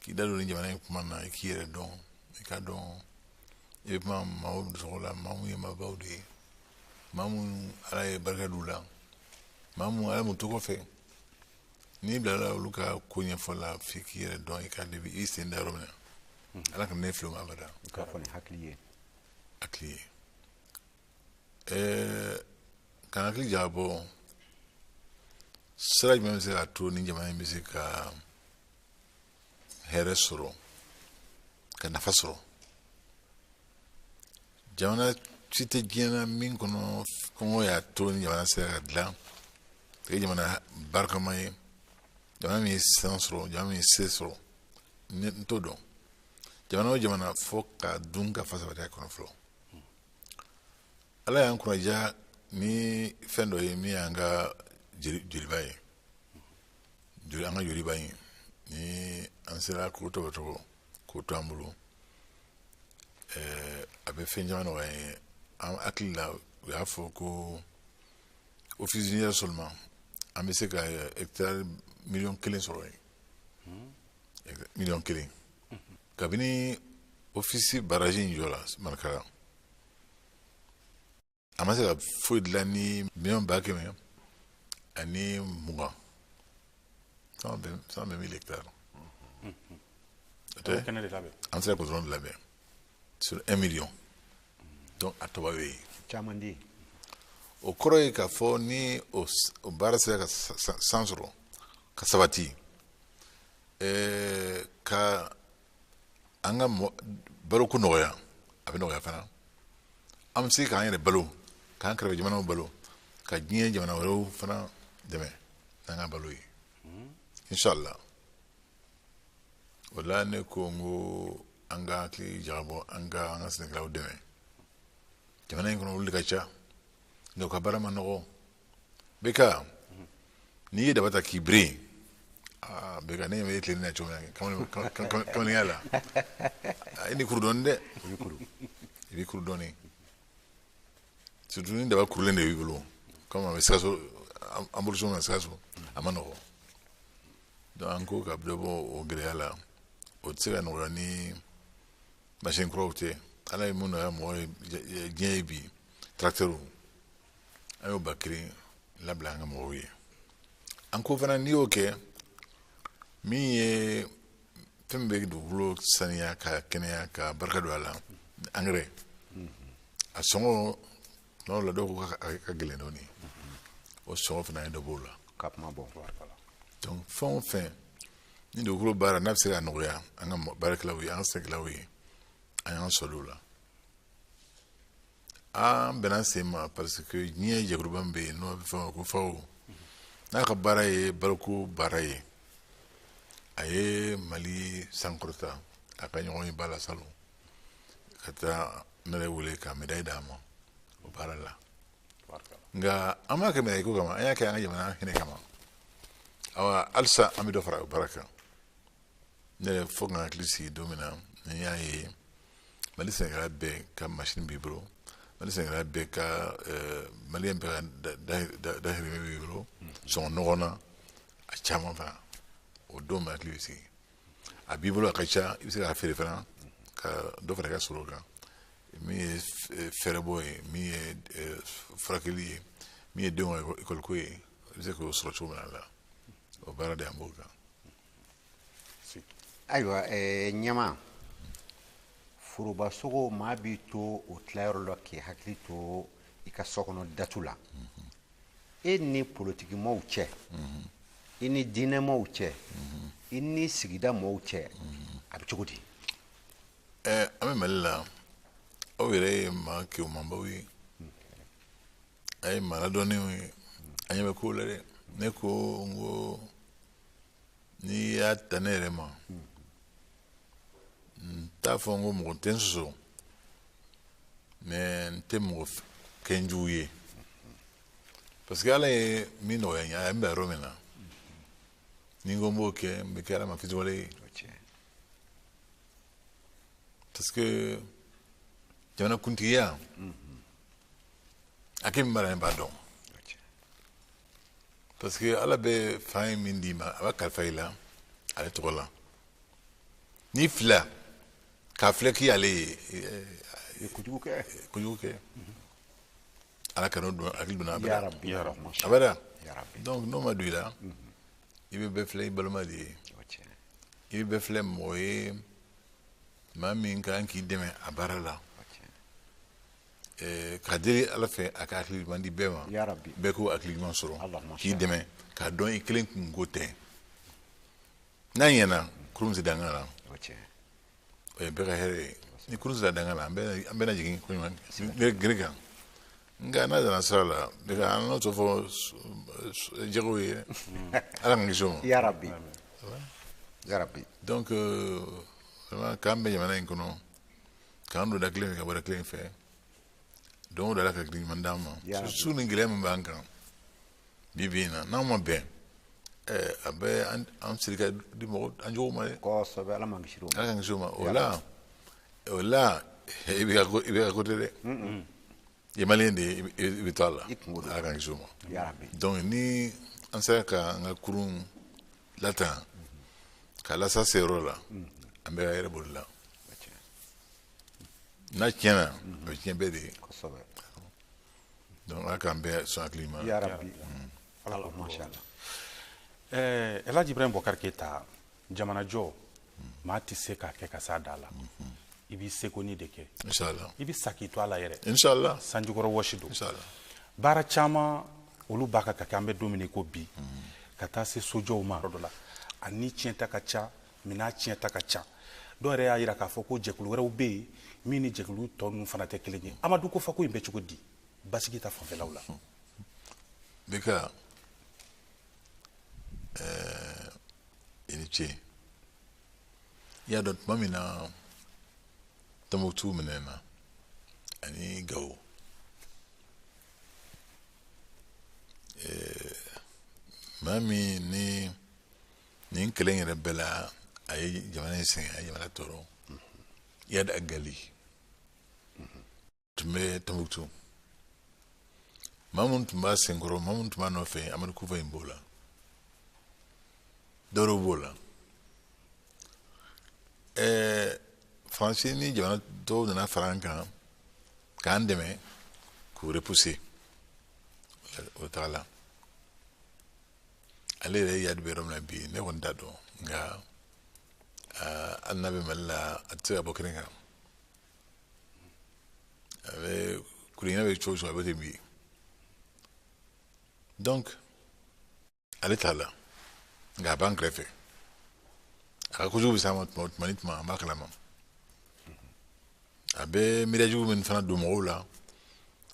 k'i da don ni jamana in kuma na, i k'i yɛrɛ dɔn, i ka dɔn i bɛ kuma maaw tɔgɔ la, maa mun ye maabaw de ye, maa mun Ala ye barika d'u la, maa mun Ala mun tɔgɔ fɛ. N'i bilala olu ka ko ɲɛfɔ la, f'i k'i yɛrɛ dɔn, i ka de i sen da yɔrɔ min na. Ala kana ne fili o ma abada. K'a fɔ ni hakili ye. Hakili ye. Ka n hakili jagabɔ sira jumɛn bɛ se k'a to ni jamana in bɛ se ka hɛrɛ sɔrɔ, ka nafa sɔrɔ. Jamana si tɛ diɲɛ na min kɔnɔ kɔngɔ y'a to ni jamana sera ka dilan ka kɛ jamana barikama ye, jamana min ye san sɔrɔ, jamana min ye se sɔrɔ. N t'o dɔn. Jamana o jamana, fo ka dun ka fa sabati a kɔnɔ fɔlɔ. Ala y'an kunnaja ni fɛn dɔ ye min y'an ka joliba ye, an ka joliba in, ni an sera k'o tɔbɔtɔbɔ k'o to an bolo, a bɛ fɛn caman nɔgɔya an ye. An hakili la, u y'a fɔ ko Office Niger seulement, an bɛ se ka hectare 1 miliyɔn sɔrɔ yen, 1 miliyɔn. Kabini Office barrage in jɔ la Marikala, a ma se ka foyi dilan ni 120 000 000, 120 000 hectares. Kɛnɛ de labɛn. An sera k'o dɔrɔn de labɛn sur 1 million. Donc a tɔba bɛ yen. Caman di. O kɔrɔ ye k'a fɔ ni o baara sera ka san sɔrɔ ka sabati, ka an ka baloko nɔgɔya, a bɛ nɔgɔya fana. An bɛ se k'an yɛrɛ balo, k'an kɛrɛfɛ jamanaw balo, ka diɲɛ jamana wɛrɛw fana dɛmɛ n'an ka balo ye, inshallah. O la ne ko n ko an ka hakili jagabɔ, an ka an ka sɛnɛkɛlaw dɛmɛ. Jamana in kɔnɔ, olu de ka ca, nka u ka baara ma nɔgɔ. Bɛka n'i ye daba ta k'i biri, aa bɛka ne ɲɛ bɛ e tilenni na cogo min na kamalenya la, i ni kuru dɔɔni dɛ, i b'i kuru dɔɔni, surtout ni daba kurulen de b'i bolo, comme a bɛ Sikaso, an bolo cogo min na Sikaso, a ma nɔgɔ. Donc an ko ka dɔ bɔ o gɛlɛya la. O tɛ se ka nɔgɔya ni machine kuraw tɛ. Ala ye mun nɔgɔya mɔgɔ ye diɲɛ ye bi, tracteur, an y'o 1000 labila an ka mɔgɔw ye. An ko fana n'i y'o kɛ, min ye fɛn min bɛ dugukolo saniya ka kɛnɛya ka barika don a la, engrais, a sɔngɔ tuma dɔw la, dɔw ko ka gɛlɛn dɔɔni, o sɔngɔ fana ye dɔ b'o la. Ka kuma bɔ. Donc fɛn o fɛn ni dugukolo baara n'a bɛ se ka nɔgɔya an ka baarakɛlaw ye, an ka sɛnɛkɛlaw ye, an y'an sɔrɔ o la. An bɛnna sen ma parce que diɲɛ jɛkuluba min bɛ yen n'o bɛ fɔ o ma ko FAO, n'a ka baara ye baloko baara ye, a ye Mali sankɔrɔta a ka ɲɔgɔn ye ba la salon ka taa ne yɛrɛ wele ka médaille d'a ma o baara la. Nka an m'a kɛ médaille ko kama, an y'a kɛ an ka jamana hinɛ kama. Awa, halisa an bɛ dɔ fara o baara kan. Ne yɛrɛ fo ka n hakili sigi don min na ni n y'a ye Mali sɛnɛkɛla bɛɛ ka machine b'i bolo, Mali sɛnɛkɛla bɛɛ ka, maliyɛn bɛɛ ka dahirimɛ b'i bolo sɔngɔ nɔgɔ na, a caman fana, o don bɛ hakili bɛ sigi. A b'i bolo, a ka ca, i bɛ se k'a feere fana ka dɔ fara i ka sɔrɔ kan, min ye fɛɛrɛbɔ ye, min ye furakɛli ye, min ye denw ka ekɔli ko ye, i bɛ se k'o sɔrɔ cogo min na la. O baara de an b'o kan. Ayiwa, ɲɛma forobasogo, maa b'i to o tilayɔrɔ la k'i hakili to i ka so kɔnɔ datu la. E ni politikimɔgɔw cɛ, i ni diinɛmɔgɔw cɛ, i ni sigida mɔgɔw cɛ, a bɛ cogo di? An bɛ Mali la, aw yɛrɛ ye maa kegumanbaw ye, a ye maa ladɔnnenw ye, an ɲɛ bɛ kow la dɛ. Ne ko n ko n'i y'a ta ne yɛrɛ ma, n t'a fɔ n ko mɔgɔ tɛ n sɔsɔ, mais n tɛ mɔgɔ kɛ n jugu ye, parce que Ala ye min nɔgɔya n ye, a ye n bila yɔrɔ min na, ni n ko n b'o kɛ, n bɛ kɛ Ala ma fitiriwale ye, parce que jamana kuntigiya, hakɛ min b'a la, ne b'a dɔn, parce que Ala bɛ fan ye min d'i ma, a b'a kalifa i la ale tɔgɔ la. N'i filila k'a filɛ k'i y'ale ye, i ye kojugu kɛ. Kojugu kɛ. Ala ka n'o don hakili donna abada. Ya Rabbi. Abada. Ya Rabbi. Donc n'o ma don i la. I bɛ bɛɛ filɛ i balima de ye. I bɛ bɛɛ filɛ mɔgɔ ye, maa min ka kan k'i dɛmɛ a baara la. Ka deli Ala fɛ a ka hakili ɲuman di bɛɛ ma, bɛɛ k'o hakili ɲuman sɔrɔ k'i dɛmɛ, k'a dɔn i kelen kunko tɛ. N'a ɲɛna, kurun bɛ se danga la, o ye bɛɛ ka hɛrɛ ye. Ni kurun sera danga la, an bɛɛ na jigin ko ɲuman gere kan. Nka n'a nana sira la, bɛɛ ka an n'o tɔ fɔ jɛgɛw ye, Ala k'an kisi o ma. Yarabi, yarabi. Donc vraiment, k'an bɛ jamana in kɔnɔ, k'an don da kelen fɛ ka bɔ da kelen fɛ, don o don Ala ka hakili ɲuman d'an ma. Surtout ni gɛlɛya min b'an kan bi bi in na, n'anw ma bɛn, a bɛ an siri ka di mɔgɔ an juguw ma dɛ. Kosɛbɛ, Ala m'an kisi o ma. Ala k'an kisi o ma. O la i bɛ ka ko tɛ dɛ. I malien de ye, i bɛ to a la. Ala k'an kisi o ma. Donc ni an sera ka an ka kurun latan k'a lasa se yɔrɔ la, an bɛ ka yɛrɛ boli la. N'a tiɲɛna, a bɛ tiɲɛ bɛɛ de ye. Donc Ala k'an bɛɛ sɔn hakili ɲuman. Yarabi. Masha Allah. El Hadj Ibrahim Boubacar Keita, jamanajɔ maa tɛ se k'a kɛ ka s'a da la. I b'i seko ni de kɛ. Inshallah. I bɛ sa k'i to a la yɛrɛ. Inshallah. Sanjukɔrɔ wɔsi don. Inshallah. Baara caman olu b'a kan ka kɛ, an bɛ don min na i ko bi, ka taa se sojɔw ma yɔrɔ dɔ la, a ni tiɲɛta ka ca, minɛn tiɲɛta ka ca. Dɔw yɛrɛ y'a jira k'a fɔ ko jɛkulu wɛrɛw bɛ yen min ni jɛkulu tɔ ninnu fana tɛ kelen ye. Amadu Kofa ko in bɛ cogo di basigi ta fanfɛlaw la? Bika, i ni ce. I y'a dɔn, tuma min na Tɔnbukutu minɛna ani Gawo, maa min ni nin kɛlɛ in yɛrɛ bɛɛ la, a ye jamana in sɛgɛn, a ye jamana tɔɔrɔ, Iyad Ag Ghali tun bɛ Tɔnbukutu. Maa minnu tun b'a senkɔrɔ, maa minnu tun b'a nɔfɛ, Amadu Kufa in b'o la, dɔwɛrɛw b'o la. Faransi ni jamana dɔw nana fara an kan k'an dɛmɛ k'u repousser o taga la. Ale yɛrɛ Iyad bɛ yɔrɔ min na bi, ne kɔni t'a dɔn, nka hali n'a bɛ Mali la, a tɛ se ka bɔ kɛnɛ kan. A bɛ kuliɲɛ bɛ cogo o cogo, a bɛ ten bi. Donc ale t'a la, nka a b'an kɛrɛfɛ. A ka kojugu bɛ s'an ma tuma ni tuma, an b'a kalama. A bɛ miiriya jugu min fana don mɔgɔw la,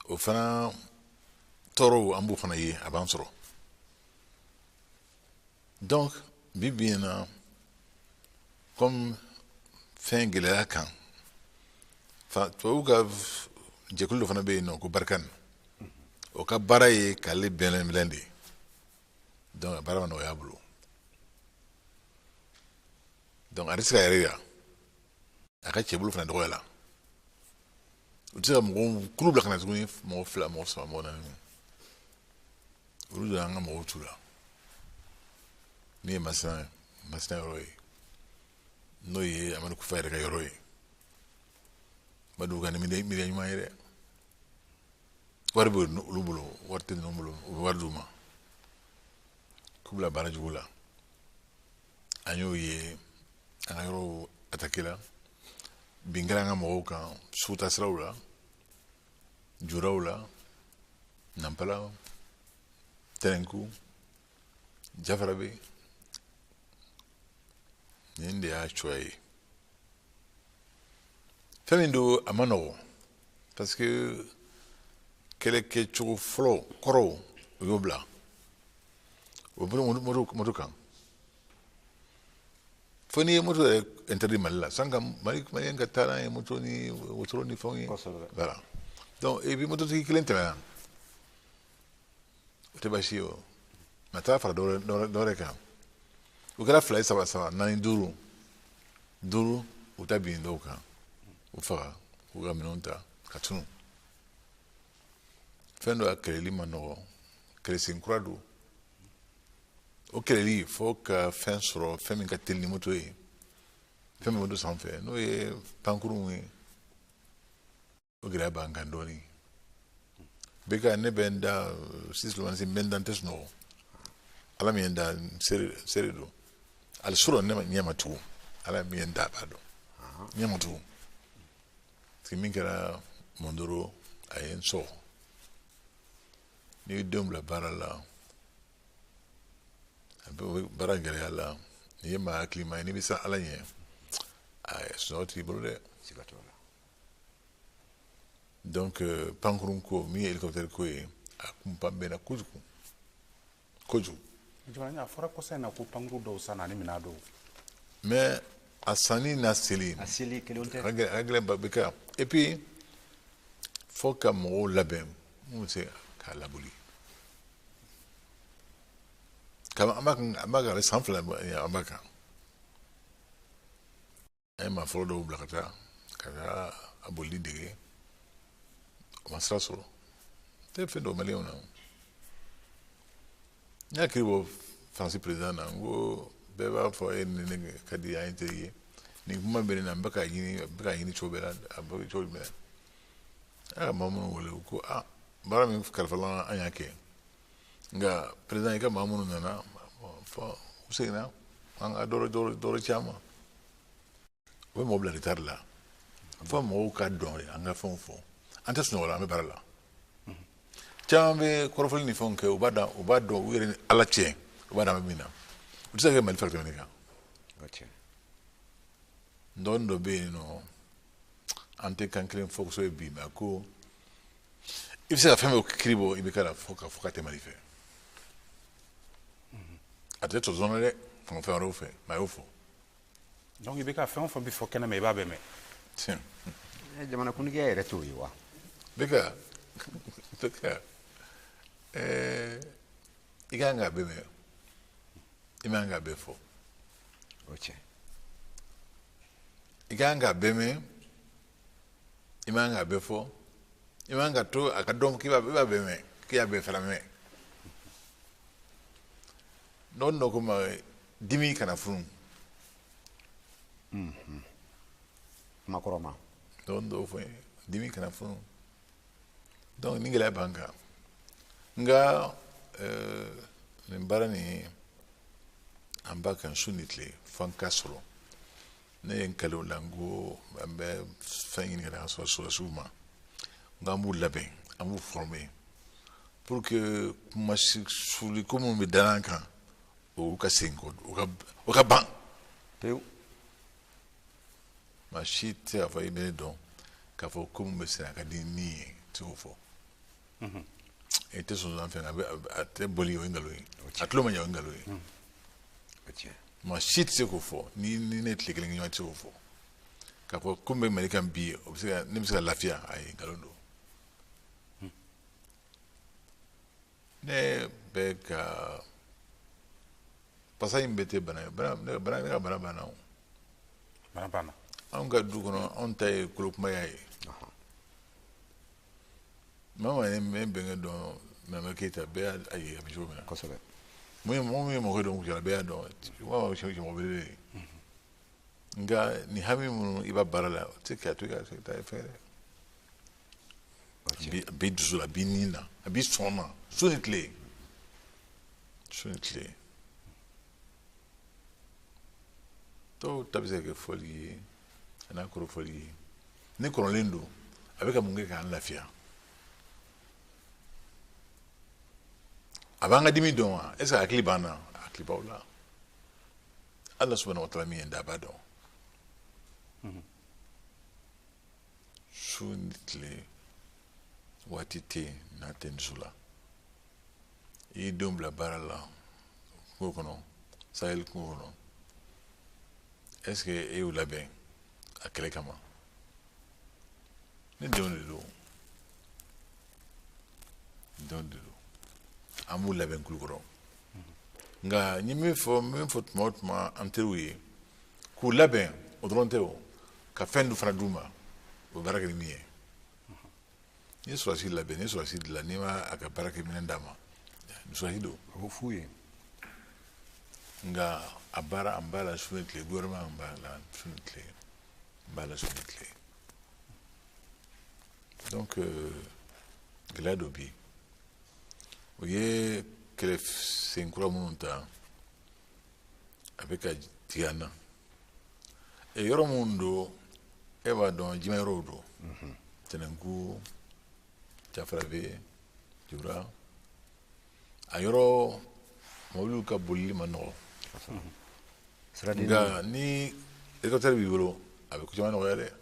o fana tɔɔrɔw, an b'o fana ye, a b'an sɔrɔ. Donc bi bi in na, comme fɛn gɛlɛya kan, tubabuw ka jɛkulu dɔ fana bɛ yen nɔ ko Barkhane, o ka baara ye k'ale bɛlɛn de ye. Donc a baara ma nɔgɔya a bolo. Donc a tɛ se ka yɛrɛ yira, a ka cɛbolo fana dɔgɔya la. U tɛ se ka mɔgɔw kulu bila ka na tuguni, mɔgɔ fila, mɔgɔ saba, mɔgɔ naani. Olu donna an ka mɔgɔw tu la, min ye Masina, Masina yɔrɔ ye, n'o ye Amadu Kufa yɛrɛ ka yɔrɔ ye. Madu ka ni miiriya ɲuman ye dɛ. Wari bɛ olu bolo, wari tɛ ninnu bolo, u bɛ wari d'u ma k'u bila baara jugu la. An y'o ye, an ka yɔrɔw attaqué la, bin kɛra an ka mɔgɔw kan suguta siraw la, juraw la, Nampala, Tɛnɛnku, Jafarabe. Nin de y'a cogoya ye. Fɛn min don, a ma nɔgɔn, parce que kɛlɛkɛcogo fɔlɔ kɔrɔw, u y'o bila, o bɛ moto kan. Fo n'i ye moto yɛrɛ interdit Mali la, san ka Mali malien ka taa n'a ye moto ni wotoro ni fɛnw ye. Voilà. Donc et puis mototigi kelen tɛmɛna, o tɛ baasi ye o, mɛ taa fara dɔ wɛrɛ kan, o kɛra fila ye, saba, saba, naani, duuru, duuru, u ta bin dɔw kan, u faga, k'u ka minɛnw ta ka tunu. Fɛn dɔ, a kɛlɛli ma nɔgɔ, kɛlɛsen kura don. O kɛlɛli, fo ka fɛn sɔrɔ, fɛn min ka teli ni moto ye, fɛn min bɛ don sanfɛ, n'o ye pankurunw ye. O gɛlɛya b'an kan dɔɔnin. Bɛ ka ne bɛ n da sisan, n bɛ n da, n tɛ sunɔgɔ. Ala min ye n da, n seere don. Hali surɔ ne ɲɛ ma tugu. Ala min ye n da, a b'a dɔn. Ɲɛ ma tugu. Parce que min kɛra Mondoro, a ye n sɔgɔ. N'i y'i denw bila baara la, a bɛ baara gɛlɛya la, n'i ye maa hakilima ye, n'i bɛ siran Ala ɲɛ, a sunɔgɔ t'i bolo dɛ. Siga t'o la. Donc pankurun ko min ye hélicoptère ko ye, a kunpa bɛnna kojugu kojugu. Jamana, a fɔra kɔsa in na ko pankuru dɔw sanna ani minɛn dɔw. Mais a sanni n'a seli, a seli kelenw tɛ. A ka gɛlɛn ba bɛ kɛ. Et puis fo ka mɔgɔw labɛn mun bɛ se k'a laboli. An b'a kan, an b'a kan, a bɛ san 2 bɔ, an b'a kan. An ye maa fɔlɔ dɔw bila ka taa a bolili dege, o ma sira sɔrɔ. Tɛ fɛn dɔw maliyɛnw na. N y'a kiiri bɔ Faransi président na, n ko bɛɛ b'a fɔ e ni ne ka di, an ye teri ye. Nin kuma bɛ ne na, n bɛ k'a ɲini, n bɛ k'a ɲini cogo bɛɛ la, a bɛ cogo jumɛn? A ka maa minnu wele, u ko aa, baara min kalifala an y'a kɛ, nka président, i ka maa minnu nana fɔ u seginna, an ka dɔ dɔ ci an ma. U bɛ mɔgɔ bila retard la. Fo mɔgɔw ka dɔn an ka fɛnw fɔ. An tɛ sunɔgɔ la, an bɛ baara la. Caman bɛ kɔrɔfɔli ni fɛnw kɛ, u b'a dɔn, u b'a dɔn u yɛrɛ ni Ala cɛ, u b'a dɔn an bɛ min na. U tɛ se ka kɛ Mali fɛ ka tɛmɛ ne kan. N dɔgɔnin dɔ bɛ yen nɔ, an tɛ kan kelen fɔ kosɛbɛ bi, mɛ ko i bɛ se ka fɛn bɛɛ kiiri bɔ i bɛ k'a la fo ka fɔ k'a tɛ Mali fɛ. A tɛ tɔsɔn na dɛ, fɛn wɛrɛw fɛ, mɛ a y'o fɔ. Donc i bɛ ka fɛn o fɛn bɛ fɔ kɛnɛ ma, i b'a bɛɛ mɛn. Tiɲɛ. Jamanakuntigiya yɛrɛ t'o ye wa? Bɛ ka i kan k'a bɛɛ mɛn, i man kan k'a bɛɛ fɔ. O tiɲɛ. I kan k'a bɛɛ mɛn, i man kan k'a bɛɛ fɔ. I man ka to a ka dɔn k'i b'a bɛɛ mɛn, k'i y'a bɛɛ fana mɛn. Dɔgɔnin dɔ ko ma, dimi kana funu. Kuma kɔrɔ ma. Dɔgɔnin dɔw fɔ n ye, dimi kana funu. Donc ni gɛlɛya b'an kan, nka nin baara nin, an b'a kan su ni tile fo an ka sɔrɔ. Ne ye n kale o la, n ko an bɛ fɛn ɲini ka na sɔrɔ sɔrɔdasiw ma, n ko an b'u labɛn, an b'u former pour que kuma suli ko minnu bɛ da an kan, olu ka segin kɔ, o ka ban pewu. Maa si tɛ se k'a fɔ i bɛ ne dɔn k'a fɔ ko min bɛ sen a ka di ni ye, i tɛ se k'o fɔ. I tɛ sɔn fɛn, a bɛ a tɛ boli, o ye nkalon ye. A tulo ma ɲɛ, o ye nkalon ye. O tiɲɛ. Maa si tɛ se k'o fɔ. Ni ne ye tile kelen kɛ ɲɔgɔn, tɛ se k'o fɔ k'a fɔ ko min bɛ Mali kan bi, o bɛ se ka ne bɛ se ka lafiya. Ayi, nkalon don. Ne bɛ ka pasa in bɛɛ tɛ bana ye. Bana ne bana, ne ka bana banna o. Bana banna. Anw ka du kɔnɔ, anw ta ye kolokumaya ye. Maa maa ye ne bɛnkɛ dɔn, Mama Keyita, bɛɛ y'a ye a bɛ cogo min na. Mun ye mɔgɔ min ye mɔgɔ dɔn Kucala, bɛɛ y'a dɔn wa mɔgɔ belebele ye. Nka nin hami minnu i b'a baara la, o tɛ se k'a to i ka taa fɛn dɛ. A b'i dusu la, a b'i ni na, a b'i sɔn na, su ni tile, su ni tile. Dɔw ta bɛ se ka kɛ fɔli ye, a n'a kɔrɔfɔli ye. Ni kɔrɔlen don, a bɛ ka mun kɛ k'an lafiya? A b'an ka dimi dɔn wa? Est ce que hakili b'an na? Hakili b'aw la. Ala subahana wa taala min ye n da, a b'a dɔn. Su ni tile, waati tɛ yen n'a tɛ n dusu la. I y'i denw bila baara la kungo kɔnɔ, Sahel kungo kɔnɔ, est ce que e y'u labɛn a kɛlɛ kama? Ne denw de don, denw de don. An b'u labɛn Kulukɔrɔ. Nka n ye min fɔ, n bɛ min fɔ tuma o tuma an teriw ye, k'u labɛn o dɔrɔn tɛ, o ka fɛn dɔ fana d'u ma, o bɛ baara kɛ ni min ye. N'i ye sɔrɔdasi labɛn, n'i ye sɔrɔdasi dilan, n'i ma a ka baarakɛminɛn d'a ma, sɔrɔdasi don. O f'u ye. Nka a baara, an b'a la su ni tile. Gouvernement, an b'a la su ni tile, n b'a la su ni tile. Donc gɛlɛya dɔ bɛ yen, o ye kɛlɛ. sen kura minnu ta, a bɛ ka tigɛ an na. Yɔrɔ minnu don, e b'a dɔn, jima yɔrɔw don, Tɛnɛnku, Jafarabe, Jura, a yɔrɔ mɔbiliw ka bolili ma nɔgɔ. Nka ni hélicoptère b'i bolo, a bɛ ko caman nɔgɔya dɛ.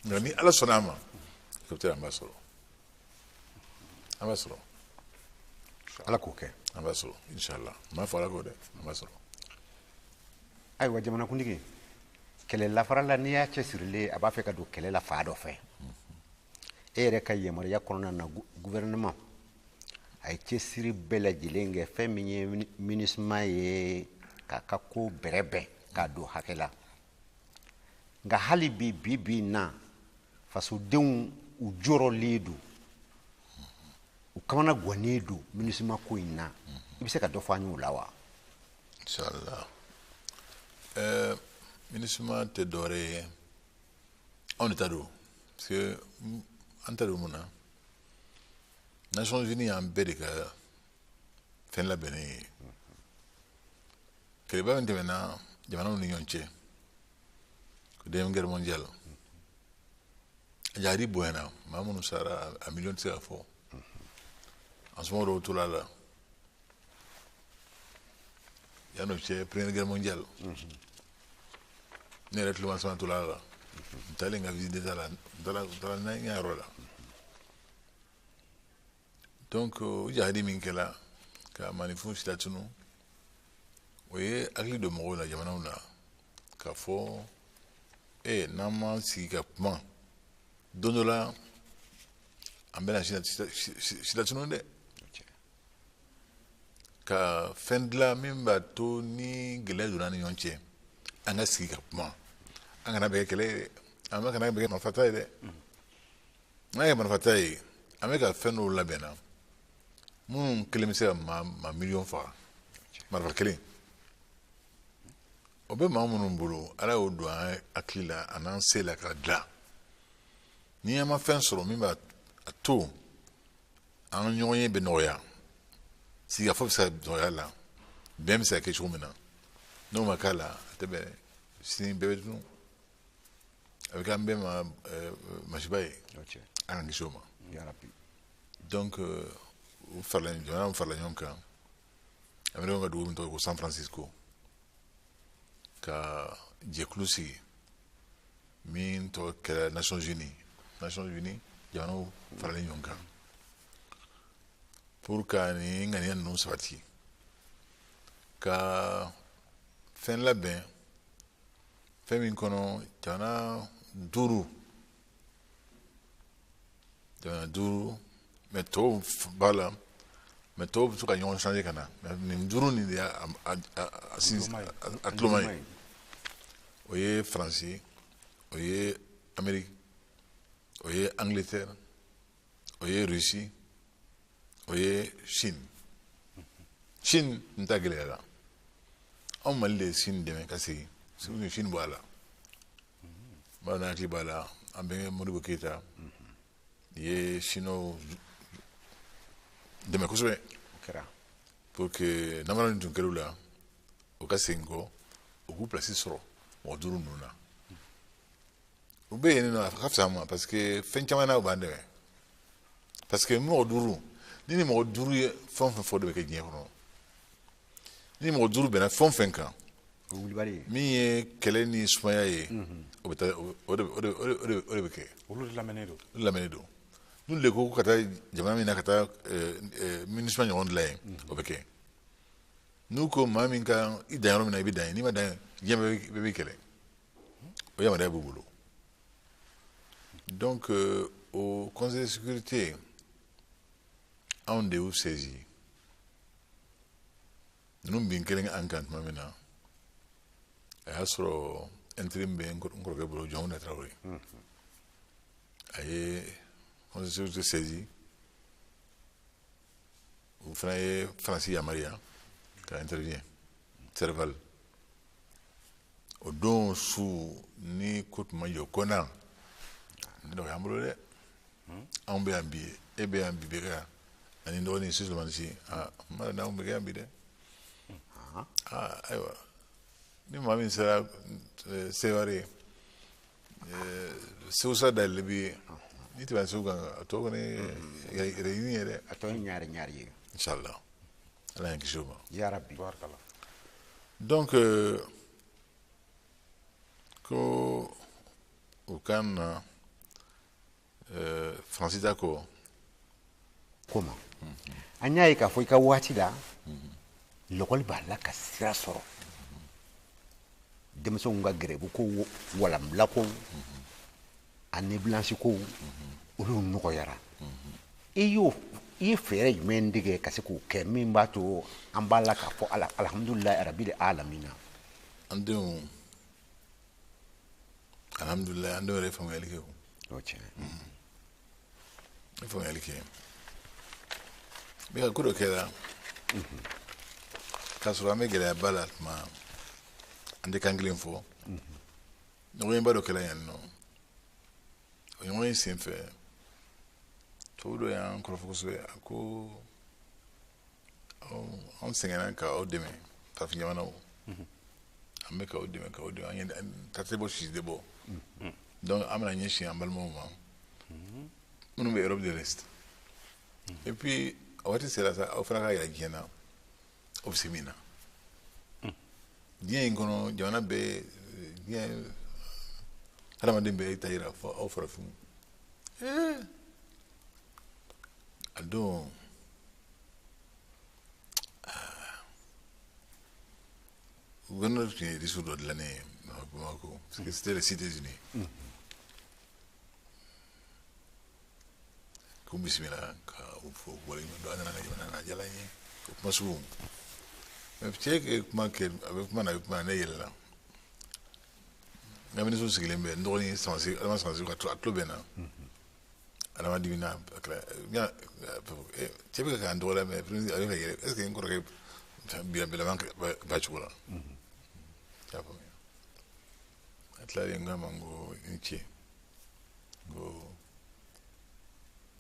Nka ni Ala sɔnna a ma, hélicoptère, an b'a sɔrɔ, an b'a sɔrɔ. Ala k'o kɛ. An b'a sɔrɔ, inshallah. N m'a fɔ Ala k'o dɛ, an b'a sɔrɔ. Ayiwa, jamanakuntigi, kɛlɛ lafarala, n'i y'a cɛsirilen, a b'a fɛ ka don kɛlɛ la fa dɔ fɛ. E yɛrɛ ka yamaruya kɔnɔna na, gouvernement a ye cɛsiri bɛɛ lajɛlen kɛ, fɛn min ye MINUSMA ye, k'a ka ko bɛrɛbɛn k'a don hakɛ la. Nka hali bi, bi bi in na, fasodenw u jɔrɔlen don, u kamana gannen don MINUSMA ko in na. I bɛ se ka dɔ fɔ an ye o la wa? Inshallah. MINUSMA tɛ dɔwɛrɛ ye, anw de ta don, parce que an ta don mun na, Nations Unies y'an bɛɛ de ka fɛn labɛnnen ye. Kɛlɛba min tɛmɛna jamanaw ni ɲɔgɔn cɛ, Deuxième Guerre mondiale, a jahadi bonyana, maa minnu sara, a miliyɔn tɛ se ka fɔ. An somɔgɔw dɔw tora a la. Yan'o cɛ, Première Guerre mondiale, ne yɛrɛ tuloma sama tora a la. N taalen ka visite d'État la, n taara n ka yɔrɔ la. Donc o jahadi min kɛla ka maaninfinw silatunu, o ye hakili don mɔgɔw la, jamanaw la, k'a fɔ e n'an m'an sigi ka kuma, don dɔ la an bɛna silatunu dɛ, ka fɛn dilan min b'a to ni gɛlɛya donna an ni ɲɔgɔn cɛ, an ka sigi ka kuma, an kana bɛɛ kɛ kɛlɛ ye dɛ, an kana bɛɛ kɛ marifata ye dɛ. N'a ye marifata ye, an bɛ ka fɛn dɔw labɛn na minnu kelen bɛ se ka maa miliyɔn faga, marifa kelen. O bɛ maa minnu bolo, Ala y'o don an hakili la a n'an se la ka dilan. Ni an ma fɛn sɔrɔ min b'a to an ka ɲɔgɔn ye bɛ nɔgɔya, sigikafɔ bɛ se ka nɔgɔya la, bɛn bɛ se ka kɛ cogo min na, n'o ma k'a la, a tɛ bɛn. Sini bɛɛ bɛ dun, a bɛ k'an bɛɛ ma masiba ye. An k'an kisi o ma. Donc u farala, jamanaw farala ɲɔgɔn kan, Américain ka dugu min tɔgɔ ko San Francisco, ka jɛkulu sigi min tɔgɔ kɛra Nations Unies. Nations Unies, jamanaw faralen ɲɔgɔn kan pour ka nin ŋaniya ninnu sabati, ka fɛn labɛn, fɛn min kɔnɔ jamana duuru, jamana duuru, mais tɔw b'a la, mais tɔw bɛ to ka ɲɔgɔn changer ka na, mais nin duuru nin de y'a a tuloma ye. O ye Faransi, o ye Amérique, o ye Angleterre, o ye Russie, o ye Chine. Chine n ta gɛlɛyara, anw Mali de ye Chine dɛmɛ ka segin Chine bɔ a la. N b'a dɔn, hakili b'a la, an bɛnkɛ Modibo Keyita ye Chinois dɛmɛ kosɛbɛ pour que namara min tun kɛr'u la, o ka segin kɔ, u k'u place sɔrɔ mɔgɔ duuru ninnu na. U bɛ yen nɔ, a ka fisa an ma, parce que fɛn caman na u b'an dɛmɛ, parce que mɔgɔ duuru ni mɔgɔ duuru ye fɛn o fɛn fɔ, de bɛ kɛ diɲɛ kɔnɔ. Ni mɔgɔ duuru bɛnna fɛn o fɛn kan, min ye kɛlɛ ni sumaya ye, o bɛ taa, o de bɛ kɛ. Olu de lamɛnnen don. Olu lamɛnnen don. N'olu de ko ka taa jamana min na, ka taa MINUSMA ɲɔgɔn dilan yen, o bɛ kɛ. N'u ko maa min ka i dan yɔrɔ min na, i bɛ dan yen. N'i ma dan yen, diɲɛ bɛɛ b'i kɛlɛ. O yamaruya b'u bolo. Donc au Conseil de sécurité, anw de y'u saisi. Ninnu bin kelen an kan tuma min na, a y'a sɔrɔ intérim bɛ n kɔrɔkɛ bolo, Jɔnkunda Tarawele. A ye Conseil de sécurité saisi, o fana ye Faransi yamaruya ka intervient Serval. O don su ni ko tun ma jɔ ko na ne dɔgɔ y'an bolo dɛ. Anw bɛ yan bi, e bɛ yan bi, bɛ ka ani dɔgɔnin si Solomani si, aa n ma n'anw bɛ kɛ yan bi dɛ. Ayiwa, ni maa min sera Seware ye, Segu sira dayɛlɛlen b'i ye, n'i tɛmɛna Segu kan, a tɔ kɔni yɛrɛ ɲini ye dɛ. A tɔ ye ɲari ɲari ye. Inshallah, Ala y'an kisi o ma. Ya Rabbi. Tubaarikala. Donc ko u kan na Faransi ta kɔ ko ma, an y'a ye k'a fɔ i ka waati la, lɔkɔli b'a la ka sira sɔrɔ, denmisɛnw ka gɛrɛbu ko, walanbila ko, année blanche ko, olu nɔgɔyara. I ye fɛɛrɛ jumɛn tigɛ ka se k'o kɛ min b'a to an b'a la k'a fɔ ala alhamdulilayi rabil alamina? An denw, alhamdulilayi, an denw yɛrɛ ye faamuyali kɛ. O o tiɲɛ. Ye faamuyali kɛ mɛ ka ko dɔ kɛra k'a sɔrɔ an bɛ gɛlɛyaba la tuma, an tɛ kan kelen fɔ. Ɲɔgɔnyeba dɔ kɛra yan nɔ. O ɲɔgɔn ye sen fɛ, tubabu dɔ y'an kɔrɔfɔ kosɛbɛ. A ko anw sɛgɛnna k'aw dɛmɛ, farafin jamanaw, an bɛ k'aw dɛmɛ, k'aw dɛmɛ, an ye ta tɛ bɔ, sisi tɛ bɔ. Donc an bɛna ɲɛsin an balimaw ma minnu bɛ Europe de l'Est. Et puis a waati sera sa, aw fana ka yira diɲɛ na aw bɛ se min na diɲɛ in kɔnɔ. Jamana bɛɛ, diɲɛ hadamaden bɛɛ ta yira fɔ aw farafinw. A don gouverneur tun ye discours dɔ dilan ne ye Bamako, parce que c'était les Cités Unies. K'u bisimila, ka u fo k'u waleɲuman dɔn, an nana ka jamana na, a diyara n ye, o kuma sugu. Mais cɛ ye kuma kɛ, a bɛ kuma na, a bɛ kuma na, ne yɛlɛla. N ka ministre sigilen bɛ, n dɔgɔnin Samasi, Adama Samasi, a tulo bɛ n na. Adama dimina, a kɛra cɛ bɛ ka n dɔgɔya, mais a bɛ ka yɛlɛ, est ce que n kɔrɔkɛ bilama ba cogo la? I y'a faamuya? A tilalen, n k'a ma, n ko i ni ce, n ko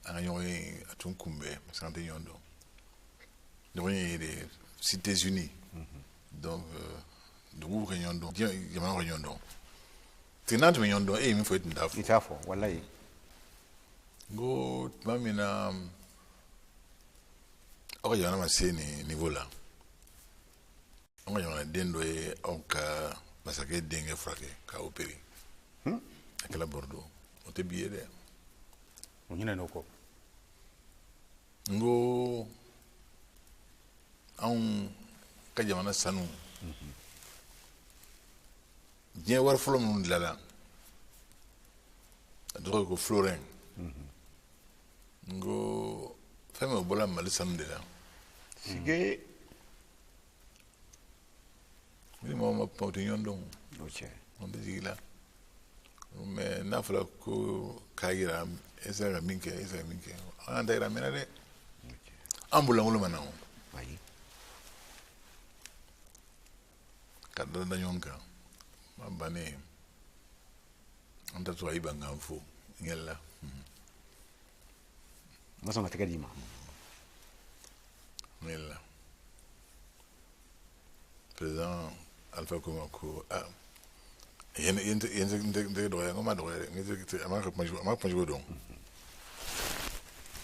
an ka ɲɔgɔn ye, a tun kunbɛn parce que an tɛ ɲɔgɔn dɔn. Ɲɔgɔn ye de Cités Unies, donc duguw ka ɲɔgɔn dɔn, diɲɛ jamanaw ka ɲɔgɔn dɔn. Parce que n'an tun bɛ ɲɔgɔn dɔn, e ye min fɔ, e tun t'a fɔ. I t'a fɔ, walayi. N ko tuma min na aw ka jamana ma se nin niveau la, an ka jamanaden dɔ ye aw ka masakɛ denkɛ furakɛ k'a opéré, a kɛra Bordeaux. O tɛ bi ye dɛ. O ɲinɛn'o kɔ. N ko anw ka jamana sanu, diɲɛ wari fɔlɔ minnu dilanna, a tɔgɔ ye ko florin. N ko fɛn min bɔra Mali sanu de la. Sige. Ni mɔgɔ ma kuma, o tɛ ɲɔgɔn dɔn. O tiɲɛ. An tɛ jigi la, mais n'a fɔra ko k'a yira, e sera ka min kɛ, e sera ka min kɛ, an y'an ta yira, a mɛnna dɛ. An bololankolon ma na o. Ayi. Ka da da ɲɔgɔn kan, a bannen, an ta to a y'i ban k'an fo, n yɛlɛla. Ma sɔn ka tɛgɛ d'i ma. N yɛlɛla. Président Alpha ko ma ko ah, yen yen yen n tɛ dɔgɔya. N ko ma dɔgɔya dɛ, n tɛ, a ma ka kuma jugu, a ma kuma jugu dɔn.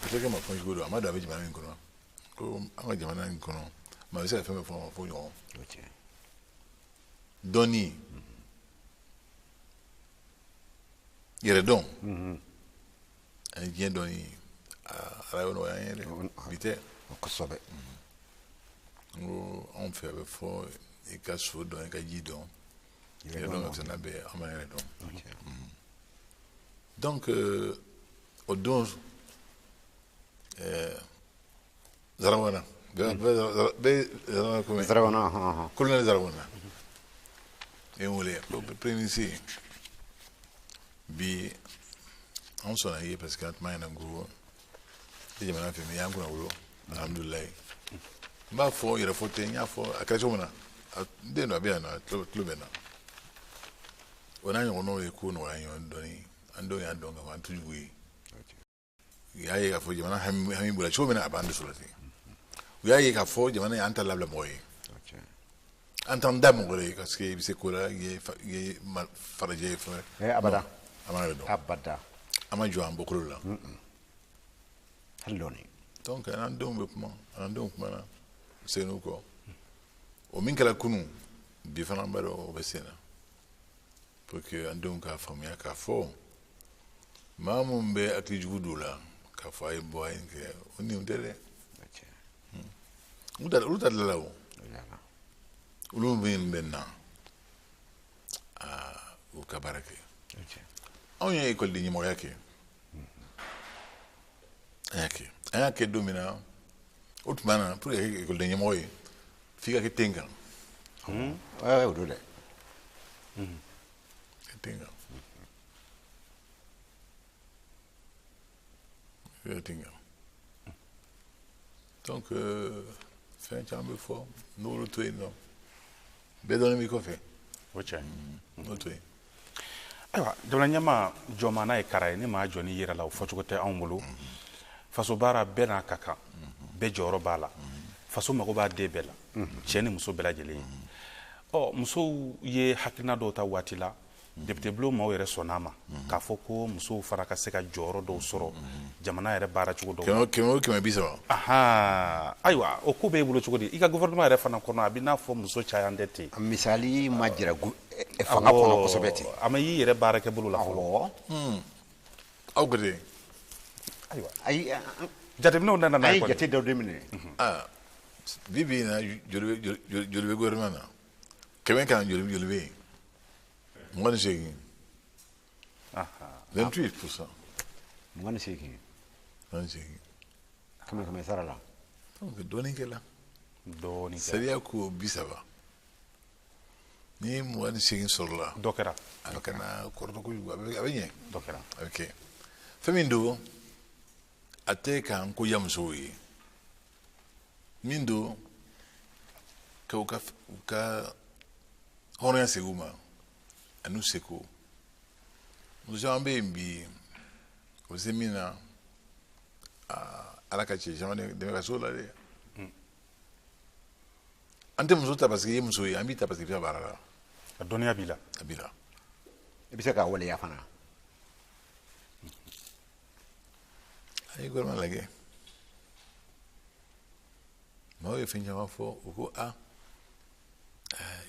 A tɛ kɛ ma kuma jugu dɔn, a ma dɔn a bɛ jamana min kɔnɔ, ko an ka jamana in kɔnɔ, maa bɛ se ka fɛn bɛɛ fɔ a ma fo ɲɔgɔn. O tiɲɛ. Dɔnni, yɛrɛdɔn ani diɲɛ dɔnni, Ala y'o nɔgɔya an ye dɛ, bi tɛ. Kosɛbɛ. N ko anw fɛ, a bɛ fɔ i ka so dɔn, i ka ji dɔn, yɛrɛ dɔn ka fisa n'a bɛɛ ye, an b'an yɛrɛ dɔn. Donc o don Zarawana bɛɛ, Zarawana ko mɛn. Zarawana, hɔn hɔn. Colonel Zarawana ye n wele ko premier ministre, bi anw sɔnna i ye, parce que an tun b'a ɲɛna ko i jamana fɛ, mais i y'an kunna wolo, alhamdulilayi. N b'a fɔ yɛrɛ fɔ tɛ, n y'a fɔ a kɛra cogo min na, n den dɔ a bɛ yan nɔ, a tulo bɛ n na. O n'a ɲɔgɔnnaw ye ko nɔgɔya an ye dɔɔni. An denw y'a dɔn k'a fɔ an t'u jugu ye. U y'a ye k'a fɔ jamana hami b'u la cogo min na, a b'an dusu la ten. U y'a ye k'a fɔ jamana y'an ta labila mɔgɔ ye. O tiɲɛ. An t'an da mɔgɔ ye parce que i bɛ se ko la, i ye farajɛ ye fɛn. Abada. An b'a yɛrɛ dɔn. Abada. An ma jɔ an bɔkolo la. Hali dɔɔni. Donc an denw bɛ kuma, an denw kumana, segin'u kɔ. O min kɛra kunun, bi fana an b'a dɔn o bɛ sen na. Pour que an denw k'a faamuya k'a fɔ maa mun bɛ hakili jugu don o la k'a fɔ a ye bɔ a ye nin kɛ, o nin tɛ dɛ. Olu ta dilan la o. Olu min bɛ na, aa, u ka baara kɛ. Anw ye ekɔliden ɲɛmɔgɔya kɛ. An y'a kɛ. An y'a kɛ don min na, o tuma na pour que ka kɛ ekɔliden ɲɛmɔgɔ ye, f'i ka kɛ ten kan. O don dɛ. Ten kan. F'i ka kɛ ten kan. Donc fɛn caman bɛ fɔ, n'olu to yen nɔ, bɛɛ dɔɔnin b'i kɔfɛ. O tiɲɛ. N'o to yen. Ayiwa, jamana ɲɛmaa jɔnmaa n'a ye kara ye, ni maa jɔ n'i yɛrɛ la, o fɔcogo tɛ anw bolo. Faso baara bɛɛ n'a ka kan, bɛɛ jɔyɔrɔ b'a la. Faso mago b'a den bɛɛ la, cɛ ni muso bɛɛ lajɛlen ye. Ɔ, musow ye hakilina dɔw ta waati la, député bulon maaw yɛrɛ sɔnn'a ma k'a fɔ ko musow fana ka se ka jɔyɔrɔ dɔw sɔrɔ jamana yɛrɛ baara cogo dɔw la. Kɛmɛ o kɛmɛ bi saba. Ahan, ayiwa, o ko b'e bolo cogo di? I ka gouvernement yɛrɛ fana kɔnɔ, a bɛ n'a fɔ muso cayan tɛ ten. Misali ma jira fanga kɔnɔ kosɛbɛ ten. A ma y'i yɛrɛ baarakɛ bolo la fɔlɔ. Aw ko ten. Ayiwa. Ayi, jateminɛw nana n'a an ye ye kɔni. jate dɔ de minɛ. Aa, bi bi in na, joli bɛ gouvernement na? 100 kan joli bɛ yen? 28. 28%. 28. 28. Kɛmɛ kɛmɛ sara la. Donc dɔɔnin kɛla. Dɔɔnin kɛra. Sariya ko 30. Ni 28 sɔrɔla. Dɔ kɛra. A kana kɔrɔtɔ kojugu, a bɛ ɲɛ. Dɔ kɛra. A bɛ kɛ. Fɛn min don, a tɛ k'an ko ya musow ye. Min don, ka u ka hɔrɔnya segin u ma, ani u seko. Muso caman bɛ yen bi, o bɛ se min na, Ala ka cɛ caman dɛmɛ ka s'o la dɛ. An tɛ muso ta parce que i ye muso ye, an b'i ta parce que i bɛ baara la. A dɔnniya b'i la. A b'i la. I bɛ se k'a waleya fana. A ye gouvernement lajɛ. Maaw ye fɛn caman fɔ, u ko a,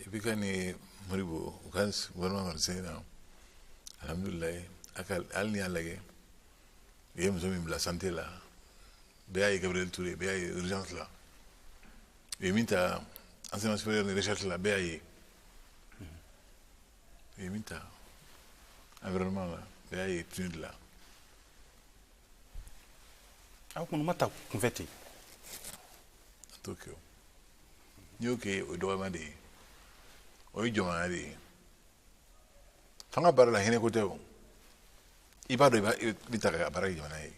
i bɛ ka ni Modibo, u ka gouvernement kɔni sen na, alhamdulilayi, a ka hali n'i y'a lajɛ, u ye muso min bila santé la, bɛɛ y'a ye Gabriel Touré, bɛɛ y'a ye urgence la. U ye min ta enseignement supérieur ni recherche la, bɛɛ y'a ye. U ye min ta environnement la, bɛɛ y'a ye PNUD la. Aw kɔni ma ta kunfɛ ten. An t'o kɛ o. N'i y'o kɛ, o ye dɔgɔyama de ye. O ye jɔnmaya de ye. Fanga baara la, hinɛ ko tɛ o. I b'a dɔn i bɛ ta ka baara kɛ jamana ye.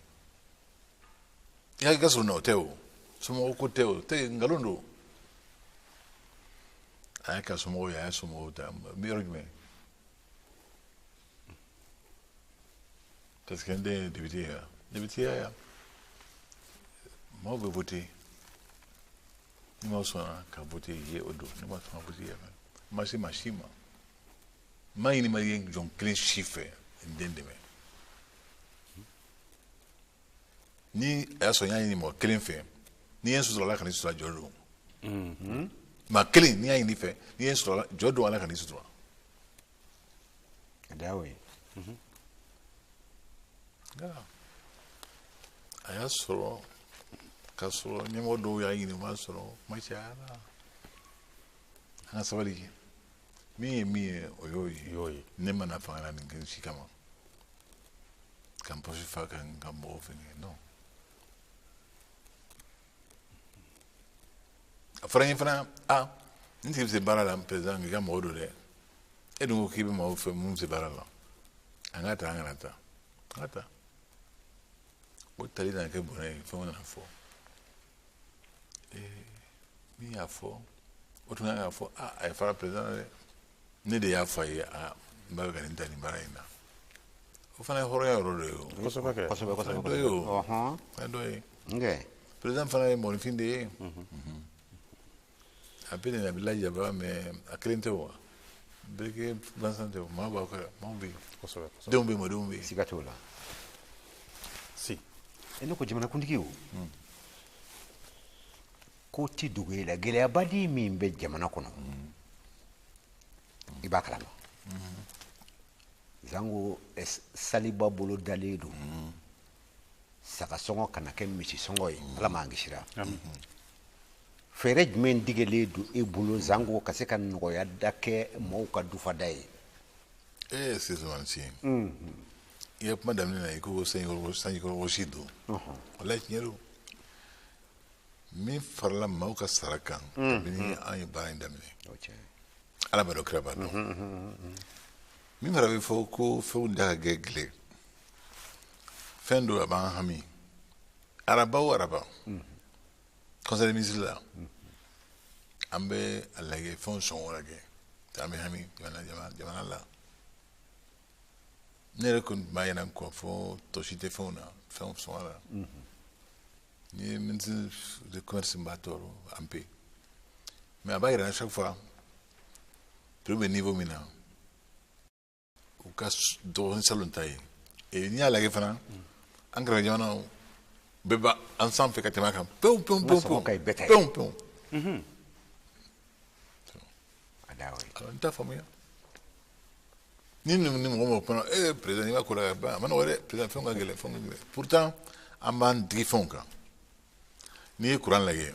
I hakili ka surun na, o tɛ o. Somɔgɔw ko tɛ o. Tɛ, nkalon don. A y'a kɛ somɔgɔw ye, a y'a somɔgɔw ta. N bɛ yɔrɔ jumɛn? Parce que n den ye député ye. Député ya, maaw bɛ voter. Ni maaw sɔnna ka voter ye, o don. Ni maaw sɔnna ka voter ye, n ma se maa si ma. N m'a ɲini maliyɛn jɔn kelen si fɛ n den dɛmɛ. Ni a y'a sɔrɔ n y'a ɲini mɔgɔ kelen fɛ, n'i ye n sutura, Ala ka n'i sutura, jɔ don. Maa kelen n'i y'a ɲini fɛ, n'i ye n sutura, jɔ don, Ala ka n'i sutura. A da y'o ye. A y'a sɔrɔ k'a sɔrɔ ɲɛmɔgɔ dɔw y'a ɲini, u m'a sɔrɔ, kuma cayara. An ka sabali. Min ye min ye, o y'o ye. Y'o ye. Ne ma na fanga la nin kɛ si kama. Ka n poche fa, ka n ka mɔgɔw fɛngɛ. Non. A fɔra n ye fana, a, n tigi bɛ se baara la, président, k'i ka mɔgɔ don dɛ. E dun ko k'i bɛ maaw fɛ mun bɛ se baara la. An ka ta, an kana ta. An ka ta. O tali nana kɛ bɔnɛ ye, fɛnw nana fɔ. Min y'a fɔ, o tun kan k'a fɔ, a, a ye fara président la dɛ. Ne de y'a fɔ a ye, a, n b'a fɛ ka nin ta nin baara in na. O fana ye hɔrɔnya yɔrɔ dɔ ye o. Kosɛbɛ kɛ. Kosɛbɛ, kosɛbɛ, Dɔ ye o. Ɔhɔn. Fana dɔ ye. Nkɛ. Président fana ye mɔgɔninfin de ye. A bɛ nin, a bɛ lajaba, mais a kelen tɛ wa, bɛɛ gansan tɛ o, maa b'aw kɛra, maaw bɛ yen. Kosɛbɛ, kosɛbɛ. Denw bɛ yen, mɔdenw bɛ yen. Siga t'o la. Si. E ne ko jamanakuntigi, o ko ti dogo e la, gɛlɛyaba min bɛ jamana kɔnɔ, i b'a kalama. Zango saliba bolo dalen don saga sɔngɔ kana kɛ misi sɔngɔ ye, Ala m'an kisira. Fɛɛrɛ jumɛn digɛlen don e bolo zango ka se ka nɔgɔya da kɛ maaw ka dufada ye? Ee, sisan si i ye kuma daminɛ na, i ko sanjikɔrɔ wɔsi don. Walayi, tiɲɛ don. Min farala maaw ka sara kan kabini an ye baara in daminɛ, O tiɲɛ. Ala b'a dɔn, kira b'a dɔn. Min fana bɛ fɔ ko fɛnw da ka gɛlɛn, fɛn dɔ a b'an hami. Araba o araba, conseil des ministres la, an bɛ a lajɛ, fɛnw sɔngɔ lajɛ. An bɛ hami jamana la. Ne yɛrɛ kɔni tun b'a ɲɛna k'a fɔ tɔ si tɛ fɛnw na, fɛnw sɔngɔ la. Ni ye ministre de commerce b'a tɔɔrɔ un peu, mais a b'a yira chaque fois prix bɛ niveau min na, u ka dɔgɔ ni salon ta ye. Et n'i y'a lajɛ fana, an kɛrɛfɛ jamanaw bɛɛ b'a an sanfɛ ka tɛmɛ a kan pewu pewu pewu. Sɔngɔ ka ɲi bɛɛ ta ye. Pewu pewu. A da o ye. Alors n t'a faamuya ni mɔgɔ mɔgɔ kuma, ee président, n'i b'a ko la ka ban, a ma nɔgɔ dɛ président, fɛnw ka gɛlɛn, fɛnw ka gɛlɛn. Pourtant an b'an digi fɛnw kan. N'i ye courant lajɛ,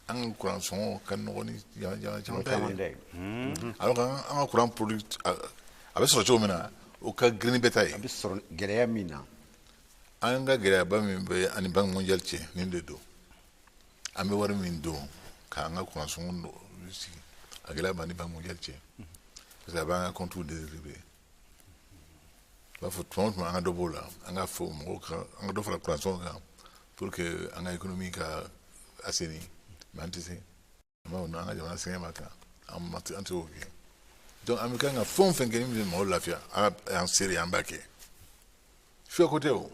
an ka courant sɔngɔ ka nɔgɔ ni jamana caman ta caman ye tɛ dɛ. Alors que an ka courant produit a bɛ sɔrɔ cogo min na, o ka girin ni bɛɛ ta ye. A bɛ sɔrɔ gɛlɛya min na. An ka gɛlɛyaba min bɛ ani Banque mondiale cɛ, nin de don. An bɛ wari min don k'an ka courant sɔngɔ dɔ sigi, a gɛlɛya b'an ni Banque mondiale cɛ, parce que a b'an ka compte déséquilibré. U b'a fɔ tuma o tuma an ka dɔ b'o la, an ka fɔ mɔgɔw ka an ka dɔ fara courant sɔngɔ kan pour que an ka économie ka assainir, mais an tɛ se. An b'a fɔ non, an ka jamana sɛgɛn b'a kan, an ma an tɛ se k'o kɛ. Donc an bɛ kan ka fɛn o fɛn kɛ min bɛ mɔgɔw lafiya, Ala y'an seere, an b'a kɛ. Suya ko tɛ, o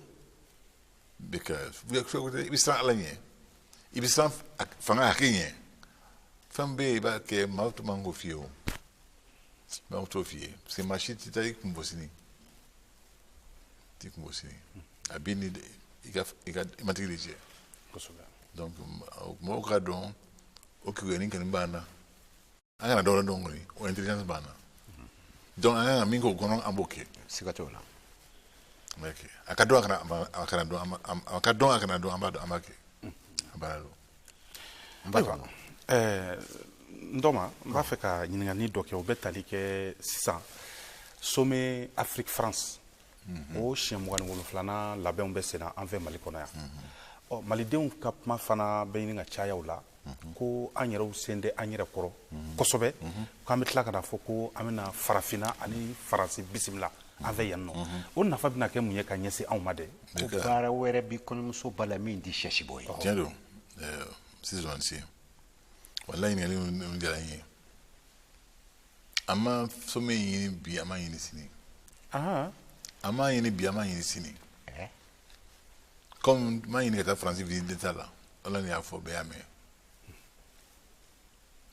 bɛ kɛ suya ko tɛ. I bɛ siran Ala ɲɛ, i bɛ siran fanga hakɛ ɲɛ. Fɛn bɛ yen i b'a kɛ, maa tun man k'o f'i ye, o maa t'o f'i ye, parce que maa si tɛ taa i kun bɔ sini, t'i kun bɔ sini, a b'i ni i ka matigi de cɛ. Donc mɔgɔw k'a dɔn o kegunya kɔni b'an na, an kana dɔwɛrɛ dɔn kɔni, o intelligence b'an na. Donc an kan ka min k'o kɔnɔ, an b'o kɛ. Siga t'o la. An b'a kɛ. A ka dɔn, a kana dɔn, a ka dɔn, a kana dɔn, an b'a dɔn, an b'a kɛ, a baara don. N b'a dɔn. N dɔma, n b'a fɛ ka ɲininkali dɔ kɛ, o bɛ tali kɛ sisan sommet Afrique France, o siɲɛ 27nan labɛnw bɛ senna an fɛ Mali kɔnɔ yan. Ɔ, malidenw ka kuma fana bɛ ɲini ka caya o la, ko an yɛrɛw sen tɛ an yɛrɛ kɔrɔ kosɛbɛ, k'an bɛ tila ka na fɔ ko an bɛna farafinna ani Faransi bisimila an fɛ yan nɔ. O nafa bɛna kɛ mun ye ka ɲɛsin anw ma dɛ? Ko baara wɛrɛ bi kɔɲɔmuso ba la min di sɛsi bɔ ye. Tiɲɛ don, sisan si walayi, ɲininkali ninnu diyara n ye. An ma sommet ɲini bi, an m'a ɲini sini. An m'a ɲini bi, an m'a ɲini sini. Comme n m'a ɲini ka taa Faransi visite d'État la, Ala ni y'a fɔ, bɛɛ y'a mɛn,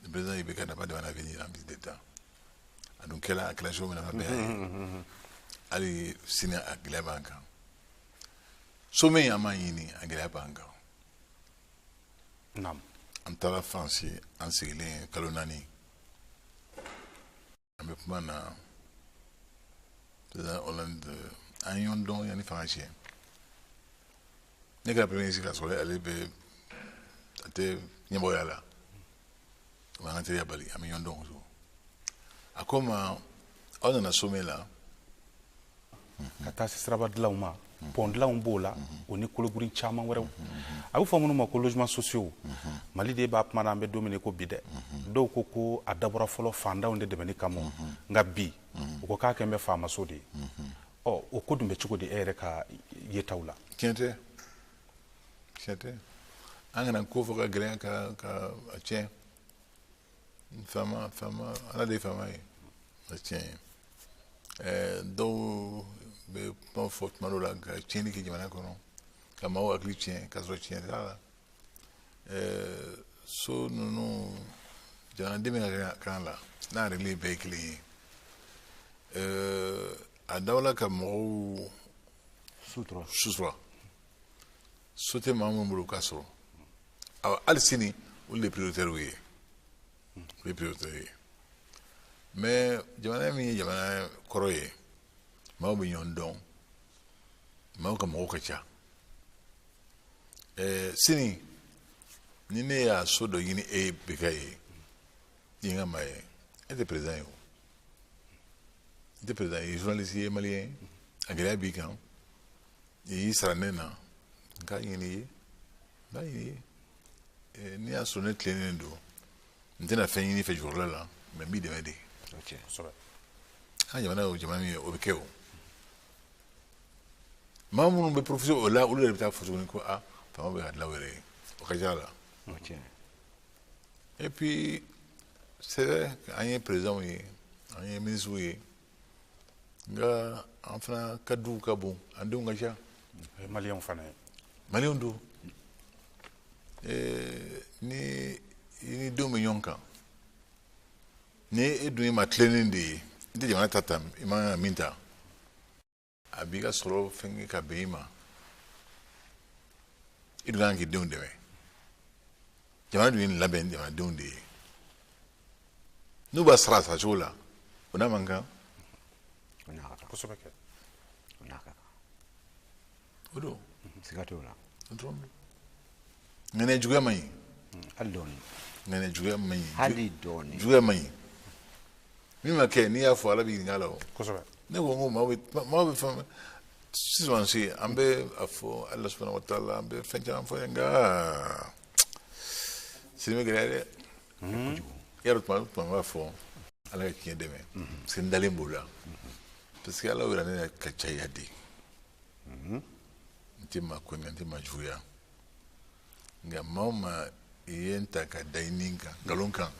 le président IBK n'a pas demandé à venir en visite d'État. A dun kɛla, a kɛla cogo min na, bɛɛ y'a ye. Hali sini a gɛlɛya b'an kan. Sommet in, an m'a ɲini, a gɛlɛya b'an kan. An taara Faransi, an sigilen kalo 4, an bɛ kuma na président Hollande. An ye ɲɔgɔn dɔn yanni fanga cɛ. Ne kɛra premier ministre ka sɔrɔ ale bɛ, a tɛ ɲɛmɔgɔya la, o m'an ka teriya bali, an bɛ ɲɔgɔn dɔn kosɛbɛ. A ko n ma, aw nana sommet la. Ka taa se siraba dilanw ma, pont dilanw b'o la, o ni kologirin caman wɛrɛw, a bɛ fɔ minnu ma ko logement sociaux. Mali de b'a kuma na, an bɛ don min na i ko bi dɛ, dɔw ko ko a dabɔra fɔlɔ fantanw de dɛmɛni kama, nka bi u ko k'a kɛ bɛ faamaso de ye. Ɔ, o ko dun bɛ cogo di e yɛrɛ ka yetaw la? Tiɲɛ tɛ, tiɲɛ tɛ. An kana ko fɔ ka gɛlɛya ka a tiɲɛ. Faama, faama, Ala de ye faama ye, o ye tiɲɛ ye. Dɔw bɛ kuma fɔ tuma dɔw la ka tiɲɛni kɛ jamana kɔnɔ, ka maaw hakili tiɲɛ k'a sɔrɔ tiɲɛ t'a la. So ninnu Jamanaden bɛ ka kan la n'a règle bɛɛ ye kelen ye. A dabɔla ka mɔgɔw sutura. Sutura. So tɛ maa minnu bolo u k'a sɔrɔ. Awa, hali sini olu de ye prioritaire ye, olu ye prioritaire ye. Mais jamana min ye jamana kɔrɔ ye, maaw bɛ ɲɔgɔn dɔn, maaw ka mɔgɔw ka ca. Sini ni ne y'a so dɔ ɲini e ye bɛka ye, i ye n ka maa ye, e tɛ président ye o, i tɛ président ye, journaliste ye, malien ye, a gɛlɛya b'i kan, i y'i sara ne na, n k'a ɲini i ye, n b'a ɲini i ye. N'i y'a sɔrɔ ne tilennen don, n tɛna fɛn ɲini i fɛ jukɔrɔla la, mais n b'i dɛmɛ de. Kosɛbɛ. An ka jamana ye o jamana min ye, o bɛ kɛ o. Maa minnu bɛ profiter o la, olu yɛrɛ bɛ taa fɔ tuguni ko a faamaw bɛ ka dilan u yɛrɛ ye, o ka ca la. Et puis c'est vrai, an ye présidents ye, an ye ministres ye, nka an fana ka duw ka bon, an denw ka ca. O ye maliyɛnw fana ye. Maliyɛnw don. Ni i ni denw bɛ ɲɔgɔn kan, ni e dun ye maa tilennen de ye, i tɛ jamana ta ta i man kan ka min ta, a b'i ka sɔrɔ fɛn kɛ ka bɛn i ma, i dun kan k'i denw dɛmɛ. Jamana dun ye nin labɛn jamanadenw de ye, n'u b'a sara a saracogo la, o n'a man kan. O n'a ka kan. Kosɛbɛ kɛ. O n'a ka kan. O don. Siga t'o la. O dɔrɔn don. Ŋaniya juguya man ɲi. Hali dɔɔni. Ŋaniya juguya man ɲi. Hali dɔɔni. Juguya man ɲi. Min ma kɛ, n'i y'a fɔ, Ala b'i ɲininka a la o. Kosɛbɛ. Ne ko n ko maaw bɛ fɛn sisan si, an bɛ a fɔ Ala subahana wa taala, an bɛ fɛn caman fɔ yen, nka sini bɛ gɛlɛya dɛ. Yarɔ, tuma tuma n b'a fɔ Ala ka tiɲɛ dɛmɛ, parce que n dalen b'o la, parce que Ala yɛrɛ ne la ka caya de. N tɛ maa kɔɲɔ, n tɛ maa juguya, nka maa o maa i ye n ta ka da i ni kan nkalon kan,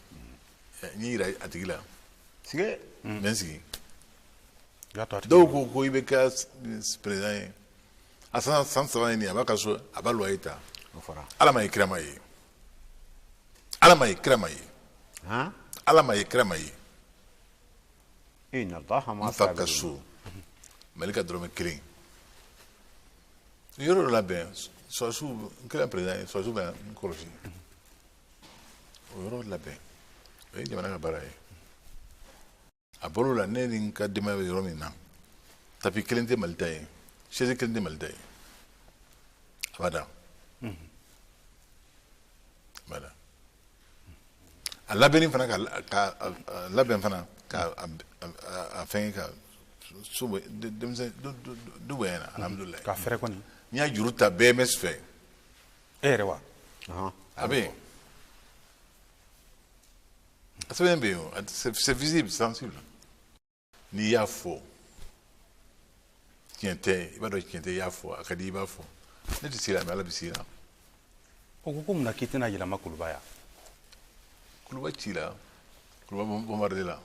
n y'i yira a tigi la. Sige. N bɛ n sigi. I y'a to a tigi. Dɔw ko ko i bɛ kɛ président ye, a san 3 ye nin ye, a b'a ka so, a b'a loyer ta. O fɔra. Ala ma ye, kira ma ye, Ala ma ye, kira ma ye. Han. Ala ma ye, kira ma ye. Inna Allaha ma N fa ka so, Mali ka dɔrɔmɛ kelen, yɔrɔ dɔ labɛn, sɔrɔsiw, n kɛra président ye, sɔrɔsiw bɛ n kɔlɔsi, o yɔrɔ labɛn, o ye jamana ka baara ye. A bɔr'o la, ne ni n ka denbaya bɛ yɔrɔ min na, tapis kelen tɛ Mali ta ye, chaise kelen tɛ Mali ta ye, abada, abada. A labɛnni fana, ka a labɛn fana, ka a fɛn ka so bɔ denmisɛn du bonya na, alhamdulilayi. Ka fɛrɛ kɔni. N y'a juru ta BMS fɛ. E yɛrɛ wa? A bɛ yen, a sɛbɛn bɛ yen o, c'est visible, sensible. N'i y'a fɔ tiɲɛ tɛ, i b'a dɔn tiɲɛ tɛ, i y'a fɔ a ka di, i b'a fɔ ne tɛ s'i la, mais Ala bɛ s'i la. O ko mun na k'i tɛna yɛlɛma Kuluba yan? Kuluba ci la, Kuluba bombardé la,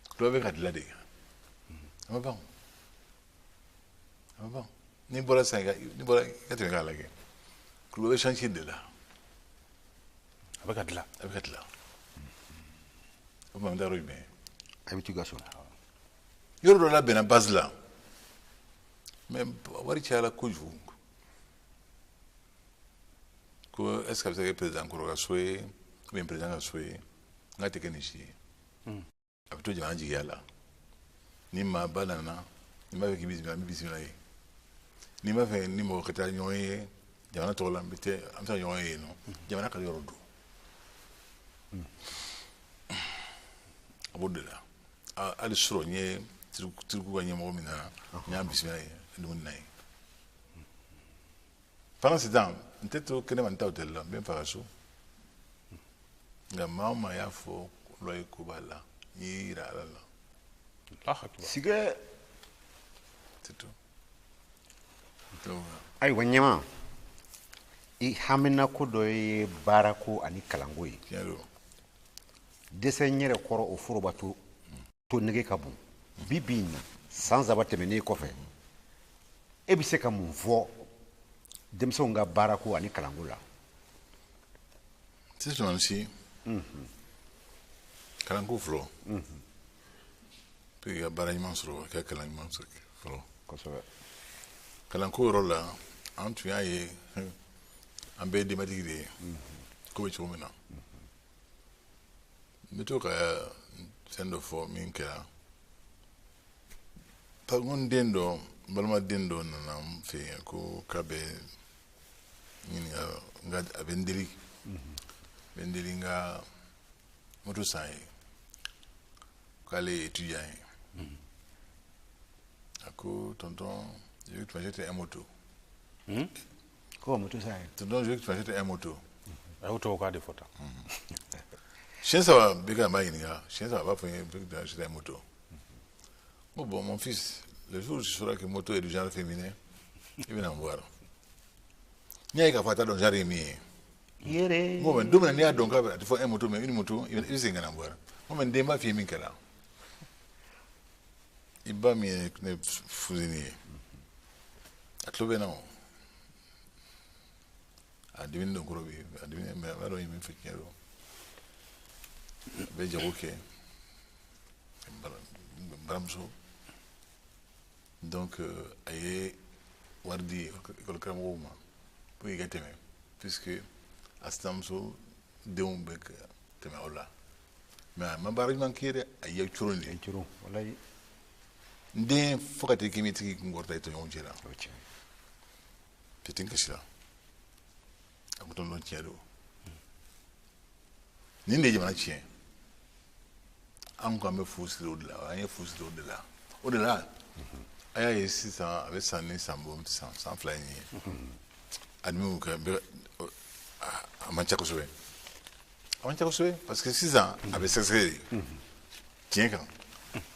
Kuluba bɛ ka dilan de, a ma ban, a ma ban. N'i bɔra sisan, n'i bɔra i ka tɛmɛ k'a lajɛ, Kuluba bɛ chantier de la. A bɛ ka dilan. A bɛ ka dilan. O tuma n bɛ taa yɔrɔ jumɛn? A bɛ t'i ka so. Yɔrɔ dɔ labɛnna base la, mais wari cayara kojugu, ko est ce que a bɛ se ka kɛ président kɔrɔ ka so ye ou bien président ka so ye? N k'a tɛ kɛ nin si ye. A bɛ to jamana jigiya la. Ni maaba nana, ni b'a fɛ k'i bisimila, n bɛ bisimila ye. N'i b'a fɛ ni mɔgɔ ka taa ɲɔgɔn ye jamana tɔgɔ la, n bɛ taa, an bɛ taa ɲɔgɔn ye yen nɔ. Jamana ka yɔrɔ don, a b'o de la. Hali sɔrɔ n ye Tiriku ka ɲɛmɔgɔ min nana, n y'a bisimila ye dumuni na ye. Pendant ce temps, n tɛ to kɛnɛma, n tɛ hôtel la, n bɛ n fa ka so. Nka maa o maa y'a fɔ loyer ko b'a la, n y'i yira Ala la. Allahu akbar. Sige. C'est tout. Donc, Ayiwa ɲɛma, i haminako dɔ ye baarako ani kalanko ye. Tiɲɛ don. Dɛsɛ n yɛrɛ kɔrɔ, o foroba to to nege ka bon. Bi bi in na, san 3 tɛmɛnen kɔfɛ, e bɛ se ka mun fɔ denmisɛnw ka baarako ani kalanko la? Sisan si Kalanko fɔlɔ, pour que i ka baara ɲuman sɔrɔ, i ka kalan ɲuman sɔrɔ fɔlɔ. Kalanko yɔrɔ la, an tun y'a ye, an bɛɛ ye denbatigi de ye, ko bɛ cogo min na. N bɛ to ka fɛn dɔ fɔ min kɛra. N ko n den dɔ, n balimaden dɔ nana n fɛ yen ko k'a bɛ ɲininka, n ka a bɛ n deli, n bɛ n deli n ka moto san ye, k'ale ye étudiant ye. A ko: "Tonton, je veux que tu m'achètes un moto." Ko moto san ye. "Tonton, je veux que tu m'achètes un moto." A y'o tubabukan de fɔ tan. Siɲɛ saba bɛ ka n b'a ɲininka, siɲɛ saba a b'a fɔ n ye: "Je veux que tu m'achètes un moto." N ko: "Bon, mon fils, le jour où tu sauras que moto est du genre féminin, i bɛna n voir." N'i y'a ye k'a fɔ a t'a dɔn genre ye min ye. Yere. N ko: "Mais don min na n'i y'a dɔn k'a bɛ a tɛ fɔ un moto mais une moto, i bɛ segin ka na n voir." N ko: "Mais n den b'a f'i ye min kɛra. I ba min ye ne fusini ye, a tulo bɛ n na o. A diminen don kɔrɔ bi, a diminen, mais a b'a dɔn n ye min fɔ tiɲɛ don. A bɛ jago kɛ, n baramuso. Donc a ye wari di école karamɔgɔw ma pour que i ka tɛmɛ, puisque a sinamuso denw bɛ ka tɛmɛ aw la. Mais a ma baara ɲuman k'i ye dɛ, a ye coron de ye." Coron walayi. N den, fo ka taa k'i tigi kun kɔrɔta i tɔɲɔgɔnw cɛ la. O tiɲɛ. Petit n kasira. A ko: "Tonton, tiɲɛ don, nin de ye jamana tiɲɛ. An ko an bɛ fu siri o de la, an ye fu siri o de la. O de la a y'a ye sisan, a bɛ san ni san bɔ, san 2 in ye, admiw kɛ bɛ a man ca kosɛbɛ, a man ca kosɛbɛ, parce que sisan a bɛ sɛgɛsɛgɛ de tiɲɛ kan.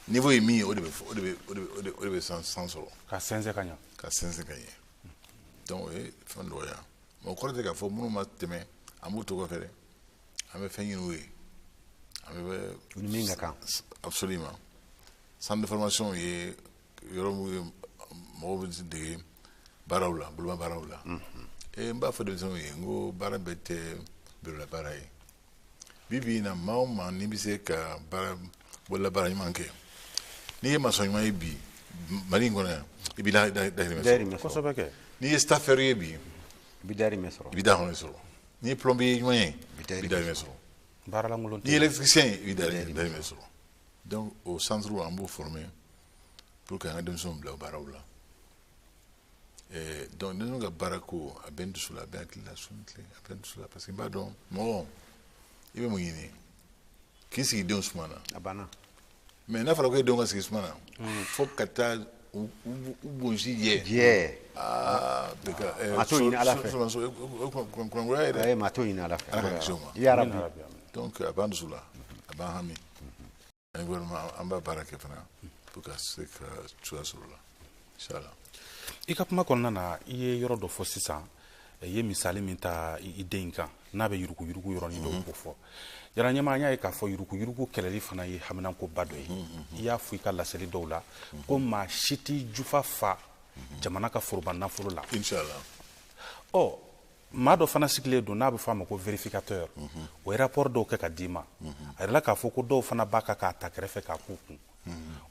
Niveau ye min ye, o de bɛ fɔ, o de bɛ o de bɛ o de o de bɛ san sɔrɔ." Ka sɛnsɛn ka ɲa. Ka sɛnsɛn ka ɲɛ. Donc o ye fɛn dɔgɔya. Mais o kɔrɔ tɛ k'a fɔ minnu ma tɛmɛ, an b'u to kɔfɛ dɛ. An bɛ fɛn ɲini u ye, an bɛ U ni min ka kan. Absolument. Centre de formation ye yɔrɔ min ye, mɔgɔw bɛ dege baaraw la, boloma baaraw la. N b'a fɔ denmisɛnninw ye, n ko baara bɛɛ tɛ bureau la baara ye. Bi bi in na, maa o maa n'i bɛ se ka baara, bolola baara ɲuman kɛ, n'i ye maçon ɲuman ye bi Mali in kɔnɔ yan, i b'i dahirimɛ sɔrɔ. Dahirimɛ sɔrɔ. Kosɛbɛ kɛ. N'i ye staffeur ye bi, I bɛ dahirimɛ sɔrɔ. i bɛ dahirimɛ sɔrɔ. N'i ye plombier ɲuman ye, I bɛ i bɛ dahirimɛ sɔrɔ. Baaralankolon. N'i ye électricien ye, i bɛ dahirimɛ sɔrɔ. Donc o centre, an b'o former pour que an ka denmisɛnw bila o baaraw la. Donc denmisɛnw ka baara ko, a bɛ n dusu la, a bɛ n hakili la su ni tile, a bɛ n dusu la, parce que n b'a dɔn mɔgɔ i bɛ mun ɲini k'i sigi denw suma na. A banna. Mais n'a fɔra ko e denw ka sigi suma na fo ka taa u bonsi jɛ. Jɛ. Aa, bɛɛ ka Maa t'o ɲini Ala fɛ. O kunnagoya ye dɛ. Ayi, maa t'o ɲini Ala fɛ. Ala ka kisi o ma. Ya Rabbi. Donc a b'an dusu la, a b'an hami. Ani gouvernement, an b'a baara kɛ fana pour ka se ka cogoya sɔrɔ o la, inchallah. I ka kuma kɔnɔna na, i ye yɔrɔ dɔ fɔ sisan, i ye misali min ta i den in kan n'a bɛ yuruguyurugu yɔrɔnin dɔw ko fɔ. Jara ɲɛmaa, an y'a ye k'a fɔ yuruguyurugu kɛlɛli fana ye haminankoba dɔ ye. I y'a fɔ i ka laseli dɔw la ko maa si t'i jufa fa jamana ka foroba nafolo la. Inchallah. Ɔ, maa dɔ fana sigilen don n'a bɛ fɔ a ma ko vérificateur, o ye rapport dɔw kɛ ka d'i ma. A yirala k'a fɔ ko dɔw fana b'a kan k'a ta kɛrɛfɛ k'a k'u kun.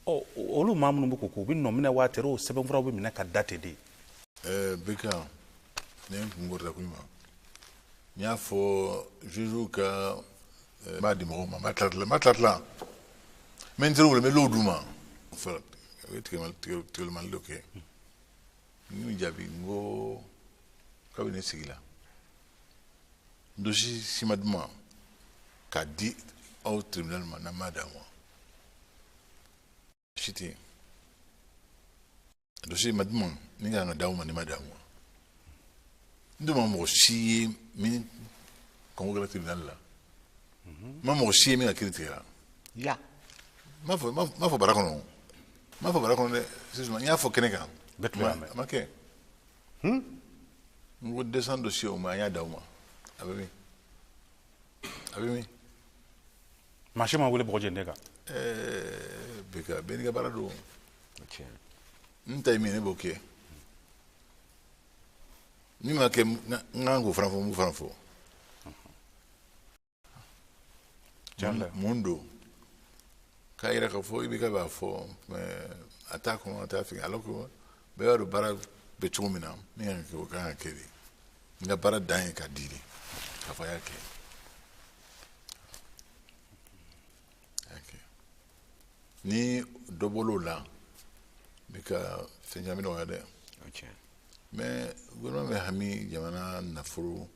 Ɔ, olu maa minnu bɛ k'o kɛ, u bɛ nɔ minɛ waati o sɛbɛnfuraw bɛ minɛ ka da ten de. Beka, ne ye n kun kɔrɔta ko ɲuman. N y'a fɔ juge ka n b'a di mɔgɔw ma, n b'a tila tila, n b'a tila tila. N bɛ n teriw wele, n bɛ l'o d'u ma. Fɔlɔ, o ye tigɛlimali dɔ kɛ. N y'u jaabi, n ko kabini ne sigila, dossier si ma d'u ma k'a di aw tribunal ma n'an m'a d'a ma. Si tɛ yen. Dossier ma d'u ma min kan ka d'aw ma, ni ma d'a ma. N dun ma mɔgɔ si ye min kɔngɔ kɛra tribunal la. N ma mɔgɔ si ye min ka kiiri tigɛra. Ya. N m'a fɔ bara kɔnɔ. N m'a fɔ bara kɔnɔ dɛ, sisan n y'a fɔ kɛnɛ kan. Bɛɛ tun b'a mɛn. A ma kɛ. N ko 200 dossiers o ma, an y'a d'aw ma. A bɛ min? A bɛ min? Maa si ma wele bɔgɔ jeni kan. Bɛɛ bɛɛ n'i ka baara don. O tiɲɛ. N ta ye min ye, ne b'o kɛ. Min ma kɛ, n kan k'o fana fɔ, n b'o fana fɔ. Tiɲɛ la. Mun don? K'a yira k'a fɔ IBK b'a fɔ, mais a t'a kɔnɔ, a t'a fɛ, alors que bɛɛ b'a dɔn baara bɛ cogo min na, min kan ka kɛ, o kan ka kɛ de. N ka baara dan ye ka di de, k'a fɔ a y'a kɛ. A y'a kɛ. Ni dɔ bɔr'o la, n bɛ ka fɛn caman nɔgɔya dɛ. Mais gouvernement bɛ hami jamana nafolo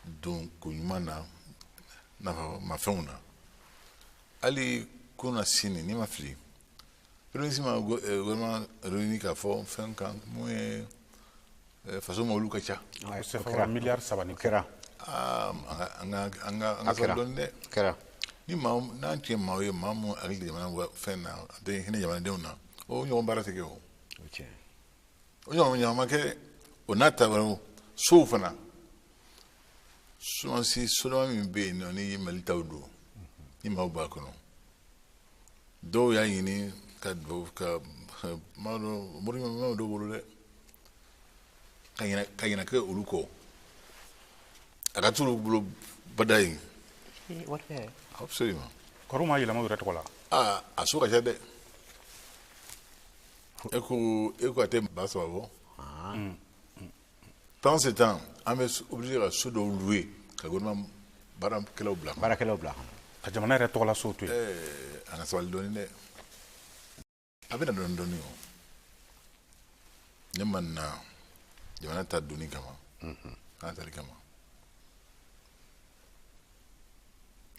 don ko ɲuman na, nafamafɛnw na. Hali kunna sini, n'i ma fili, premier ministre ma gouvernement réuni k'a fɔ fɛn kan mun ye faso mɔbiliw ka ca. CFA miliyari 3 ni kɛra. An ka an ka an ka sabali dɔɔni dɛ. Kɛra. Ni maa n'an tun ye maaw ye, maa mun hakili tɛ jamana fɛn na, an tɛ hinɛ jamanadenw na, o ɲɔgɔn baara tɛ kɛ o. O ɲɔgɔn ma kɛ. O n'a ta wɛrɛw, sow fana, souvent sodama min bɛ yen nɔ ni Mali taw don, ni maaw b'a kɔnɔ, dɔw y'a ɲini ka dubabu ka maa dɔ mori ma dɔw bolo dɛ, ka ɲinɛ kɛ olu kɔ, a ka t'olu bolo bada yen. Absolument. Kɔrɔw ma yɛlɛma u yɛrɛ tɔgɔ la. Aa, a so ka ca dɛ. E ko a tɛ 3000 bɔ. Pendant ce temps, an bɛ obligé ka so dɔw louer ka gouvernement baarakɛlaw bila. Baarakɛlaw bila. Ka jamana yɛrɛ tɔgɔla sow to yen. An ka sabali dɔɔni dɛ. A bɛ na dɔɔni dɔɔni o. Ne ma na jamana ta donni kama. An tali kama.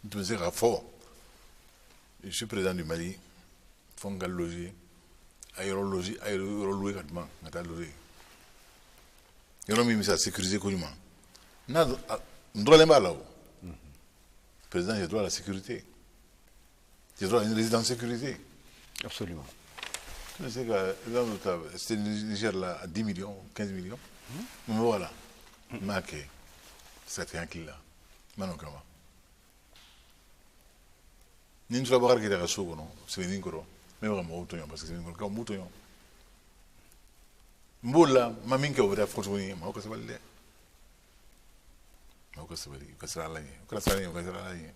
N tun bɛ se k'a fɔ, je suis président du Mali, fo n ka loger, a yɔrɔ loger, a yɔrɔ louer ka di ma, n ka taa loger. Yɔrɔ min bɛ se ka sécuriser koɲuman. N'a n dɔgɔlen b'a la o. Président, j'ai droit à la sécurité. J'ai droit à une résidence sécurisée. Absolument. Tu sais que c'était Niger là à 10 millions, 15 millions. Voilà. M'a kɛ. Ça tɛ hakili la. N ma n'o kama. Ni n tora Bakari Keyita ka so kɔnɔ, Sebeninkɔrɔ, n bɛ ka mɔgɔw tɔɲɔ parce que Sebeninkɔrɔkaw n b'u tɔɲɔ. N b'o la, n ma min kɛ, o bɛ taa fɔ tuguni, maaw ka sabali dɛ. Maaw ka sabali, u ka siran Ala ɲɛ. U kana siran Ala ɲɛ, u ka siran Ala ɲɛ.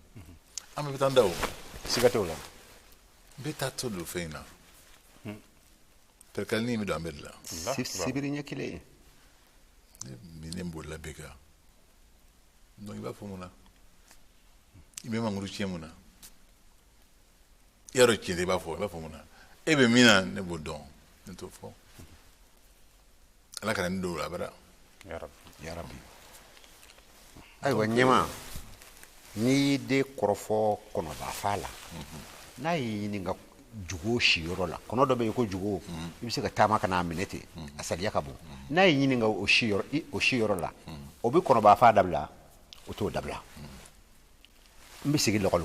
An bɛɛ bɛ taa an da o. Siga t'o la. N bɛ taa to don fɛn in na. Pɛrɛkalini bɛ don an bɛɛ de la. Sibiri ɲɛ kelen. Ne ne bolila bɛɛ kan. Donc i b'a fɔ mun na? I bɛ mangoro tiɲɛ mun na? I y'a dɔn tiɲɛ tɛ, i b'a fɔ mun na? E bɛ min na, ne b'o dɔn, ne t'o fɔ. Ala kana ne don o la abada. Ya Rabbi. Ya Rabbi. Ayiwa ɲɛma, n'i y'i den kɔrɔfɔ kɔnɔba la, n'a y'i ɲininka jugo siyɔrɔ la, kɔnɔ dɔ bɛ yen ko jugo, i bɛ se ka taama ka n'a minɛ ten, a saliya ka bon. N'a y'i ɲininka o siyɔrɔ la, o bɛ kɔnɔba fa dabila, o t'o dabila. N bɛ segin lɔgɔli